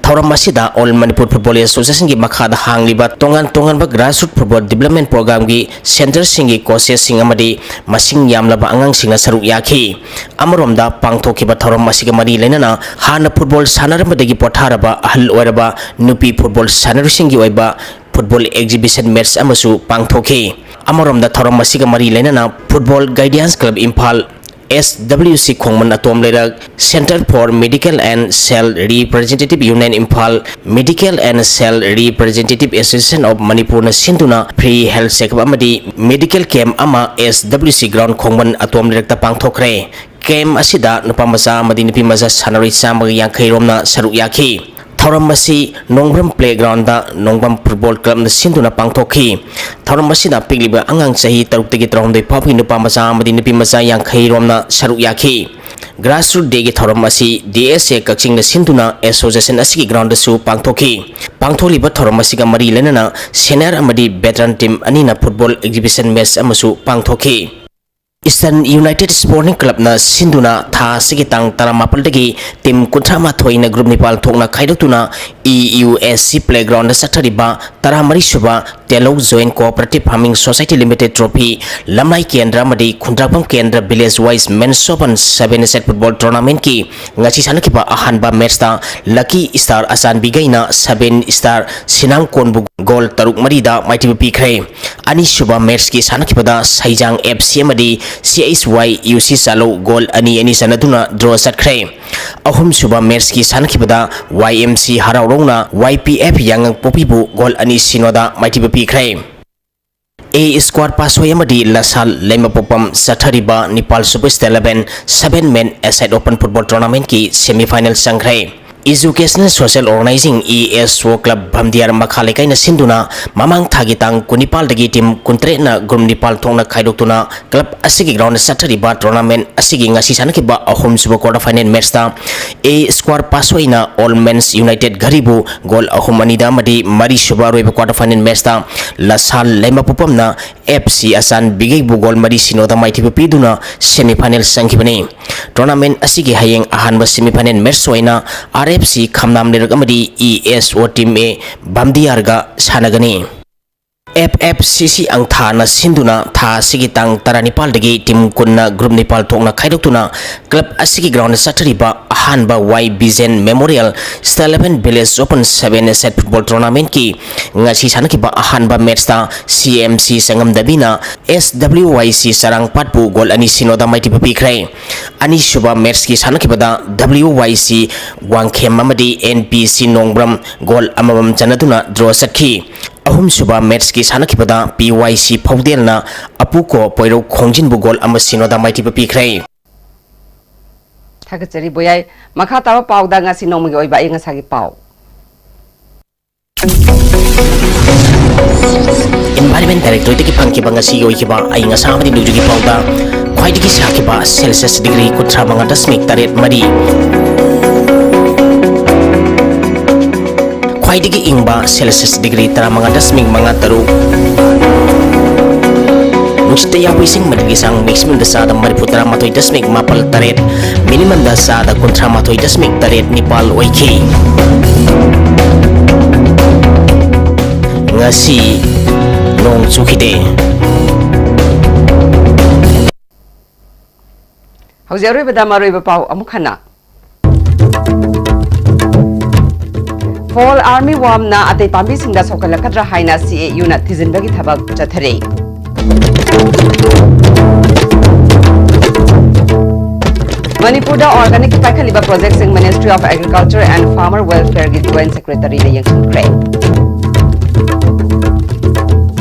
ꯊꯧꯔꯝ ꯑꯁꯤꯗ All Manipur Football Associationꯒꯤ ꯃꯈꯥꯗ ꯍꯥꯡꯂꯤꯕ ꯇꯣꯉꯥꯟ ꯇꯣꯉꯥꯟꯕ Grassroot Football Development Programꯒꯤ centreꯁꯤꯡꯒꯤ coachesꯁꯤꯡ ꯑꯃꯗꯤ ꯃꯁꯤꯡ ꯌꯥꯝꯂꯕ ꯑꯉꯥꯡꯁꯤꯡꯅ ꯁꯔꯨꯛ ꯌꯥꯈꯤ꯫ ꯑꯃꯔꯣꯝꯗ, ꯄꯥꯡꯊꯣꯛꯈꯤꯕ ꯊꯧꯔꯝ ꯑꯁꯤꯒ ꯃꯔꯤ ꯂꯩꯅꯅ ꯍꯥꯟꯅ ꯐꯨꯠꯕꯣꯜ ꯁꯥꯟꯅꯔꯝꯕꯗꯒꯤ ꯄꯣꯊꯥꯔꯕ ꯑꯍꯜ ꯑꯣꯏꯔꯕ ꯅꯨꯄꯤ ꯐꯨꯠꯕꯣꯜ ꯁꯥꯟꯅꯔꯣꯏꯁꯤꯡꯒꯤ ꯑꯣꯏꯕ ꯐꯨꯠꯕꯣꯜ exhibition match ꯑꯃꯁꯨ ꯄꯥꯡꯊꯣꯛꯈꯤ꯫ ꯑꯃꯔꯣꯝꯗ, ꯊꯧꯔꯝ ꯑꯁꯤꯒ ꯃꯔꯤ ꯂꯩꯅꯅ Football Guidance Club Imphal, S W C ꯈꯣꯡꯃꯟ ꯑꯇꯣꯝ ꯂꯩꯔꯛ, Centre for Medical and Cell Representative Union Imphal, Medical and Cell Representative Association of Manipurꯅ ꯁꯤꯟꯗꯨꯅ free health checkup ꯑꯃꯗꯤ medical camp ꯑꯃ S W C ground ꯈꯣꯡꯃꯟ ꯑꯇꯣꯝ ꯂꯩꯔꯛꯇ ꯄꯥꯡꯊꯣꯛꯈ꯭ꯔꯦ꯫ Camp ꯑꯁꯤꯗ ꯅꯨꯄꯥ ꯃꯆꯥ ꯑꯃꯗꯤ ꯅꯨꯄꯤ ꯃꯆꯥ ꯁꯥꯟꯅꯔꯣꯏ ꯆꯥꯝꯃꯒ ꯌꯥꯡꯈꯩ ꯔꯣꯝꯅ ꯁꯔꯨꯛ ꯌꯥꯈꯤ꯫ ꯊꯧꯔꯝ ꯑꯁꯤ ꯅꯣꯡꯕ꯭ꯔꯝ Playgroundꯗ ꯅꯣꯡꯕ꯭ꯔꯝ Football Clubꯅ ꯁꯤꯟꯗꯨꯅ ꯄꯥꯡꯊꯣꯛꯈꯤ꯫ ꯊꯧꯔꯝ ꯑꯁꯤꯗ ꯄꯤꯛꯂꯤꯕ ꯑꯉꯥꯡ ꯆꯍꯤ ꯇꯔꯨꯛꯇꯒꯤ ꯇꯔꯥꯍꯨꯝꯗꯣꯏ ꯐꯥꯎꯕꯒꯤ ꯅꯨꯄꯥ ꯃꯆꯥ ꯑꯃꯗꯤ ꯅꯨꯄꯤ ꯃꯆꯥ ꯌꯥꯡꯈꯩ ꯔꯣꯝꯅ ꯁꯔꯨꯛ ꯌꯥꯈꯤ꯫ Grassroot Dayꯒꯤ ꯊꯧꯔꯝ ꯑꯁꯤ D S A ꯀꯛꯆꯤꯡꯅ ꯁꯤꯟꯗꯨꯅ association ꯑꯁꯤꯒꯤ groundꯗꯁꯨ ꯄꯥꯡꯊꯣꯛꯈꯤ꯫ ꯄꯥꯡꯊꯣꯛꯂꯤꯕ ꯊꯧꯔꯝ ꯑꯁꯤꯒ ꯃꯔꯤ ꯂꯩꯅꯅ senior ꯑꯃꯗꯤ veteran team ꯑꯅꯤꯅ football exhibition match ꯑꯃꯁꯨ ꯄꯥꯡꯊꯣꯛꯈꯤ꯫ Eastern United Sporting Clubꯅ ꯁꯤꯟꯗꯨꯅ ꯊꯥ ꯑꯁꯤꯒꯤ ꯇꯥꯡ ꯇꯔꯥꯃꯥꯄꯜꯗꯒꯤ team ꯀꯨꯟꯊ꯭ꯔꯥ ꯃꯥꯊꯣꯏꯅ group ꯅꯤꯄꯥꯜ ꯊꯣꯛꯅ ꯈꯥꯏꯗꯣꯛꯇꯨꯅ E U S C Playgroundꯗ ꯆꯠꯊꯔꯤꯕ ꯇꯔꯥꯃꯔꯤ ꯁꯨꯕ Telou Joint Cooperative Farming Society Limited Trophy, ꯂꯝꯂꯥꯏ ꯀꯦꯟꯗ꯭ꯔ ꯑꯃꯗꯤ ꯈꯨꯟꯗ꯭ꯔꯥꯛꯄꯝ ꯀꯦꯟꯗ꯭ꯔ Village Wise Men's Open Seven Side Football Tournamentꯀꯤ ꯉꯁꯤ ꯁꯥꯟꯅꯈꯤꯕ ꯑꯍꯥꯟꯕ matchꯇ Lucky Star ꯑꯆꯥꯟꯕꯤꯒꯩꯅ Seven Star ꯁꯤꯅꯥꯡꯀꯣꯟꯕꯨ goal ꯇꯔꯨꯛ ꯃꯔꯤꯗ ꯃꯥꯏꯊꯤꯕ ꯄꯤꯈ꯭ꯔꯦ꯫ ꯑꯅꯤꯁꯨꯕ matchꯀꯤ ꯁꯥꯟꯅꯈꯤꯕꯗ ꯁꯩꯖꯥꯡ F C ꯑꯃꯗꯤ C H Y U C ꯆꯥꯂꯧ ꯒꯣꯜ ꯑꯅꯤ ꯑꯅꯤ ꯆꯟꯅꯗꯨꯅ ꯗ꯭ꯔꯣ ꯆꯠꯈ꯭ꯔꯦ꯫ ꯑꯍꯨꯝꯁꯨꯕ ꯃꯦꯠꯁꯀꯤ ꯁꯥꯟꯅꯈꯤꯕꯗ Y M C ꯍꯔꯥꯎꯔꯧꯅ Y P F ꯌꯥꯉꯪꯄꯣꯛꯄꯤꯕꯨ ꯒꯣꯜ ꯑꯅꯤ ꯁꯤꯅꯣꯗ ꯃꯥꯏꯊꯤꯕ ꯄꯤꯈ꯭ꯔꯦ꯫ A Square ꯄꯥꯁꯣꯏ ꯑꯃꯗꯤ ꯂꯁꯥꯜ ꯂꯩꯃꯄꯣꯛꯄꯝ ꯆꯠꯊꯔꯤꯕ ꯅꯤꯄꯥꯜ ꯁꯨꯕ State Eleven Seven Men Aside Open Football Tournamentꯀꯤ semifinal ꯆꯪꯈ꯭ꯔꯦ꯫ Educational Social Organizing E S O Club ꯚꯝꯗꯤꯌꯥꯔ ꯃꯈꯥ ꯂꯩꯀꯥꯏꯅ ꯁꯤꯟꯗꯨꯅ ꯃꯃꯥꯡ ꯊꯥꯒꯤ ꯇꯥꯡ ꯀꯨꯟꯅꯤꯄꯥꯜꯗꯒꯤ team ꯀꯨꯟꯇꯔꯦꯠꯅ group ꯅꯤꯄꯥꯜ ꯊꯣꯛꯅ ꯈꯥꯏꯗꯣꯛꯇꯨꯅ club ꯑꯁꯤꯒꯤ ground ꯆꯠꯊꯔꯤꯕ tournament ꯑꯁꯤꯒꯤ ꯉꯁꯤ ꯁꯥꯟꯅꯈꯤꯕ ꯑꯍꯨꯝꯁꯨꯕ quarter final matchꯇ A Square ꯄꯥꯁꯣꯏꯅ All Men's United ꯘꯔꯤꯕꯨ ꯒꯣꯜ ꯑꯍꯨꯝ ꯑꯅꯤꯗ ꯑꯃꯗꯤ ꯃꯔꯤꯁꯨꯕ ꯑꯔꯣꯏꯕ quarter final matchꯇ ꯂꯁꯥꯜ ꯂꯩꯃꯄꯣꯛꯄꯝꯅ F C ꯑꯆꯥꯟ ꯕꯤꯒꯩꯕꯨ ꯒꯣꯜ ꯃꯔꯤ ꯁꯤꯅꯣꯗ ꯃꯥꯏꯊꯤꯕ ꯄꯤꯗꯨꯅ semifinal ꯆꯪꯈꯤꯕꯅꯤ꯫ Tournament ꯑꯁꯤꯒꯤ ꯍꯌꯦꯡ ꯑꯍꯥꯟꯕ semifinal match ꯑꯣꯏꯅ R F C ꯈꯝꯅꯥꯝ ꯂꯩꯔꯛ ꯑꯃꯗꯤ E S O Team A ꯚꯝꯗꯤꯌꯥꯔꯒ ꯁꯥꯟꯅꯒꯅꯤ꯫ F F C C ꯑꯪꯊꯥꯅ ꯁꯤꯟꯗꯨꯅ ꯊꯥ ꯑꯁꯤꯒꯤ ꯇꯥꯡ ꯇꯔꯥꯅꯤꯄꯥꯜꯗꯒꯤ team ꯀꯨꯟꯅ group ꯅꯤꯄꯥꯜ ꯊꯣꯛꯅ ꯈꯥꯏꯗꯣꯛꯇꯨꯅ club ꯑꯁꯤꯒꯤ ground ꯆꯠꯊꯔꯤꯕ ꯑꯍꯥꯟꯕ Y Bijen Memorial State Eleven Village Open Seven Aside Football Tournamentꯀꯤ ꯉꯁꯤ ꯁꯥꯟꯅꯈꯤꯕ ꯑꯍꯥꯟꯕ matchꯇ C M C ꯆꯉꯝꯗꯕꯤꯅ S W Y C ꯆꯔꯥꯡꯄꯥꯠꯄꯨ ꯒꯣꯜ ꯑꯅꯤ ꯁꯤꯅꯣꯗ ꯃꯥꯏꯊꯤꯕ ꯄꯤꯈ꯭ꯔꯦ꯫ ꯑꯅꯤꯁꯨꯕ matchꯀꯤ ꯁꯥꯟꯅꯈꯤꯕꯗ W Y C ꯋꯥꯡꯈꯦꯝ ꯑꯃꯗꯤ N P C ꯅꯣꯡꯕ꯭ꯔꯝ ꯒꯣꯜ ꯑꯃꯃꯝ ꯆꯟꯅꯗꯨꯅ draw ꯆꯠꯈꯤ꯫ ꯑꯍꯨꯝꯁꯨꯕ matchꯀꯤ ꯁꯥꯟꯅꯈꯤꯕꯗ P Y C ꯐꯧꯗꯦꯜꯅ ꯑꯄꯨꯀꯣ ꯄꯣꯏꯔꯧ ꯈꯣꯡꯖꯤꯟꯕꯨ ꯒꯣꯜ ꯑꯃ ꯁꯤꯅꯣꯗ ꯃꯥꯏꯊꯤꯕ ꯄꯤꯈ꯭ꯔꯦ꯫ ꯊꯥꯒꯠꯆꯔꯤ ꯕꯣꯌꯥꯏ꯫ ꯃꯈꯥ ꯇꯥꯕ ꯄꯥꯎꯗ ꯉꯁꯤ ꯅꯣꯡꯃꯒꯤ ꯑꯣꯏꯕ ꯑꯏꯪ ꯑꯁꯥꯒꯤ ꯄꯥꯎ꯫ Environment Directorateꯇꯒꯤ ꯐꯪꯈꯤꯕ ꯉꯁꯤꯒꯤ ꯑꯣꯏꯈꯤꯕ ꯑꯏꯪ ꯑꯁꯥ ꯑꯃꯗꯤ ꯅꯣꯡꯖꯨꯒꯤ ꯄꯥꯎꯗ ꯈ꯭ꯋꯥꯏꯗꯒꯤ ꯁꯥꯈꯤꯕ Celsius degree ꯀꯨꯟꯊ꯭ꯔꯥ ꯃꯉꯥ ꯗꯁꯃꯤꯛ ꯇꯔꯦꯠ ꯃꯔꯤ, ꯈ꯭ꯋꯥꯏꯗꯒꯤ ꯏꯪꯕ Celsius degree ꯇꯔꯥꯃꯉꯥ ꯗꯁꯃꯤꯛ ꯃꯉꯥ ꯇꯔꯨꯛ, ꯅꯨꯡꯁꯤꯠꯇ ꯌꯥꯎꯕ ꯏꯁꯤꯡ ꯃꯅꯤꯜꯒꯤ ꯆꯥꯡ maximumꯗ ꯆꯥꯗ ꯃꯔꯤꯐꯨ ꯇꯔꯥꯃꯥꯊꯣꯏ ꯗꯁꯃꯤꯛ ꯃꯥꯄꯜ ꯇꯔꯦꯠ, minimumꯗ ꯆꯥꯗ ꯀꯨꯟꯊ꯭ꯔꯥ ꯃꯥꯊꯣꯏ ꯗꯁꯃꯤꯛ ꯇꯔꯦꯠ ꯅꯤꯄꯥꯜ ꯑꯣꯏꯈꯤ꯫ ꯉꯁꯤ ꯅꯣꯡ ꯆꯨꯈꯤꯗꯦ꯫ ꯍꯧꯖꯤꯛ ꯑꯔꯣꯏꯕꯗ ꯃꯔꯨꯑꯣꯏꯕ ꯄꯥꯎ ꯑꯃꯨꯛ ꯍꯟꯅ꯫ Fall army wormꯅ ꯑꯇꯩ ꯄꯥꯝꯕꯤꯁꯤꯡꯗ ꯁꯣꯛꯍꯜꯂꯛꯀꯗ꯭ꯔꯥ ꯍꯥꯏꯅ C A Uꯅ ꯊꯤꯖꯤꯟꯕꯒꯤ ꯊꯕꯛ ꯆꯠꯊꯔꯤ꯫ ꯃꯅꯤꯄꯨꯔꯗ organic ꯄꯥꯏꯈꯠꯂꯤꯕ projectꯁꯤꯡ Ministry of Agriculture and Farmer Welfareꯒꯤ Joint Secretaryꯅ ꯌꯦꯡꯁꯤꯟꯈ꯭ꯔꯦ꯫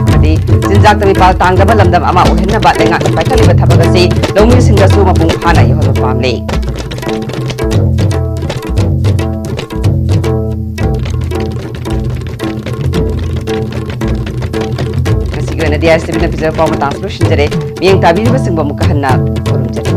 ꯑꯃꯗꯤ ꯆꯤꯟꯖꯥꯛꯇ ꯃꯤꯄꯥꯜ ꯇꯥꯡꯗꯕ ꯂꯝꯗꯝ ꯑꯃ ꯑꯣꯏꯍꯟꯅꯕ ꯂꯩꯉꯥꯛꯅ ꯄꯥꯏꯈꯠꯂꯤꯕ ꯊꯕꯛ ꯑꯁꯤ ꯂꯧꯃꯤꯁꯤꯡꯗꯁꯨ ꯃꯄꯨꯡ ꯐꯥꯅ ꯌꯧꯍꯟꯕ ꯄꯥꯝꯂꯤ꯫ ꯉꯁꯤꯒꯤ ꯑꯣꯏꯅꯗꯤ ꯑꯥꯏ ꯑꯦꯁ ꯇꯤ ꯚꯤꯅ ꯄꯤꯖꯕ ꯄꯥꯎ ꯃꯇꯥꯡꯁꯤ ꯂꯣꯏꯁꯤꯟꯖꯔꯦ꯫ ꯃꯤꯠꯌꯦꯡ ꯇꯥꯕꯤꯔꯤꯕꯁꯤꯡꯕꯨ ꯑꯃꯨꯛꯀ ꯍꯟꯅ ꯈꯨꯔꯨꯝꯖꯔꯤ꯫